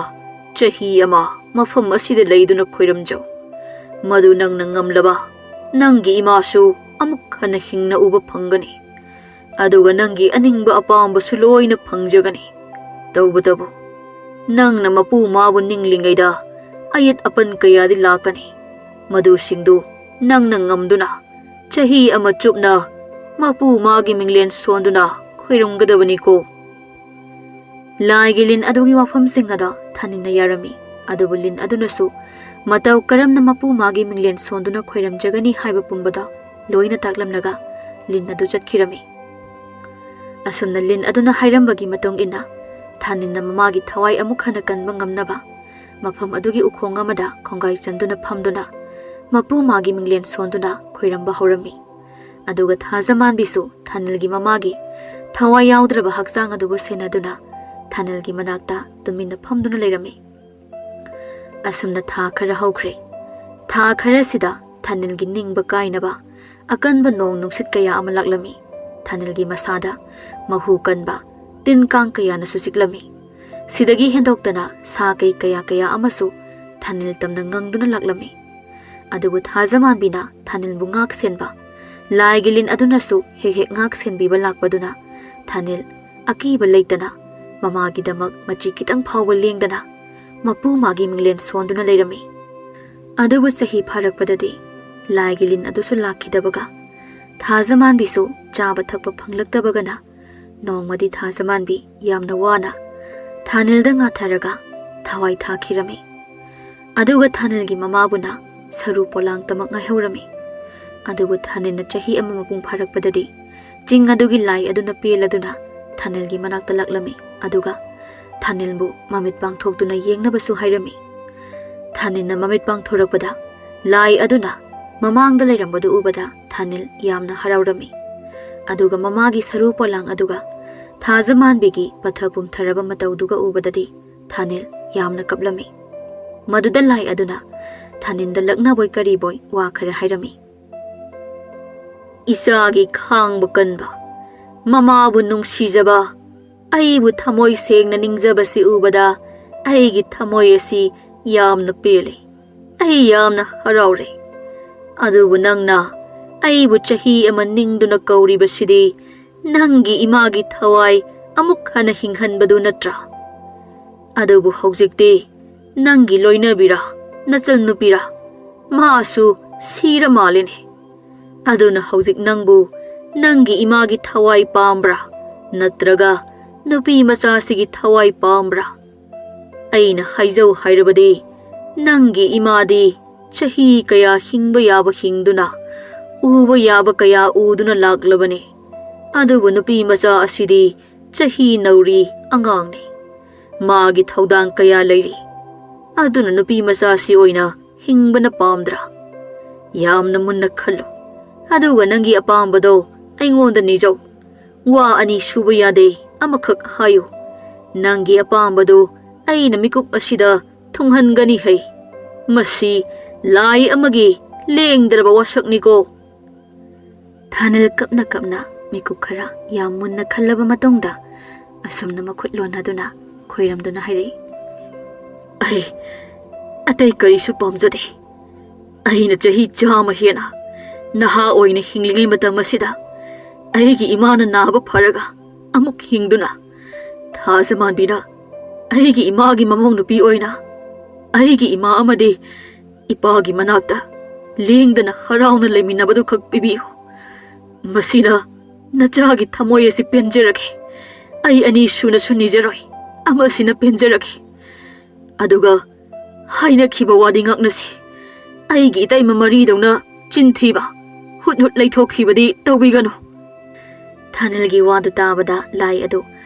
ꯆꯍꯤ ꯑꯃ ꯃꯐꯝ ꯑꯁꯤꯗ ꯂꯩꯗꯨꯅ ꯈꯣꯏꯔꯝꯖꯧ꯫ ꯃꯗꯨ ꯅꯪꯅ ꯉꯝꯂꯕ ꯅꯪꯒꯤ ꯏꯃꯥꯁꯨ ꯑꯃꯨꯛ ꯍꯟꯅ ꯍꯤꯡꯅ ꯎꯕ ꯐꯪꯒꯅꯤ꯫ ꯑꯗꯨꯒ ꯅꯪꯒꯤ ꯑꯅꯤꯡꯕ ꯑꯄꯥꯝꯕꯁꯨ ꯂꯣꯏꯅ ꯐꯪꯖꯒꯅꯤ꯫ ꯇꯧꯕꯇꯕꯨ ꯅꯪꯅ ꯃꯄꯨ ꯃꯥꯕꯨ ꯅꯤꯡꯂꯤꯉꯩꯗ ꯑꯌꯦꯠ ꯑꯄꯟ ꯀꯌꯥꯗꯤ ꯂꯥꯛꯀꯅꯤ꯫ ꯃꯗꯨꯁꯤꯡꯗꯨ ꯅꯪꯅ ꯉꯝꯗꯨꯅ ꯆꯍꯤ ꯑꯃ ꯆꯨꯞꯅ ꯃꯄꯨ ꯃꯥꯒꯤ ꯃꯤꯡꯂꯦꯟ ꯁꯣꯟꯗꯨꯅ ꯈꯣꯏꯔꯝꯒꯗꯕꯅꯤꯀꯣ꯫" ꯂꯥꯏꯒꯤ ꯂꯤꯟ ꯑꯗꯨꯒꯤ ꯋꯥꯐꯝꯁꯤꯡ ꯑꯗꯣ ꯊꯥꯅꯤꯜꯅ ꯌꯥꯔꯝꯃꯤ꯫ ꯑꯗꯨꯕꯨ ꯂꯤꯟ ꯑꯗꯨꯅꯁꯨ ꯃꯇꯧ ꯀꯔꯝꯅ ꯃꯄꯨ ꯃꯥꯒꯤ ꯃꯤꯡꯂꯦꯟ ꯁꯣꯟꯗꯨꯅ ꯈꯣꯏꯔꯝꯖꯒꯅꯤ ꯍꯥꯏꯕ ꯄꯨꯝꯕꯗꯣ ꯂꯣꯏꯅ ꯇꯥꯛꯂꯝꯂꯒ ꯂꯤꯟ ꯑꯗꯨ ꯆꯠꯈꯤꯔꯝꯃꯤ꯫ ꯑꯁꯨꯝꯅ ꯂꯤꯟ ꯑꯗꯨꯅ ꯍꯥꯏꯔꯝꯕꯒꯤ ꯃꯇꯨꯡ ꯏꯟꯅ ꯊꯥꯅꯤꯜꯅ ꯃꯃꯥꯒꯤ ꯊꯋꯥꯏ ꯑꯃꯨꯛ ꯍꯟꯅ ꯀꯟꯕ ꯉꯝꯅꯕ ꯃꯐꯝ ꯑꯗꯨꯒꯤ ꯎꯈꯣꯡ ꯑꯃꯗ ꯈꯣꯡꯒꯥꯏ ꯆꯟꯗꯨꯅ ꯐꯝꯗꯨꯅ ꯃꯄꯨ ꯃꯥꯒꯤ ꯃꯤꯡꯂꯦꯟ ꯁꯣꯟꯗꯨꯅ ꯈꯣꯏꯔꯝꯕ ꯍꯧꯔꯝꯃꯤ꯫ ꯑꯗꯨꯒ ꯊꯥꯖꯃꯥꯟꯕꯤꯁꯨ ꯊꯥꯅꯤꯜꯒꯤ ꯃꯃꯥꯒꯤ ꯊꯋꯥꯏ ꯌꯥꯎꯗ꯭ꯔꯕ ꯍꯛꯆꯥꯡ ꯑꯗꯨꯕꯨ ꯁꯦꯟꯅꯗꯨꯅ ꯊꯥꯅꯤꯜꯒꯤ ꯃꯅꯥꯛꯇ ꯇꯨꯃꯤꯟꯅ ꯐꯝꯗꯨꯅ ꯂꯩꯔꯝꯃꯤ꯫ ꯑꯁꯨꯝꯅ ꯊꯥ ꯈꯔ ꯍꯧꯈ꯭ꯔꯦ꯫ ꯊꯥ ꯈꯔꯁꯤꯗ ꯊꯥꯅꯤꯜꯒꯤ ꯅꯤꯡꯕ ꯀꯥꯏꯅꯕ ꯑꯀꯟꯕ ꯅꯣꯡ ꯅꯨꯡꯁꯤꯠ ꯀꯌꯥ ꯑꯃ ꯂꯥꯛꯂꯝꯃꯤ꯫ ꯊꯥꯅꯤꯜꯒꯤ ꯃꯁꯥꯗ ꯃꯍꯨ ꯀꯟꯕ ꯇꯤꯟ ꯀꯥꯡ ꯀꯌꯥꯅꯁꯨ ꯆꯤꯛꯂꯝꯃꯤ꯫ ꯁꯤꯗꯒꯤ ꯍꯦꯟꯗꯣꯛꯇꯅ ꯁꯥ ꯀꯩ ꯀꯌꯥ ꯀꯌꯥ ꯑꯃꯁꯨ ꯊꯥꯅꯤꯜ ꯇꯝꯅ ꯉꯪꯗꯨꯅ ꯂꯥꯛꯂꯝꯃꯤ꯫ ꯑꯗꯨꯕꯨ ꯊꯥꯖꯃꯥꯟꯕꯤꯅ ꯊꯥꯅꯤꯜꯕꯨ ꯉꯥꯛ ꯁꯦꯟꯕ ꯂꯥꯏꯒꯤ ꯂꯤꯟ ꯑꯗꯨꯅꯁꯨ ꯍꯦꯛ ꯍꯦꯛ ꯉꯥꯛ ꯁꯦꯟꯕꯤꯕ ꯂꯥꯛꯄꯗꯨꯅ ꯊꯥꯅꯤꯜ ꯑꯀꯤꯕ ꯂꯩꯇꯅ ꯃꯃꯥꯒꯤꯗꯃꯛ ꯃꯆꯤ ꯈꯤꯇꯪ ꯐꯥꯎꯕ ꯂꯦꯡꯗꯅ ꯃꯄꯨ ꯃꯥꯒꯤ ꯃꯤꯡꯂꯦꯟ ꯁꯣꯟꯗꯨꯅ ꯂꯩꯔꯝꯃꯤ꯫ ꯑꯗꯨꯕꯨ ꯆꯍꯤ ꯐꯥꯔꯛꯄꯗꯗꯤ ꯂꯥꯏꯒꯤ ꯂꯤꯟ ꯑꯗꯨꯁꯨ ꯂꯥꯛꯈꯤꯗꯕꯒ ꯊꯥꯖꯃꯥꯟꯕꯤꯁꯨ ꯆꯥꯕ ꯊꯛꯄ ꯐꯪꯂꯛꯇꯕꯒꯅ ꯅꯣꯡꯃꯗꯤ ꯊꯥꯖꯃꯥꯟꯕꯤ ꯌꯥꯝꯅ ꯋꯥꯅ ꯊꯥꯅꯤꯜꯗ ꯉꯥꯊꯔꯒ ꯊꯋꯥꯏ ꯊꯥꯈꯤꯔꯝꯃꯤ꯫ ꯑꯗꯨꯒ ꯊꯥꯅꯤꯜꯒꯤ ꯃꯃꯥꯕꯨꯅ ꯁꯔꯨ ꯄꯣꯂꯥꯡ ꯇꯃꯛ ꯉꯥꯏꯍꯧꯔꯝꯃꯤ꯫ ꯑꯗꯨꯕꯨ ꯊꯥꯅꯤꯜꯅ ꯆꯍꯤ ꯑꯃ ꯃꯄꯨꯡ ꯐꯥꯔꯛꯄꯗꯗꯤ ꯆꯤꯡ ꯑꯗꯨꯒꯤ ꯂꯥꯏ ꯑꯗꯨꯅ ꯄꯦꯜꯂꯗꯨꯅ ꯊꯥꯅꯤꯜꯒꯤ ꯃꯅꯥꯛꯇ ꯂꯥꯛꯂꯝꯃꯤ꯫ ꯑꯗꯨꯒ ꯊꯥꯅꯤꯜꯕꯨ ꯃꯃꯤꯠ ꯄꯥꯡꯊꯣꯛꯇꯨꯅ ꯌꯦꯡꯅꯕꯁꯨ ꯍꯥꯏꯔꯝꯃꯤ꯫ ꯊꯥꯅꯤꯜꯅ ꯃꯃꯤꯠ ꯄꯥꯡꯊꯣꯔꯛꯄꯗ ꯂꯥꯏ ꯑꯗꯨꯅ ꯃꯃꯥꯡꯗ ꯂꯩꯔꯝꯕꯗꯨ ꯎꯕꯗ ꯊꯥꯅꯤꯜ ꯌꯥꯝꯅ ꯍꯔꯥꯎꯔꯝꯃꯤ꯫ ꯑꯗꯨꯒ ꯃꯃꯥꯒꯤ ꯁꯔꯨ ꯄꯣꯂꯥꯡ ꯑꯗꯨꯒ ꯊꯥꯖꯃꯥꯟꯕꯤꯒꯤ ꯄꯠꯊ ꯄꯨꯝꯊꯔꯕ ꯃꯇꯧꯗꯨꯒ ꯎꯕꯗꯗꯤ ꯊꯥꯅꯤꯜ ꯌꯥꯝꯅ ꯀꯞꯂꯝꯃꯤ꯫ ꯃꯗꯨꯗ ꯂꯥꯏ ꯑꯗꯨꯅ ꯊꯥꯅꯤꯜꯗ ꯂꯛꯅꯕꯣꯏ ꯀꯔꯤꯕꯣꯏ ꯋꯥ ꯈꯔ ꯍꯥꯏꯔꯝꯃꯤ꯫ "ꯏꯆꯥꯒꯤ ꯈꯥꯡꯕ ꯀꯟꯕ, ꯃꯃꯥꯕꯨ ꯅꯨꯡꯁꯤꯖꯕ, ꯑꯩꯕꯨ ꯊꯃꯣꯏ ꯁꯦꯡꯅ ꯅꯤꯡꯖꯕꯁꯤ ꯎꯕꯗ ꯑꯩꯒꯤ ꯊꯃꯣꯏ ꯑꯁꯤ ꯌꯥꯝꯅ ꯄꯦꯜꯂꯤ꯫ ꯑꯩ ꯌꯥꯝꯅ ꯍꯔꯥꯎꯔꯦ꯫ ꯑꯗꯨꯕꯨ ꯅꯪꯅ ꯑꯩꯕꯨ ꯆꯍꯤ ꯑꯃ ꯅꯤꯡꯗꯨꯅ ꯀꯧꯔꯤꯕꯁꯤꯗꯤ ꯅꯪꯒꯤ ꯏꯃꯥꯒꯤ ꯊꯋꯥꯏ ꯑꯃꯨꯛ ꯍꯟꯅ ꯍꯤꯡꯍꯟꯕꯗꯨ ꯅꯠꯇ꯭ꯔꯥ? ꯑꯗꯨꯕꯨ ꯍꯧꯖꯤꯛꯇꯤ ꯅꯪꯒꯤ ꯂꯣꯏꯅꯕꯤꯔꯥ, ꯅꯆꯟꯅꯨꯄꯤꯔꯥ, ꯃꯥꯁꯨ ꯁꯤꯔ ꯃꯥꯜꯂꯤꯅꯦ꯫ ꯑꯗꯨꯅ ꯍꯧꯖꯤꯛ ꯅꯪꯕꯨ ꯅꯪꯒꯤ ꯏꯃꯥꯒꯤ ꯊꯋꯥꯏ ꯄꯥꯝꯕ꯭ꯔꯥ, ꯅꯠꯇ꯭ꯔꯒ ꯅꯨꯄꯤ ꯃꯆꯥꯁꯤꯒꯤ ꯊꯋꯥꯏ ꯄꯥꯝꯕ꯭ꯔꯥ? ꯑꯩꯅ ꯍꯥꯏꯖꯧ ꯍꯥꯏꯔꯕꯗꯤ, ꯅꯪꯒꯤ ꯏꯃꯥꯗꯤ ꯆꯍꯤ ꯀꯌꯥ ꯍꯤꯡꯕ ꯌꯥꯕ ꯍꯤꯡꯗꯨꯅ, ꯎꯕ ꯌꯥꯕ ꯀꯌꯥ ꯎꯗꯨꯅ ꯂꯥꯛꯂꯕꯅꯤ꯫ ꯑꯗꯨꯕꯨ ꯅꯨꯄꯤ ꯃꯆꯥ ꯑꯁꯤꯗꯤ ꯆꯍꯤ ꯅꯧꯔꯤ, ꯑꯉꯥꯡꯅꯤ꯫ ꯃꯥꯒꯤ ꯊꯧꯗꯥꯡ ꯀꯌꯥ ꯂꯩꯔꯤ꯫ ꯑꯗꯨꯅ ꯅꯨꯄꯤ ꯃꯆꯥꯁꯤ ꯑꯣꯏꯅ ꯍꯤꯡꯕꯅ ꯄꯥꯝꯗ꯭ꯔꯥ?" ꯌꯥꯝꯅ ꯃꯨꯟꯅ ꯈꯜꯂꯨ꯫ ꯑꯗꯨꯒ ꯅꯪꯒꯤ ꯑꯄꯥꯝꯕꯗꯣ ꯑꯩꯉꯣꯟꯗ ꯅꯤꯖꯧ꯫ ꯋꯥ ꯑꯅꯤ ꯁꯨꯕ ꯌꯥꯗꯦ, ꯑꯃꯈꯛ ꯍꯥꯏꯌꯨ꯫ ꯅꯪꯒꯤ ꯑꯄꯥꯝꯕꯗꯨ ꯑꯩꯅ ꯃꯤꯀꯨꯞ ꯑꯁꯤꯗ ꯊꯨꯡꯍꯟꯒꯅꯤ ꯍꯩ꯫ ꯃꯁꯤ ꯂꯥꯏ ꯑꯃꯒꯤ ꯂꯦꯡꯗ꯭ꯔꯕ ꯋꯥꯁꯛꯅꯤꯀꯣ꯫ ꯊꯥꯅꯤꯜ ꯀꯞꯅ ꯀꯞꯅ ꯃꯤꯀꯨꯞ ꯈꯔ ꯌꯥꯝ ꯃꯨꯟꯅ ꯈꯜꯂꯕ ꯃꯇꯨꯡꯗ ꯑꯁꯨꯝꯅ ꯃꯈꯨꯠ ꯂꯣꯟꯅꯗꯨꯅ ꯈꯣꯏꯔꯝꯗꯨꯅ ꯍꯥꯏꯔꯛꯏ, "ꯑꯩ ꯑꯇꯩ ꯀꯔꯤꯁꯨ ꯄꯥꯝꯖꯗꯦ꯫ ꯑꯩꯅ ꯆꯍꯤ ꯆꯥꯝꯃ ꯍꯦꯟꯅ ꯅꯍꯥ ꯑꯣꯏꯅ ꯍꯤꯡꯂꯤꯉꯩ ꯃꯇꯝ ꯑꯁꯤꯗ ꯑꯩꯒꯤ ꯏꯃꯥꯅ ꯅꯥꯕ ꯐꯔꯒ ꯑꯃꯨꯛ ꯍꯤꯡꯗꯨꯅ ꯊꯥꯖ ꯃꯥꯟꯕꯤꯅ ꯑꯩꯒꯤ ꯏꯃꯥꯒꯤ ꯃꯃꯧ ꯅꯨꯄꯤ ꯑꯣꯏꯅ ꯑꯩꯒꯤ ꯏꯃꯥ ꯑꯃꯗꯤ ꯏꯄꯥꯒꯤ ꯃꯅꯥꯛꯇ ꯂꯦꯡꯗꯅ ꯍꯔꯥꯎꯅ ꯂꯩꯃꯤꯟꯅꯕꯗꯨ ꯈꯛ ꯄꯤꯕꯤꯌꯨ꯫ ꯃꯁꯤꯅ ꯅꯆꯥꯒꯤ ꯊꯃꯣꯏ ꯑꯁꯤ ꯄꯦꯟꯖꯔꯒꯦ꯫ ꯑꯩ ꯑꯅꯤ ꯁꯨꯅꯁꯨ ꯅꯤꯖꯔꯣꯏ, ꯑꯃꯁꯤꯅ ꯄꯦꯟꯖꯔꯒꯦ꯫ ꯑꯗꯨꯒ ꯍꯥꯏꯅꯈꯤꯕ ꯋꯥꯗꯤ ꯉꯥꯛꯅꯁꯤ꯫ ꯑꯩꯒꯤ ꯏꯇꯩꯃ ꯃꯔꯤꯗꯧꯅ ꯆꯤꯟꯊꯤꯕ, ꯍꯨꯠ ꯍꯨꯠ ꯂꯩꯊꯣꯛꯈꯤꯕꯗꯤ ꯇꯧꯕꯤꯒꯅꯨ꯫" ꯊꯥꯅꯤꯜꯒꯤ ꯋꯥꯗꯨ ꯇꯥꯕꯗ ꯂꯥꯏ ꯑꯗꯨ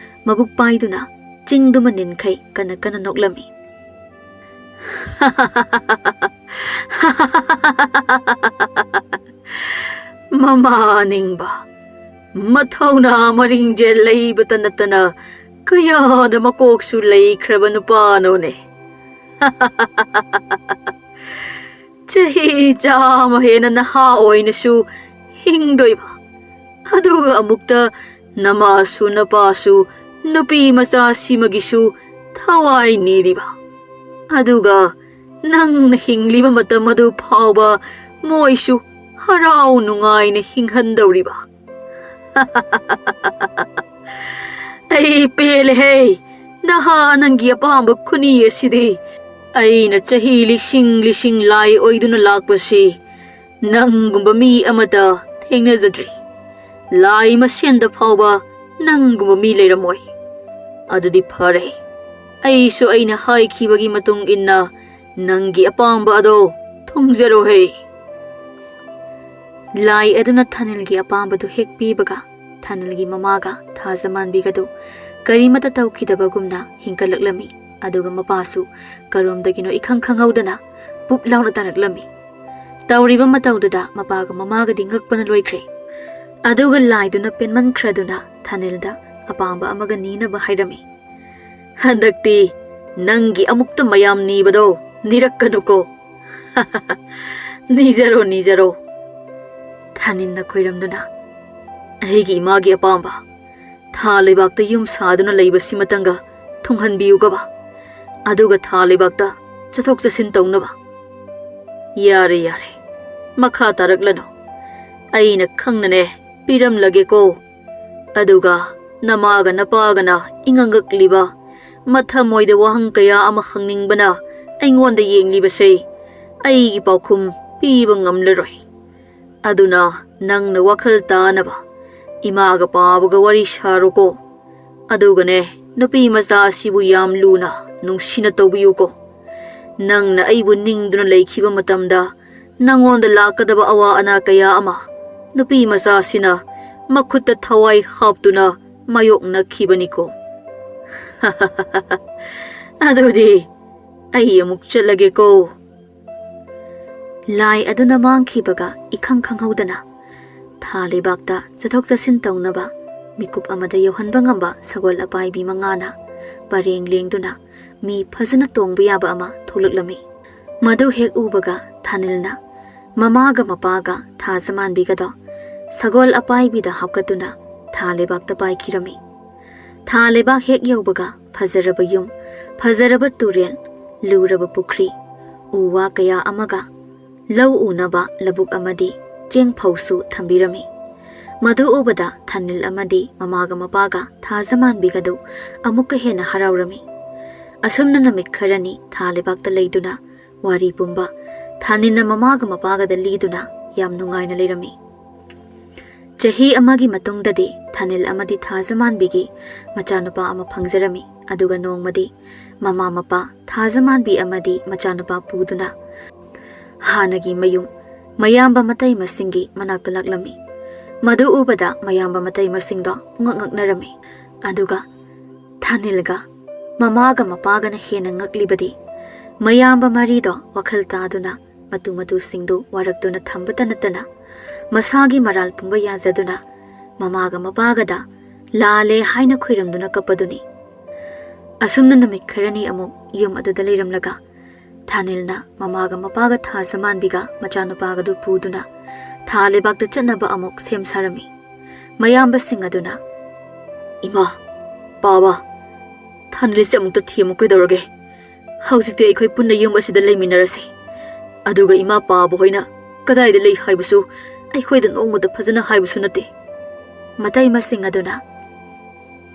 ꯃꯕꯨꯛ ꯄꯥꯏꯗꯨꯅ ꯆꯤꯡꯗꯨꯃ ꯅꯤꯟꯈꯩ ꯀꯟꯅ ꯀꯟꯅ ꯅꯣꯛꯂꯝꯃꯤ꯫ "ꯃꯃꯥ ꯅꯤꯡꯕ, ꯃꯊꯧꯅꯥ ꯃꯔꯤꯡꯖꯦꯜ ꯂꯩꯕꯇ ꯅꯠꯇꯅ ꯀꯌꯥꯗ ꯃꯀꯣꯛꯁꯨ ꯂꯩꯈ꯭ꯔꯕ ꯅꯨꯄꯥꯅꯣꯅꯦ꯫ ꯆꯍꯤ ꯆꯥꯝꯃ ꯍꯦꯟꯅ ꯅꯍꯥ ꯑꯣꯏꯅꯁꯨ ꯍꯤꯡꯗꯣꯏꯕ, ꯑꯗꯨꯒ ꯑꯃꯨꯛꯇ ꯅꯃꯥꯁꯨ ꯅꯄꯥꯁꯨ ꯅꯨꯄꯤ ꯃꯆꯥꯁꯤꯃꯒꯤꯁꯨ ꯊꯋꯥꯏ ꯅꯤꯔꯤꯕ, ꯑꯗꯨꯒ ꯅꯪꯅ ꯍꯤꯡꯂꯤꯕ ꯃꯇꯝ ꯑꯗꯨ ꯐꯥꯎꯕ ꯃꯣꯏꯁꯨ ꯍꯔꯥꯎ ꯅꯨꯡꯉꯥꯏꯅ ꯍꯤꯡꯍꯟꯗꯧꯔꯤꯕ꯫ ꯑꯩ ꯄꯦꯜꯂꯦꯍꯦ, ꯅꯍꯥ ꯅꯪꯒꯤ ꯑꯄꯥꯝꯕ ꯈꯨꯅꯤ ꯑꯁꯤꯗꯤ꯫ ꯑꯩꯅ ꯆꯍꯤ ꯂꯤꯁꯤꯡ ꯂꯤꯁꯤꯡ ꯂꯥꯏ ꯑꯣꯏꯗꯨꯅ ꯂꯥꯛꯄꯁꯤ ꯅꯪꯒꯨꯝꯕ ꯃꯤ ꯑꯃꯇ ꯊꯦꯡꯅꯖꯗ꯭ꯔꯤ꯫ ꯂꯥꯏ ꯃꯁꯦꯟꯗ ꯐꯥꯎꯕ ꯅꯪꯒꯨꯝꯕ ꯃꯤ ꯂꯩꯔꯝꯃꯣꯏ꯫ ꯑꯗꯨꯗꯤ ꯐꯔꯦ, ꯑꯩꯁꯨ ꯑꯩꯅ ꯍꯥꯏꯈꯤꯕꯒꯤ ꯃꯇꯨꯡ ꯏꯟꯅ ꯅꯪꯒꯤ ꯑꯄꯥꯝꯕ ꯑꯗꯣ ꯊꯨꯡꯖꯔꯣꯍꯦ꯫" ꯂꯥꯏ ꯑꯗꯨꯅ ꯊꯥꯅꯤꯜꯒꯤ ꯑꯄꯥꯝꯕꯗꯨ ꯍꯦꯛ ꯄꯤꯕꯒ, ꯊꯥꯅꯤꯜꯒꯤ ꯃꯃꯥꯒ ꯊꯥꯖꯃꯥꯟꯕꯤꯒꯗꯨ ꯀꯔꯤꯃꯠꯇ ꯇꯧꯈꯤꯗꯕꯒꯨꯝꯅ ꯍꯤꯡꯀꯠꯂꯛꯂꯝꯃꯤ꯫ ꯑꯗꯨꯒ ꯃꯄꯥꯁꯨ ꯀꯔꯣꯝꯗꯒꯤꯅꯣ ꯏꯈꯪ ꯈꯪꯍꯧꯗꯅ ꯄꯨꯞ ꯂꯥꯎꯅ ꯇꯥꯔꯛꯂꯝꯃꯤ꯫ ꯇꯧꯔꯤꯕ ꯃꯇꯧꯗꯨꯗ ꯃꯄꯥꯒ ꯃꯃꯥꯒꯗꯤ ꯉꯛꯄꯅ ꯂꯣꯏꯈ꯭ꯔꯦ꯫ ꯑꯗꯨꯒ ꯂꯥꯏꯗꯨꯅ ꯄꯦꯟꯃꯟꯈ꯭ꯔꯗꯨꯅ ꯊꯥꯅꯤꯜꯗ ꯑꯄꯥꯝꯕ ꯑꯃꯒ ꯅꯤꯅꯕ ꯍꯥꯏꯔꯝꯃꯤ꯫ "ꯍꯟꯗꯛꯇꯤ ꯅꯪꯒꯤ ꯑꯃꯨꯛꯇ ꯃꯌꯥꯝ ꯅꯤꯕꯗꯣ ꯅꯤꯔꯛꯀꯅꯨꯀꯣ꯫ ꯅꯤꯖꯔꯣ, ꯅꯤꯖꯔꯣ꯫" ꯊꯥꯅꯤꯜꯅ ꯈꯣꯏꯔꯝꯗꯨꯅ, "ꯑꯩꯒꯤ ꯏꯃꯥꯒꯤ ꯑꯄꯥꯝꯕ ꯊꯥ ꯂꯩꯕꯥꯛꯇ ꯌꯨꯝ ꯁꯥꯗꯨꯅ ꯂꯩꯕꯁꯤꯃꯇꯪꯒ ꯊꯨꯡꯍꯟꯕꯤꯌꯨꯒꯕ, ꯑꯗꯨꯒ ꯊꯥ ꯂꯩꯕꯥꯛꯇ ꯆꯠꯊꯣꯛ ꯆꯠꯁꯤꯟ ꯇꯧꯅꯕ꯫" "ꯌꯥꯔꯦ, ꯌꯥꯔꯦ, ꯃꯈꯥ ꯇꯥꯔꯛꯂꯅꯨ꯫ ꯑꯩꯅ ꯈꯪꯅꯅꯦ ꯄꯤꯔꯝꯂꯒꯦꯀꯣ꯫ ꯑꯗꯨꯒ ꯅꯃꯥꯒ ꯅꯄꯥꯒꯅ ꯏꯉꯛꯉꯛꯂꯤꯕ, ꯃꯊꯃꯣꯏꯗ ꯋꯥꯍꯪ ꯀꯌꯥ ꯑꯃ ꯍꯪꯅꯤꯡꯕꯅ ꯑꯩꯉꯣꯟꯗ ꯌꯦꯡꯂꯤꯕꯁꯦ ꯑꯩꯒꯤ ꯄꯥꯎꯈꯨꯝ ꯄꯤꯕ ꯉꯝꯂꯔꯣꯏ꯫ ꯑꯗꯨꯅ ꯅꯪꯅ ꯋꯥꯈꯜ ꯇꯥꯅꯕ ꯏꯃꯥꯒ ꯄꯥꯕꯒ ꯋꯥꯔꯤ ꯁꯥꯔꯣꯀꯣ꯫ ꯑꯗꯨꯒꯅꯦ, ꯅꯨꯄꯤ ꯃꯆꯥ ꯑꯁꯤꯕꯨ ꯌꯥꯝ ꯂꯨꯅ ꯅꯨꯡꯁꯤꯅ ꯇꯧꯕꯤꯌꯨꯀꯣ꯫ ꯅꯪꯅ ꯑꯩꯕꯨ ꯅꯤꯡꯗꯨꯅ ꯂꯩꯈꯤꯕ ꯃꯇꯝꯗ ꯅꯪꯉꯣꯟꯗ ꯂꯥꯛꯀꯗꯕ ꯑꯋꯥ ꯑꯅꯥ ꯀꯌꯥ ꯑꯃ ꯅꯨꯄꯤ ꯃꯆꯥꯁꯤꯅ ꯃꯈꯨꯠꯇ ꯊꯋꯥꯏ ꯍꯥꯞꯇꯨꯅ ꯃꯥꯌꯣꯛꯅꯈꯤꯕꯅꯤꯀꯣ꯫ ꯑꯗꯨꯗꯤ ꯑꯩ ꯑꯃꯨꯛ ꯆꯠꯂꯒꯦꯀꯣ꯫" ꯂꯥꯏ ꯑꯗꯨꯅ ꯃꯥꯡꯈꯤꯕꯒ ꯏꯈꯪ ꯈꯪꯍꯧꯗꯅ ꯊꯥ ꯂꯩꯕꯥꯛꯇ ꯆꯠꯊꯣꯛ ꯆꯠꯁꯤꯟ ꯇꯧꯅꯕ ꯃꯤꯀꯨꯞ ꯑꯃꯗ ꯌꯧꯍꯟꯕ ꯉꯝꯕ ꯁꯒꯣꯜ ꯑꯄꯥꯏꯕꯤ ꯃꯉꯥꯅ ꯄꯔꯦꯡ ꯂꯦꯡꯗꯨꯅ ꯃꯤ ꯐꯖꯅ ꯇꯣꯡꯕ ꯌꯥꯕ ꯑꯃ ꯊꯣꯛꯂꯛꯂꯝꯃꯤ꯫ ꯃꯗꯨ ꯍꯦꯛ ꯎꯕꯒ ꯊꯥꯅꯤꯜꯅ ꯃꯃꯥꯒ ꯃꯄꯥꯒ ꯊꯥꯖꯃꯥꯟꯕꯤꯒꯗꯣ ꯁꯒꯣꯜ ꯑꯄꯥꯏꯕꯤꯗ ꯍꯥꯞꯀꯠꯇꯨꯅ ꯊꯥ ꯂꯩꯕꯥꯛꯇ ꯄꯥꯏꯈꯤꯔꯝꯃꯤ꯫ ꯊꯥ ꯂꯩꯕꯥꯛ ꯍꯦꯛ ꯌꯧꯕꯒ ꯐꯖꯔꯕ ꯌꯨꯝ, ꯐꯖꯔꯕ ꯇꯨꯔꯦꯜ, ꯂꯨꯔꯕ ꯄꯨꯈ꯭ꯔꯤ, ꯎ ꯋꯥ ꯀꯌꯥ ꯑꯃꯒ ꯂꯧ ꯎꯅꯕ ꯂꯧꯕꯨꯛ ꯑꯃꯗꯤ ꯆꯦꯡ ꯐꯧꯁꯨ ꯊꯝꯕꯤꯔꯝꯃꯤ꯫ ꯃꯗꯨ ꯎꯕꯗ ꯊꯥꯅꯤꯜ ꯑꯃꯗꯤ ꯃꯃꯥꯒ ꯃꯄꯥꯒ ꯊꯥꯖꯃꯥꯟꯕꯤꯒꯗꯨ ꯑꯃꯨꯛꯀ ꯍꯦꯟꯅ ꯍꯔꯥꯎꯔꯝꯃꯤ꯫ ꯑꯁꯨꯝꯅ ꯅꯨꯃꯤꯠ ꯈꯔꯅꯤ ꯊꯥ ꯂꯩꯕꯥꯛꯇ ꯂꯩꯗꯨꯅ ꯋꯥꯔꯤ ꯄꯨꯝꯕ ꯊꯥꯅꯤꯜꯅ ꯃꯃꯥꯒ ꯃꯄꯥꯒꯗ ꯂꯤꯗꯨꯅ ꯌꯥꯝ ꯅꯨꯡꯉꯥꯏꯅ ꯂꯩꯔꯝꯃꯤ꯫ ꯆꯍꯤ ꯑꯃꯒꯤ ꯃꯇꯨꯡꯗꯗꯤ ꯊꯥꯅꯤꯜ ꯑꯃꯗꯤ ꯊꯥꯖꯃꯥꯟꯕꯤꯒꯤ ꯃꯆꯥꯅꯨꯄꯥ ꯑꯃ ꯐꯪꯖꯔꯝꯃꯤ꯫ ꯑꯗꯨꯒ ꯅꯣꯡꯃꯗꯤ ꯃꯃꯥ ꯃꯄꯥ ꯊꯥꯖꯃꯥꯟꯕꯤ ꯑꯃꯗꯤ ꯃꯆꯥꯅꯨꯄꯥ ꯄꯨꯗꯨꯅ ꯍꯥꯟꯅꯒꯤ ꯃꯌꯨꯝ ꯃꯌꯥꯝꯕ ꯃꯇꯩ ꯃꯁꯤꯡꯒꯤ ꯃꯅꯥꯛꯇ ꯂꯥꯛꯂꯝꯃꯤ꯫ ꯃꯗꯨ ꯎꯕꯗ ꯃꯌꯥꯝꯕ ꯃꯇꯩ ꯃꯁꯤꯡꯗꯣ ꯄꯨꯡꯉꯛ ꯉꯛꯅꯔꯝꯃꯤ꯫ ꯑꯗꯨꯒ ꯊꯥꯅꯤꯜꯒ ꯃꯃꯥꯒ ꯃꯄꯥꯒꯅ ꯍꯦꯟꯅ ꯉꯛꯂꯤꯕꯗꯤ ꯃꯌꯥꯝꯕ ꯃꯔꯤꯗꯣ ꯋꯥꯈꯜ ꯇꯥꯗꯨꯅ ꯃꯇꯨ ꯃꯇꯨꯁꯤꯡꯗꯨ ꯋꯥꯔꯛꯇꯨꯅ ꯊꯝꯕꯇ ꯅꯠꯇꯅ ꯃꯁꯥꯒꯤ ꯃꯔꯥꯜ ꯄꯨꯝꯕ ꯌꯥꯖꯗꯨꯅ ꯃꯃꯥꯒ ꯃꯄꯥꯒꯗ ꯂꯥꯜꯂꯦ ꯍꯥꯏꯅ ꯈꯣꯏꯔꯝꯗꯨꯅ ꯀꯞꯄꯗꯨꯅꯤ꯫ ꯑꯁꯨꯝꯅ ꯅꯨꯃꯤꯠ ꯈꯔꯅꯤ ꯑꯃꯨꯛ ꯌꯨꯝ ꯑꯗꯨꯗ ꯂꯩꯔꯝꯂꯒ ꯊꯥꯅꯤꯜꯅ ꯃꯃꯥꯒ ꯃꯄꯥꯒ ꯊꯥ ꯁꯃꯥꯟꯕꯤꯒ ꯃꯆꯥꯅꯨꯄꯥꯒꯗꯨ ꯄꯨꯗꯨꯅ ꯊꯥ ꯂꯩꯕꯥꯛꯇ ꯆꯠꯅꯕ ꯑꯃꯨꯛ ꯁꯦꯝ ꯁꯥꯔꯝꯃꯤ꯫ ꯃꯌꯥꯝꯕꯁꯤꯡ ꯑꯗꯨꯅ, "ꯏꯃꯥ, ꯄꯥꯕ, ꯊꯥꯅꯤꯜꯁꯦ ꯑꯃꯨꯛꯇ ꯊꯦꯝꯃꯨ ꯀꯩꯗꯧꯔꯒꯦ? ꯍꯧꯖꯤꯛꯇꯤ ꯑꯩꯈꯣꯏ ꯄꯨꯟꯅ ꯌꯨꯝ ꯑꯁꯤꯗ ꯂꯩꯃꯤꯟꯅꯔꯁꯤ꯫ ꯑꯗꯨꯒ ꯏꯃꯥ ꯄꯥꯕ ꯍꯣꯏꯅ ꯀꯗꯥꯏꯗ ꯂꯩ ꯍꯥꯏꯕꯁꯨ ꯑꯩꯈꯣꯏꯗ ꯅꯣꯡꯃꯇ ꯐꯖꯅ ꯍꯥꯏꯕꯁꯨ ꯅꯠꯇꯦ꯫" ꯃꯇꯩꯃꯁꯤꯡ ꯑꯗꯨꯅ,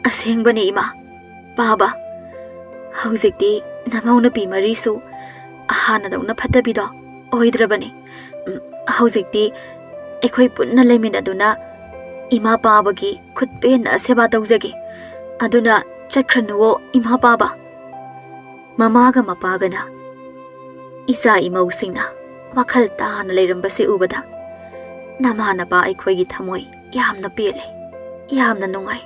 "ꯑꯁꯦꯡꯕꯅꯤ ꯏꯃꯥ, ꯄꯥꯕ, ꯍꯧꯖꯤꯛꯇꯤ ꯅꯃꯧ ꯅꯨꯄꯤ ꯃꯔꯤꯁꯨ ꯍꯥꯟꯅꯗꯧꯅ ꯐꯠꯇꯕꯤꯗꯣ ꯑꯣꯏꯗ꯭ꯔꯕꯅꯤ꯫ ꯎꯝ, ꯍꯧꯖꯤꯛꯇꯤ ꯑꯩꯈꯣꯏ ꯄꯨꯟꯅ ꯂꯩꯃꯤꯟꯅꯗꯨꯅ ꯏꯃꯥ ꯄꯥꯕꯒꯤ ꯈꯨꯠ ꯄꯦꯟꯅ ꯁꯦꯕꯥ ꯇꯧꯖꯒꯦ꯫ ꯑꯗꯨꯅ ꯆꯠꯈ꯭ꯔꯅꯨꯋꯣ ꯏꯃꯥ ꯄꯥꯕ꯫" ꯃꯃꯥꯒ ꯃꯄꯥꯒꯅ ꯏꯆꯥ ꯏꯃꯧꯁꯤꯡꯅ ꯋꯥꯈꯜ ꯇꯥꯅ ꯂꯩꯔꯝꯕꯁꯦ ꯎꯕꯗ ꯅꯃꯥ ꯅꯄꯥ ꯑꯩꯈꯣꯏꯒꯤ ꯊꯃꯣꯏ ꯌꯥꯝꯅ ꯄꯦꯜꯂꯦ, ꯌꯥꯝꯅ ꯅꯨꯡꯉꯥꯏ꯫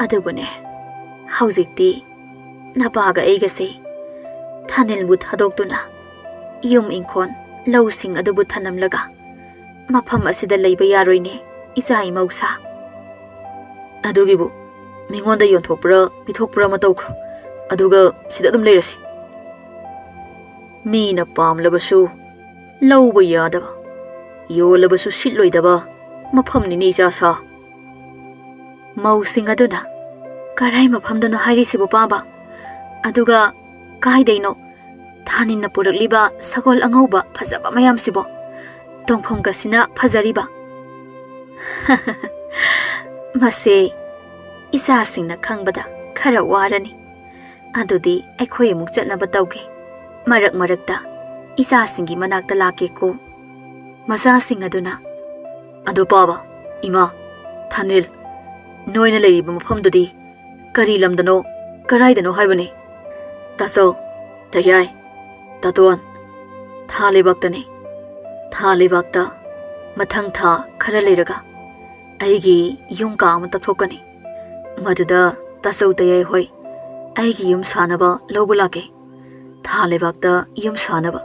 ꯑꯗꯨꯕꯨꯅꯦ, ꯍꯧꯖꯤꯛꯇꯤ ꯅꯄꯥꯒ ꯑꯩꯒꯁꯦ ꯊꯥꯅꯤꯜꯕꯨ ꯊꯥꯗꯣꯛꯇꯨꯅ ꯌꯨꯝ ꯏꯪꯈꯣꯜ ꯂꯧꯁꯤꯡ ꯑꯗꯨꯕꯨ ꯊꯅꯝꯂꯒ ꯃꯐꯝ ꯑꯁꯤꯗ ꯂꯩꯕ ꯌꯥꯔꯣꯏꯅꯦ, ꯏꯆꯥ ꯏꯃꯧꯁꯥ꯫ ꯑꯗꯨꯒꯤꯕꯨ ꯃꯤꯉꯣꯟꯗ ꯌꯣꯟꯊꯣꯛꯄ꯭ꯔꯥ ꯄꯤꯊꯣꯛꯄ꯭ꯔꯥ ꯑꯃ ꯇꯧꯈ꯭ꯔꯣ, ꯑꯗꯨꯒ ꯁꯤꯗ ꯑꯗꯨꯝ ꯂꯩꯔꯁꯤ꯫ ꯃꯤꯅ ꯄꯥꯝꯂꯕꯁꯨ ꯂꯧꯕ ꯌꯥꯗꯕ, ꯌꯣꯜꯂꯕꯁꯨ ꯁꯤꯠꯂꯣꯏꯗꯕ ꯃꯐꯝꯅꯤꯅꯦ ꯏꯆꯥ ꯁꯥ꯫ ꯃꯧꯁꯤꯡ ꯑꯗꯨꯅ, "ꯀꯔꯥꯏ ꯃꯐꯝꯗꯅꯣ ꯍꯥꯏꯔꯤꯁꯤꯕꯨ ꯄꯥꯕ? ꯑꯗꯨꯒ ꯀꯥꯏꯗꯩꯅꯣ ꯊꯥꯅꯤꯟꯅ ꯄꯨꯔꯛꯂꯤꯕ ꯁꯒꯣꯜ ꯑꯉꯧꯕ ꯐꯖꯕ ꯃꯌꯥꯝꯁꯤꯕꯣ? ꯇꯣꯡꯐꯝꯒꯁꯤꯅ ꯐꯖꯔꯤꯕ?" ꯃꯁꯦ ꯏꯆꯥꯁꯤꯡꯅ ꯈꯪꯕꯗ ꯈꯔ ꯋꯥꯔꯅꯤ꯫ ꯑꯗꯨꯗꯤ ꯑꯩꯈꯣꯏ ꯑꯃꯨꯛ ꯆꯠꯅꯕ ꯇꯧꯒꯦ꯫ ꯃꯔꯛ ꯃꯔꯛꯇ ꯏꯆꯥꯁꯤꯡꯒꯤ ꯃꯅꯥꯛꯇ ꯂꯥꯛꯀꯦꯀꯣ꯫ ꯃꯆꯥꯁꯤꯡ ꯑꯗꯨꯅ, "ꯑꯗꯣ ꯄꯥꯕ, ꯏꯃꯥ, ꯊꯥꯅꯤꯜ, ꯅꯣꯏꯅ ꯂꯩꯔꯤꯕ ꯃꯐꯝꯗꯨꯗꯤ ꯀꯔꯤ ꯂꯝꯗꯅꯣ, ꯀꯔꯥꯏꯗꯅꯣ ꯍꯥꯏꯕꯅꯤ?" "ꯇꯥꯆꯧ, ꯇꯌꯥꯏ, ꯇꯥꯇꯣꯟ, ꯊꯥ ꯂꯩꯕꯥꯛꯇꯅꯤ꯫ ꯊꯥ ꯂꯩꯕꯥꯛꯇ ꯃꯊꯪ ꯊꯥ ꯈꯔ ꯂꯩꯔꯒ ꯑꯩꯒꯤ ꯌꯨꯝ ꯀꯥ ꯑꯃ ꯇꯞꯊꯣꯛꯀꯅꯤ꯫ ꯃꯗꯨꯗ ꯇꯥꯆꯧ ꯇꯌꯥꯏ ꯍꯣꯏ ꯑꯩꯒꯤ ꯌꯨꯝ ꯁꯥꯅꯕ ꯂꯧꯕ ꯂꯥꯛꯀꯦ꯫ ꯊꯥ ꯂꯩꯕꯥꯛꯇ ꯌꯨꯝ ꯁꯥꯅꯕ꯫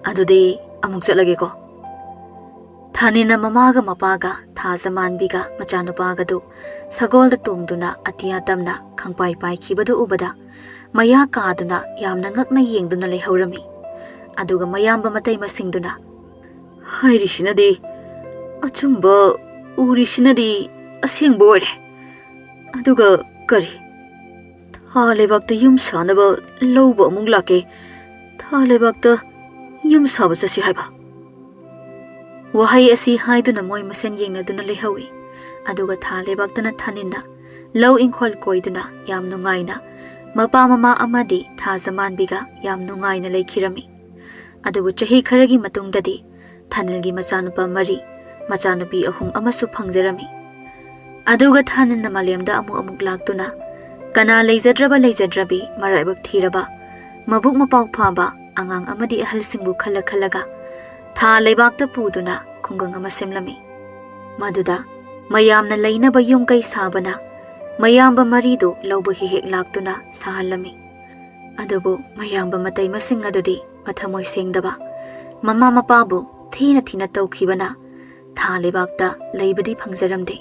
"ꯑꯗꯨꯗꯤ ꯑꯃꯨꯛ ꯆꯠꯂꯒꯦꯀꯣ꯫" ꯊꯥꯅꯤꯟꯅ ꯃꯃꯥꯒ ꯃꯄꯥꯒ ꯊꯥꯖꯃꯥꯟꯕꯤꯒ ꯃꯆꯥꯅꯨꯄꯥꯒꯗꯨ ꯁꯒꯣꯜꯗ ꯇꯣꯡꯗꯨꯅ ꯑꯇꯤꯌꯥ ꯇꯝꯅ ꯈꯪꯄꯥꯏ ꯄꯥꯏꯈꯤꯕꯗꯨ ꯎꯕꯗ ꯃꯌꯥ ꯀꯥꯗꯨꯅ ꯌꯥꯝꯅ ꯉꯛꯅ ꯌꯦꯡꯗꯨꯅ ꯂꯩꯍꯧꯔꯝꯃꯤ꯫ ꯑꯗꯨꯒ ꯃꯌꯥꯝꯕ ꯃꯇꯩ ꯃꯁꯤꯡꯗꯨꯅ, "ꯍꯥꯏꯔꯤꯁꯤꯅꯗꯤ ꯑꯆꯨꯝꯕ ꯎꯔꯤꯁꯤꯅꯗꯤ ꯑꯁꯦꯡꯕ ꯑꯣꯏꯔꯦ꯫ ꯑꯗꯨꯒ ꯀꯔꯤ? ꯊꯥ ꯂꯩꯕꯥꯛꯇ ꯌꯨꯝ ꯁꯥꯅꯕ ꯂꯧꯕ ꯑꯃꯨꯛ ꯂꯥꯛꯀꯦ꯫ ꯊꯥ ꯂꯩꯕꯥꯛꯇ ꯌꯨꯝ ꯁꯥꯕ ꯆꯠꯁꯤ ꯍꯥꯏꯕ?" ꯋꯥꯍꯩ ꯑꯁꯤ ꯍꯥꯏꯗꯨꯅ ꯃꯣꯏ ꯃꯁꯦꯟ ꯌꯦꯡꯅꯗꯨꯅ ꯂꯩꯍꯧꯏ꯫ ꯑꯗꯨꯒ ꯊꯥ ꯂꯩꯕꯥꯛꯇꯅ ꯊꯥꯅꯤꯟꯅ ꯂꯧ ꯏꯪꯈꯣꯜ ꯀꯣꯏꯗꯨꯅ ꯌꯥꯝ ꯅꯨꯡꯉꯥꯏꯅ ꯃꯄꯥ ꯃꯃꯥ ꯑꯃꯗꯤ ꯊꯥꯖꯃꯥꯟꯕꯤꯒ ꯌꯥꯝ ꯅꯨꯡꯉꯥꯏꯅ ꯂꯩꯈꯤꯔꯝꯃꯤ꯫ ꯑꯗꯨꯕꯨ ꯆꯍꯤ ꯈꯔꯒꯤ ꯃꯇꯨꯡꯗꯗꯤ ꯊꯥꯅꯤꯜꯒꯤ ꯃꯆꯥꯅꯨꯄꯥ ꯃꯔꯤ, ꯃꯆꯥꯅꯨꯄꯤ ꯑꯍꯨꯝ ꯑꯃꯁꯨ ꯐꯪꯖꯔꯝꯃꯤ꯫ ꯑꯗꯨꯒ ꯊꯥꯅꯤꯟꯅ ꯃꯥꯂꯦꯝꯗ ꯑꯃꯨꯛ ꯑꯃꯨꯛ ꯂꯥꯛꯇꯨꯅ ꯀꯅꯥ ꯂꯩꯖꯗ꯭ꯔꯕ ꯂꯩꯖꯗ꯭ꯔꯕꯤ, ꯃꯔꯥꯏꯕꯛ ꯊꯤꯔꯕ, ꯃꯕꯨꯛ ꯃꯄꯥꯎ ꯐꯥꯕ ꯑꯉꯥꯡ ꯑꯃꯗꯤ ꯑꯍꯜꯁꯤꯡꯕꯨ ꯈꯜꯂ ꯈꯜꯂꯒ ꯊꯥ ꯂꯩꯕꯥꯛꯇ ꯄꯨꯗꯨꯅ ꯈꯨꯡꯒꯪ ꯑꯃ ꯁꯦꯝꯂꯝꯃꯤ꯫ ꯃꯗꯨꯗ ꯃꯌꯥꯝꯅ ꯂꯩꯅꯕ ꯌꯨꯝ ꯀꯩ ꯁꯥꯕꯅ ꯃꯌꯥꯝꯕ ꯃꯔꯤꯗꯨ ꯂꯧꯕ ꯍꯦꯛ ꯍꯦꯛ ꯂꯥꯛꯇꯨꯅ ꯁꯥꯍꯜꯂꯝꯃꯤ꯫ ꯑꯗꯨꯕꯨ ꯃꯌꯥꯝꯕ ꯃꯇꯩ ꯃꯁꯤꯡ ꯑꯗꯨꯗꯤ ꯃꯊꯃꯣꯏ ꯁꯦꯡꯗꯕ, ꯃꯃꯥ ꯃꯄꯥꯕꯨ ꯊꯤꯅ ꯊꯤꯅ ꯇꯧꯈꯤꯕꯅ ꯊꯥ ꯂꯩꯕꯥꯛꯇ ꯂꯩꯕꯗꯤ ꯐꯪꯖꯔꯝꯗꯦ꯫